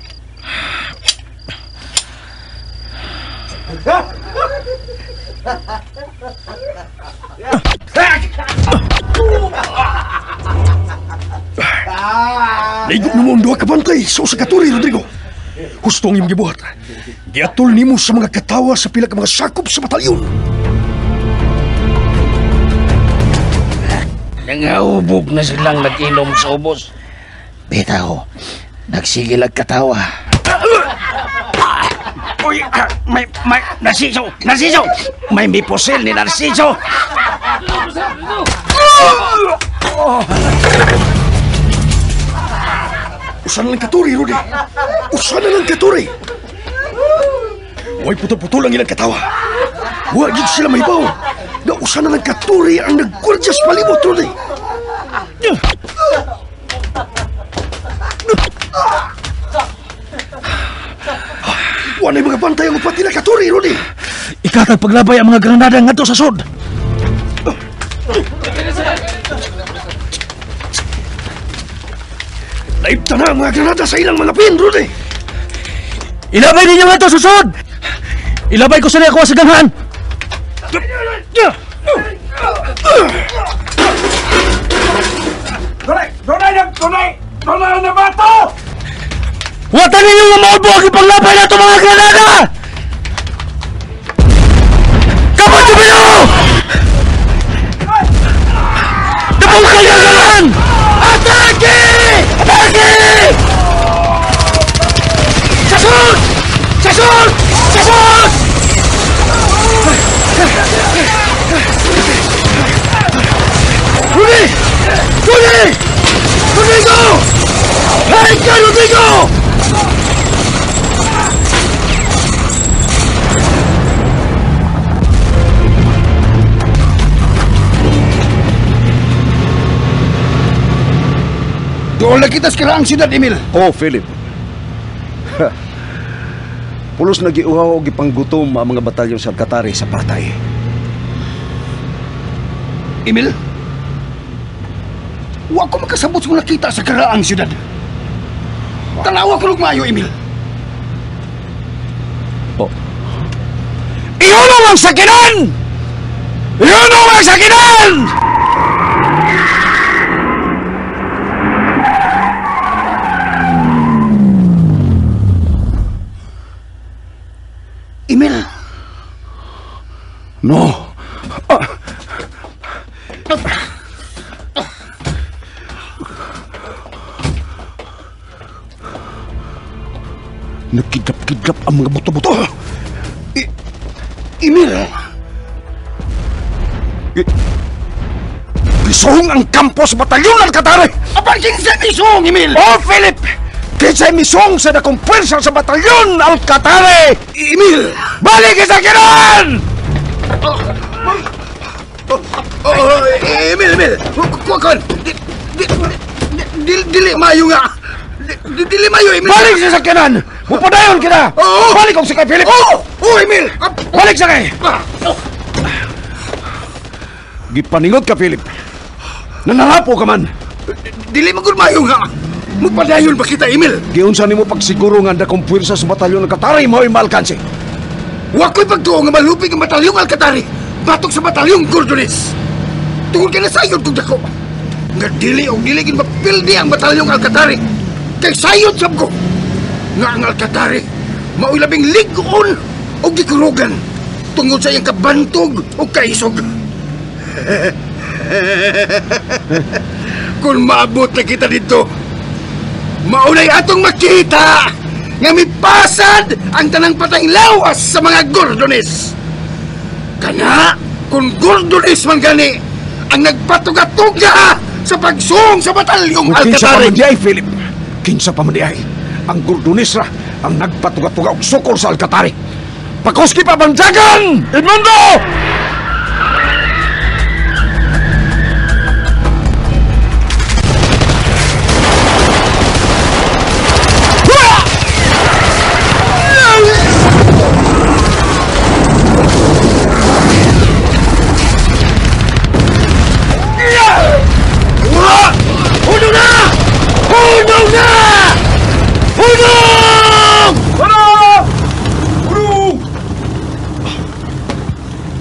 Naigo na mo ang duha ka bantay sa usa ka turi, Rodrigo. Husto ang imong gibuhat. Giatol nimo sa mga katawa sa pila ka mga sakop sa batalyon. Nangaubog na silang nag-inom sa ubos. Bitaw, nagsigil ang katawa. Uy, may, Narciso! Narciso! May miposil ni Narciso! Usan lang katuri, Rudy! Usan na lang katuri! Huwag putol-putol ang ilang katawa. Huwag yun sila mahibaw na usan na lang katuri ang naggwardiya sa palibot, Rudy! Wanay mga bantay ang upat nila katuri, Rudy! Ikatag paglabay ang mga granada ngadto sa sod! Naibta na ang mga granada sa ilang mga pin, Rudy! Ilabay ninyo ngadto sa sod! Ilabay ko sila ako sa ganghan! Dunay na bato! Watan ninyo nga maulbo ang ipanglabay na itong mga granada! Kapag tumilo! Tapong kagagalan! Atake! Atake! Sasod! Sasod! Sasod! Rudy! Rudy! Rodrigo! Hey, Rodrigo! Doon na kita sa karaang siyudad, Emil. Oh, Philip. Pulos na giuhaw o gipanggutom ang mga batalyon sa Alcatari sa patay. Emil? Wa ko makasabot kung nakita sa karaang siyudad. Tanawa ko lugmayo, Emil. Oh. Iyon ang sakinan! Iyon ang sakinan! Emil! No! Nagkidlap-kidlap ang mga buto-buto. Emil! Gisuhong ang kampo sa batalyon Alcatare! Apan kinsa misuhong, Emil? Oh, Philip! Kinsa misuhong sa dakong pwersa sa batalyon Alcatare! Emil! Balik sa kinan! Emil, Emil! Kuwan! Dili mayo nga! Dili mayo, Emil! Balik sa sakyanan! Mupadayon kita! Balik og sakay, Philip! Oo, Emil! Balik sakay! Gipaningot ka, Philip. Nanarapo ka man. Dili magud mayo nga. Mupadayon ba kita, Emil? Giunsa nimo pagsiguro nga dakong puwersa sa batalyon Alcatari mao'y maalkanse. Wa ko'y pagtuo nga malupig ang batalyong Alcatari batok sa batalyong Gordones. Tungod kay nasayod kog dako nga dili og dili gid mapildi ang batalyong Alcatari. Kay sayod sab ko nga ang Alcatari mao'y labing lig-on og gikurugan tungod sa iyang kabantog og kaisog. Kung maabot na kita dito, maunay atong makita nga mipasad ang tanang patayng lawas sa mga Gordones. Kana, kung Gordones man gani ang nagpatuga-tuga sa pagsuong sa batalyong Alcatari. Kinsa pa man di ay, Philip. Kinsa pa man di ay. Ang Gordones ra ang nagpatuga-tuga og sukol sa Alcatari. Pakuski pa banjagan! Edmundo!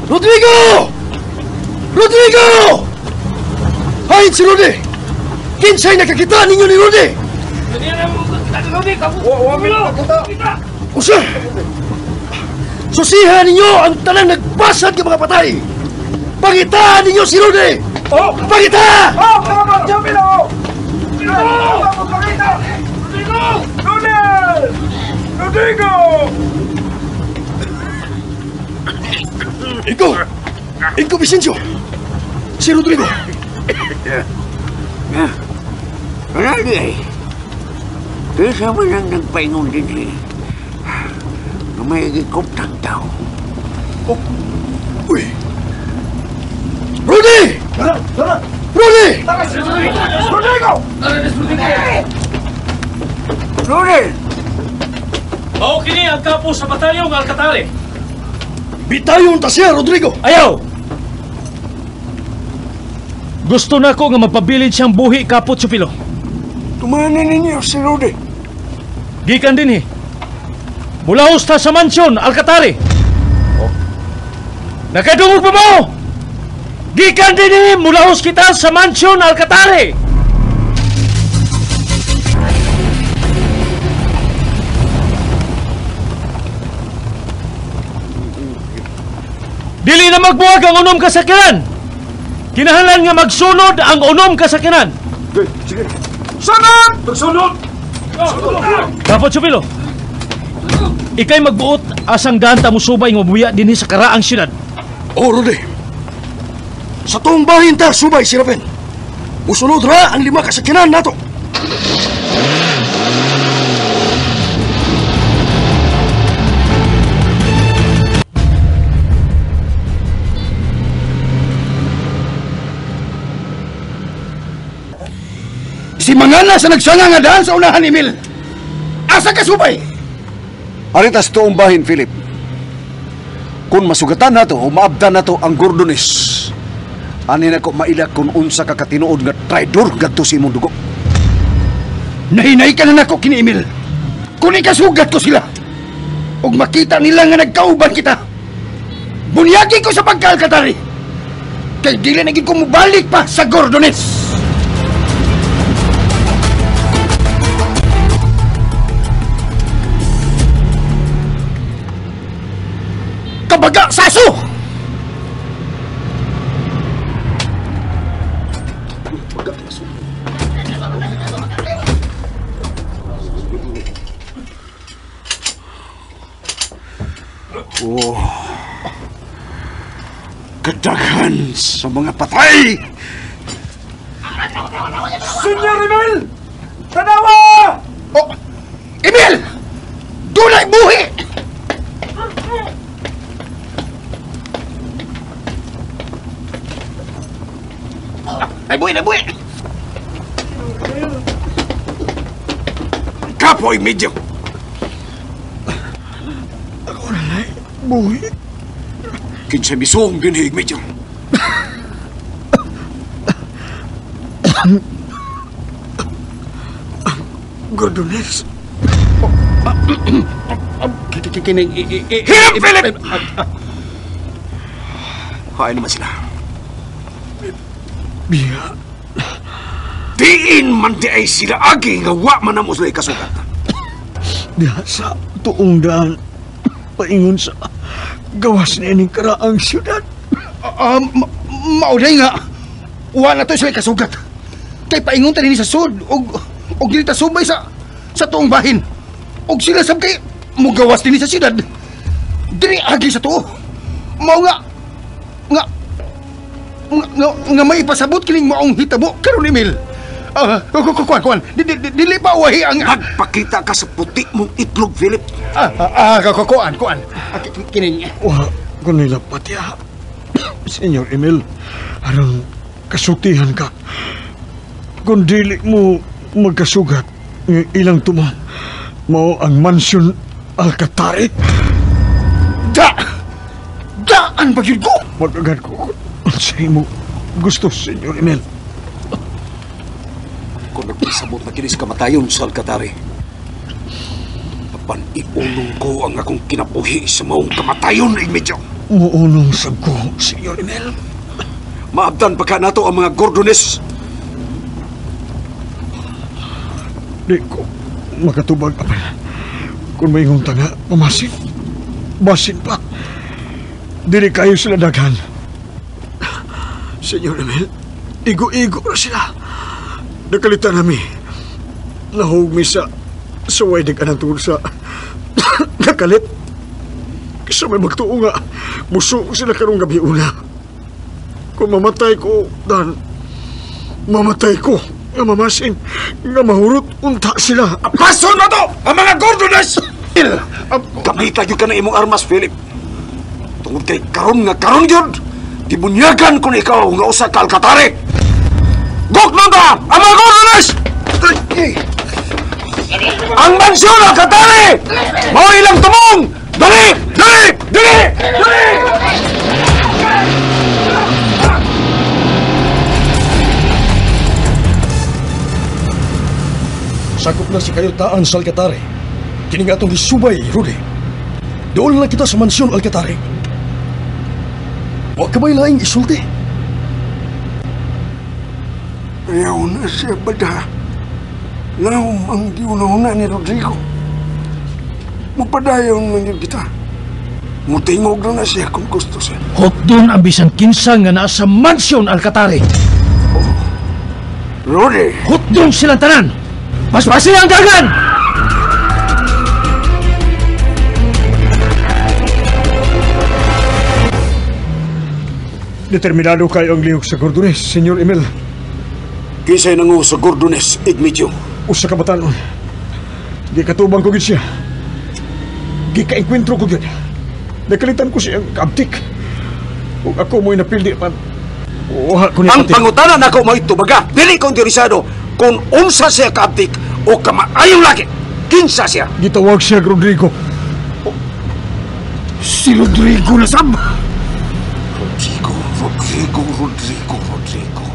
Rodrigo! Rodrigo! Hain si Rudy! Kinsay nakakita ninyo ni Rudy! Usa! Susihan ninyo ang tanang nagpasad ng mga patay! Pangitaan ninyo si Rudy! Pangita! Rodrigo! Ingo! Ingo Vicencio! Si Rodrigo! Wala di ay. Kaysa man ang nagpaingon din eh. Na may gikuptang tao. Oh. Uy! Rudy! Rudy! Rodrigo! Rudy! Mao kini ang kapo sa batalyong Alcatari. Bitayon ta siya, Rodrigo! Ayaw! Gusto na ko nga mapabilin siyang buhi, Kapot Supilo. Tumanan ninyo si Rudy. Gikan din eh. Mula usta sa mansyon, Alcatari. Oh. Nakadungog pa mo! Gikan din eh, mula kita sa mansyon, Alcatari. Dili na magbuwag ang unom kasakyanan. Kinahanglan nga magsunod ang unom kasakyanan. Sige. Sunod! Sunod! Dapat Supilo. Ikay magbuot asang daan ta musubay nga mabuya dinhi sa karaang syudad. Oh, Rudy. Sa tuong bahin ta subay si Raven. Musunod ra ang 5 kasakyanan nato. Si Mangana sa nagsanga nga daan sa unahan, Emil. Asa ka subay? Aritas tuong bahin, Philip. Kung masugatan nato o maabdan nato ang Gordones, ani na ko maila kung unsa ka katinuod nga traidor gadto sa imong dugo. Nahinay ka na nako kini, Emil. Kung ikasugat ko sila, ug makita nila nga nagkauban kita, bunyagi ko sa pagkaalkatari. Kay dili na gid ko mobalik pa sa Gordones. Kabaga saso! Oh. Kadaghan sa mga patay! Senyor Emil! Tanawa! Oh! Emil! Dunay buhi! Ay buhi, ay buhi! Kapoy medyo! Ako na lang, buhi. Kinsa misong dinhi medyo. Gordones. Kining... Hirap, Philip! Hain naman sila. Biya. Diin man di ay sila agi nga wa man namo sila ikasugat. Diha sa tuong daan, paingon sa gawas na ining karaang siyudad. Mauday nga, wa na to sila ikasugat. Kay paingon ta dinhi sa sud, og dili ta subay sa tuong bahin. Og sila sab kay mugawas dinhi sa siyudad. Diri agi sa tuo. Mao nga nga may ipasabot kining maong hitabo karon Emil. Kuan. Dili pa wahi ang nagpakita ka sa puti mong itlog, Philip. Kuan. Kining wa ko nila patiya. Senyor Emil, aron kasutihan ka. Kung dili mo magkasugat ilang tuma, mao ang mansyon Alcatari. Da! Daan ba yun ko? Mag-agad ko sa imo gusto, Senyor Emil. Kung nagpasabot na kinis kamatayon sa Alcatari, apan iunong ko ang akong kinabuhi sa maong kamatayon ay medyo. Muunong sab ko, Senyor Emil. Maabdan pa ka nato ang mga Gordones. Di ko makatubag apan. Kung may ingon tanga, mamasin. Basin pa. Dili kayo sila daghan. Senyor Emil, igo-igo na sila. Nakalitan nami. Nahug mi sa way dag-anang tungod sa nakalit. Kasi may magtuo nga, muso sila karong gabi una. Kung mamatay ko, dan, mamatay ko, nga mamasin, nga mahurot, unta sila. Apaso na to! Ang mga Gordones! Gamita yun ka na imong armas, Philip. Tungod kay karon nga karon yun, dibunyagan ko na ikaw nga usa ka Alcatari. Goknon ta! Ang mga Gordones! Ang mansyon Alcatari! Mao ilang tumong! Dali! Dali! Dali! Dali! Sakop na si kayutaan sa Alcatari. Kini nga atong gisubay, Rudy. Doon lang kita sa mansyon Alcatari. Wa ka ba'y laing isulti? Ayaw na siya, bada. Laom ang giunahuna ni Rodrigo. Mapadayon man yun kita. Mutingog na na siya kung gusto siya. Hotdon ang bisan kinsa nga naa sa mansyon Alcatari. Oh. Rudy! Hotdon silang tanan! Paspasin ang dagan! Determinado kayo ang lihok sa Gordones, Senyor Emil. Kisay nangu sa Gordones, Igmityo. Usa ka batanon. Gikatubang ko gid siya. Gikaengkwentro ko gid. Nakalitan ko siyang kaabtik. Ug ako mo'y napildi pa. Uha ko niya. Ang pangutana nako mo'y tubaga. Dili ko interesado kung unsa siya kaabtik o kamaayong laki. Kinsa siya? Gitawag siya Rodrigo. Oh, si Rodrigo na sab. Rodrigo, Rodrigo, Rodrigo, Rodrigo.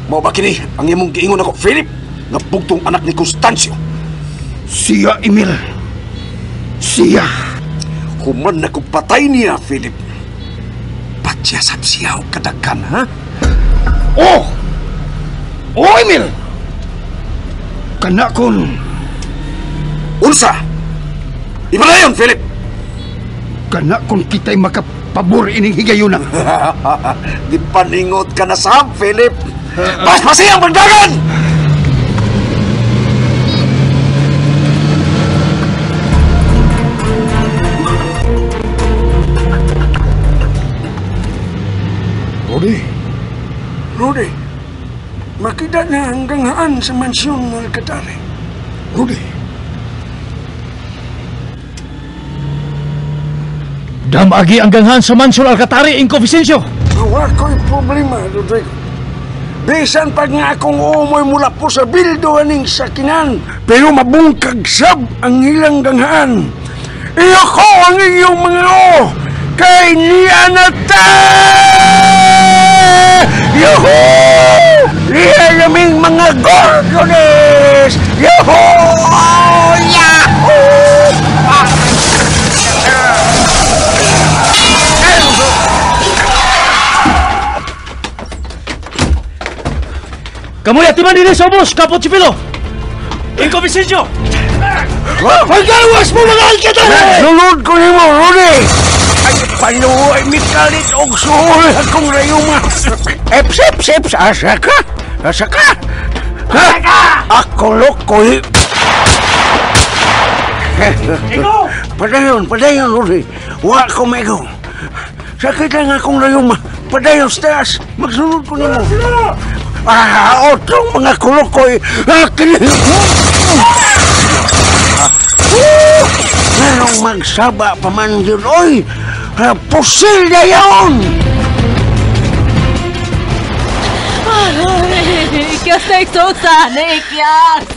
Mao ba kini ang imong giingon ako, Philip, nga bugtong anak ni Constancio? Siya, Emil. Siya. Human na kong patay niya, Philip. Patyasap siya o kadagkan, ha? Oh! Oh, Emil! Kana kon... Unsa? Iba na yun, Philip! Kana kon kita'y makapabor ining higayuna. Di paningot ka na sab, Philip! Paspasi ang bandagan! Rudy! Rudy! Makita na hanggang haan sa mansyon ng Alcatari. Rudy! Damagi ang ganghaan sa mansyon Alcatari, Inko Vicencio! Wa ko'y problema, Rodrigo. Bisan pag nga akong umoy mula po sa bildo aning sakinan, pero mabungkag sab ang ilang ganghaan. Iyo ko ang inyong mga o, kay niya na ta! Yuhu! Niya naming mga Gordones! Yuhu! Yahoo! Kamuya, atiman din sa ubos, Kapot Sipilo! Inko Vicencio! Pagawas mo mga Alcatari! Nulod ko nimo, Rudy! Ay, panuhay mikalit og suhol akong rayuma. Eps, eps, eps, asa ka? Asa ka? Ha? Ako lokoy. Padayon, padayon, Rudy. Wa ko mego. Sakit lang akong rayuma. Padayon sa taas. Magsunod ko nimo. Ah, otong mga kulukoy. Nganong magsaba pa man yun, oy! Pusil na yun! Ikyas na Susan! Ikyas!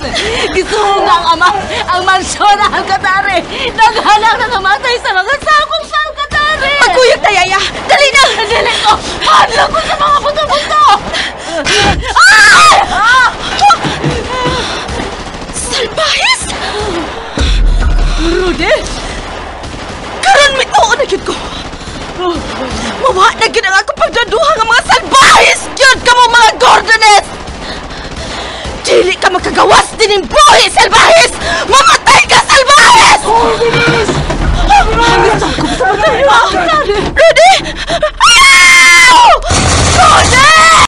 Gisuhong ang ama, ang mansyon ng Alcatari! Naghalang na namatay sa mga sakop sa Alcatari! Magkuyog na, Yaya! Dali na! Dali ko! Hadlok ko sa mga buto-buto! Ah! Salbahis! Rudy! Karon may oo na gyud ko. Mawa na gyud ang akong pagdaduha nga mga salbahe!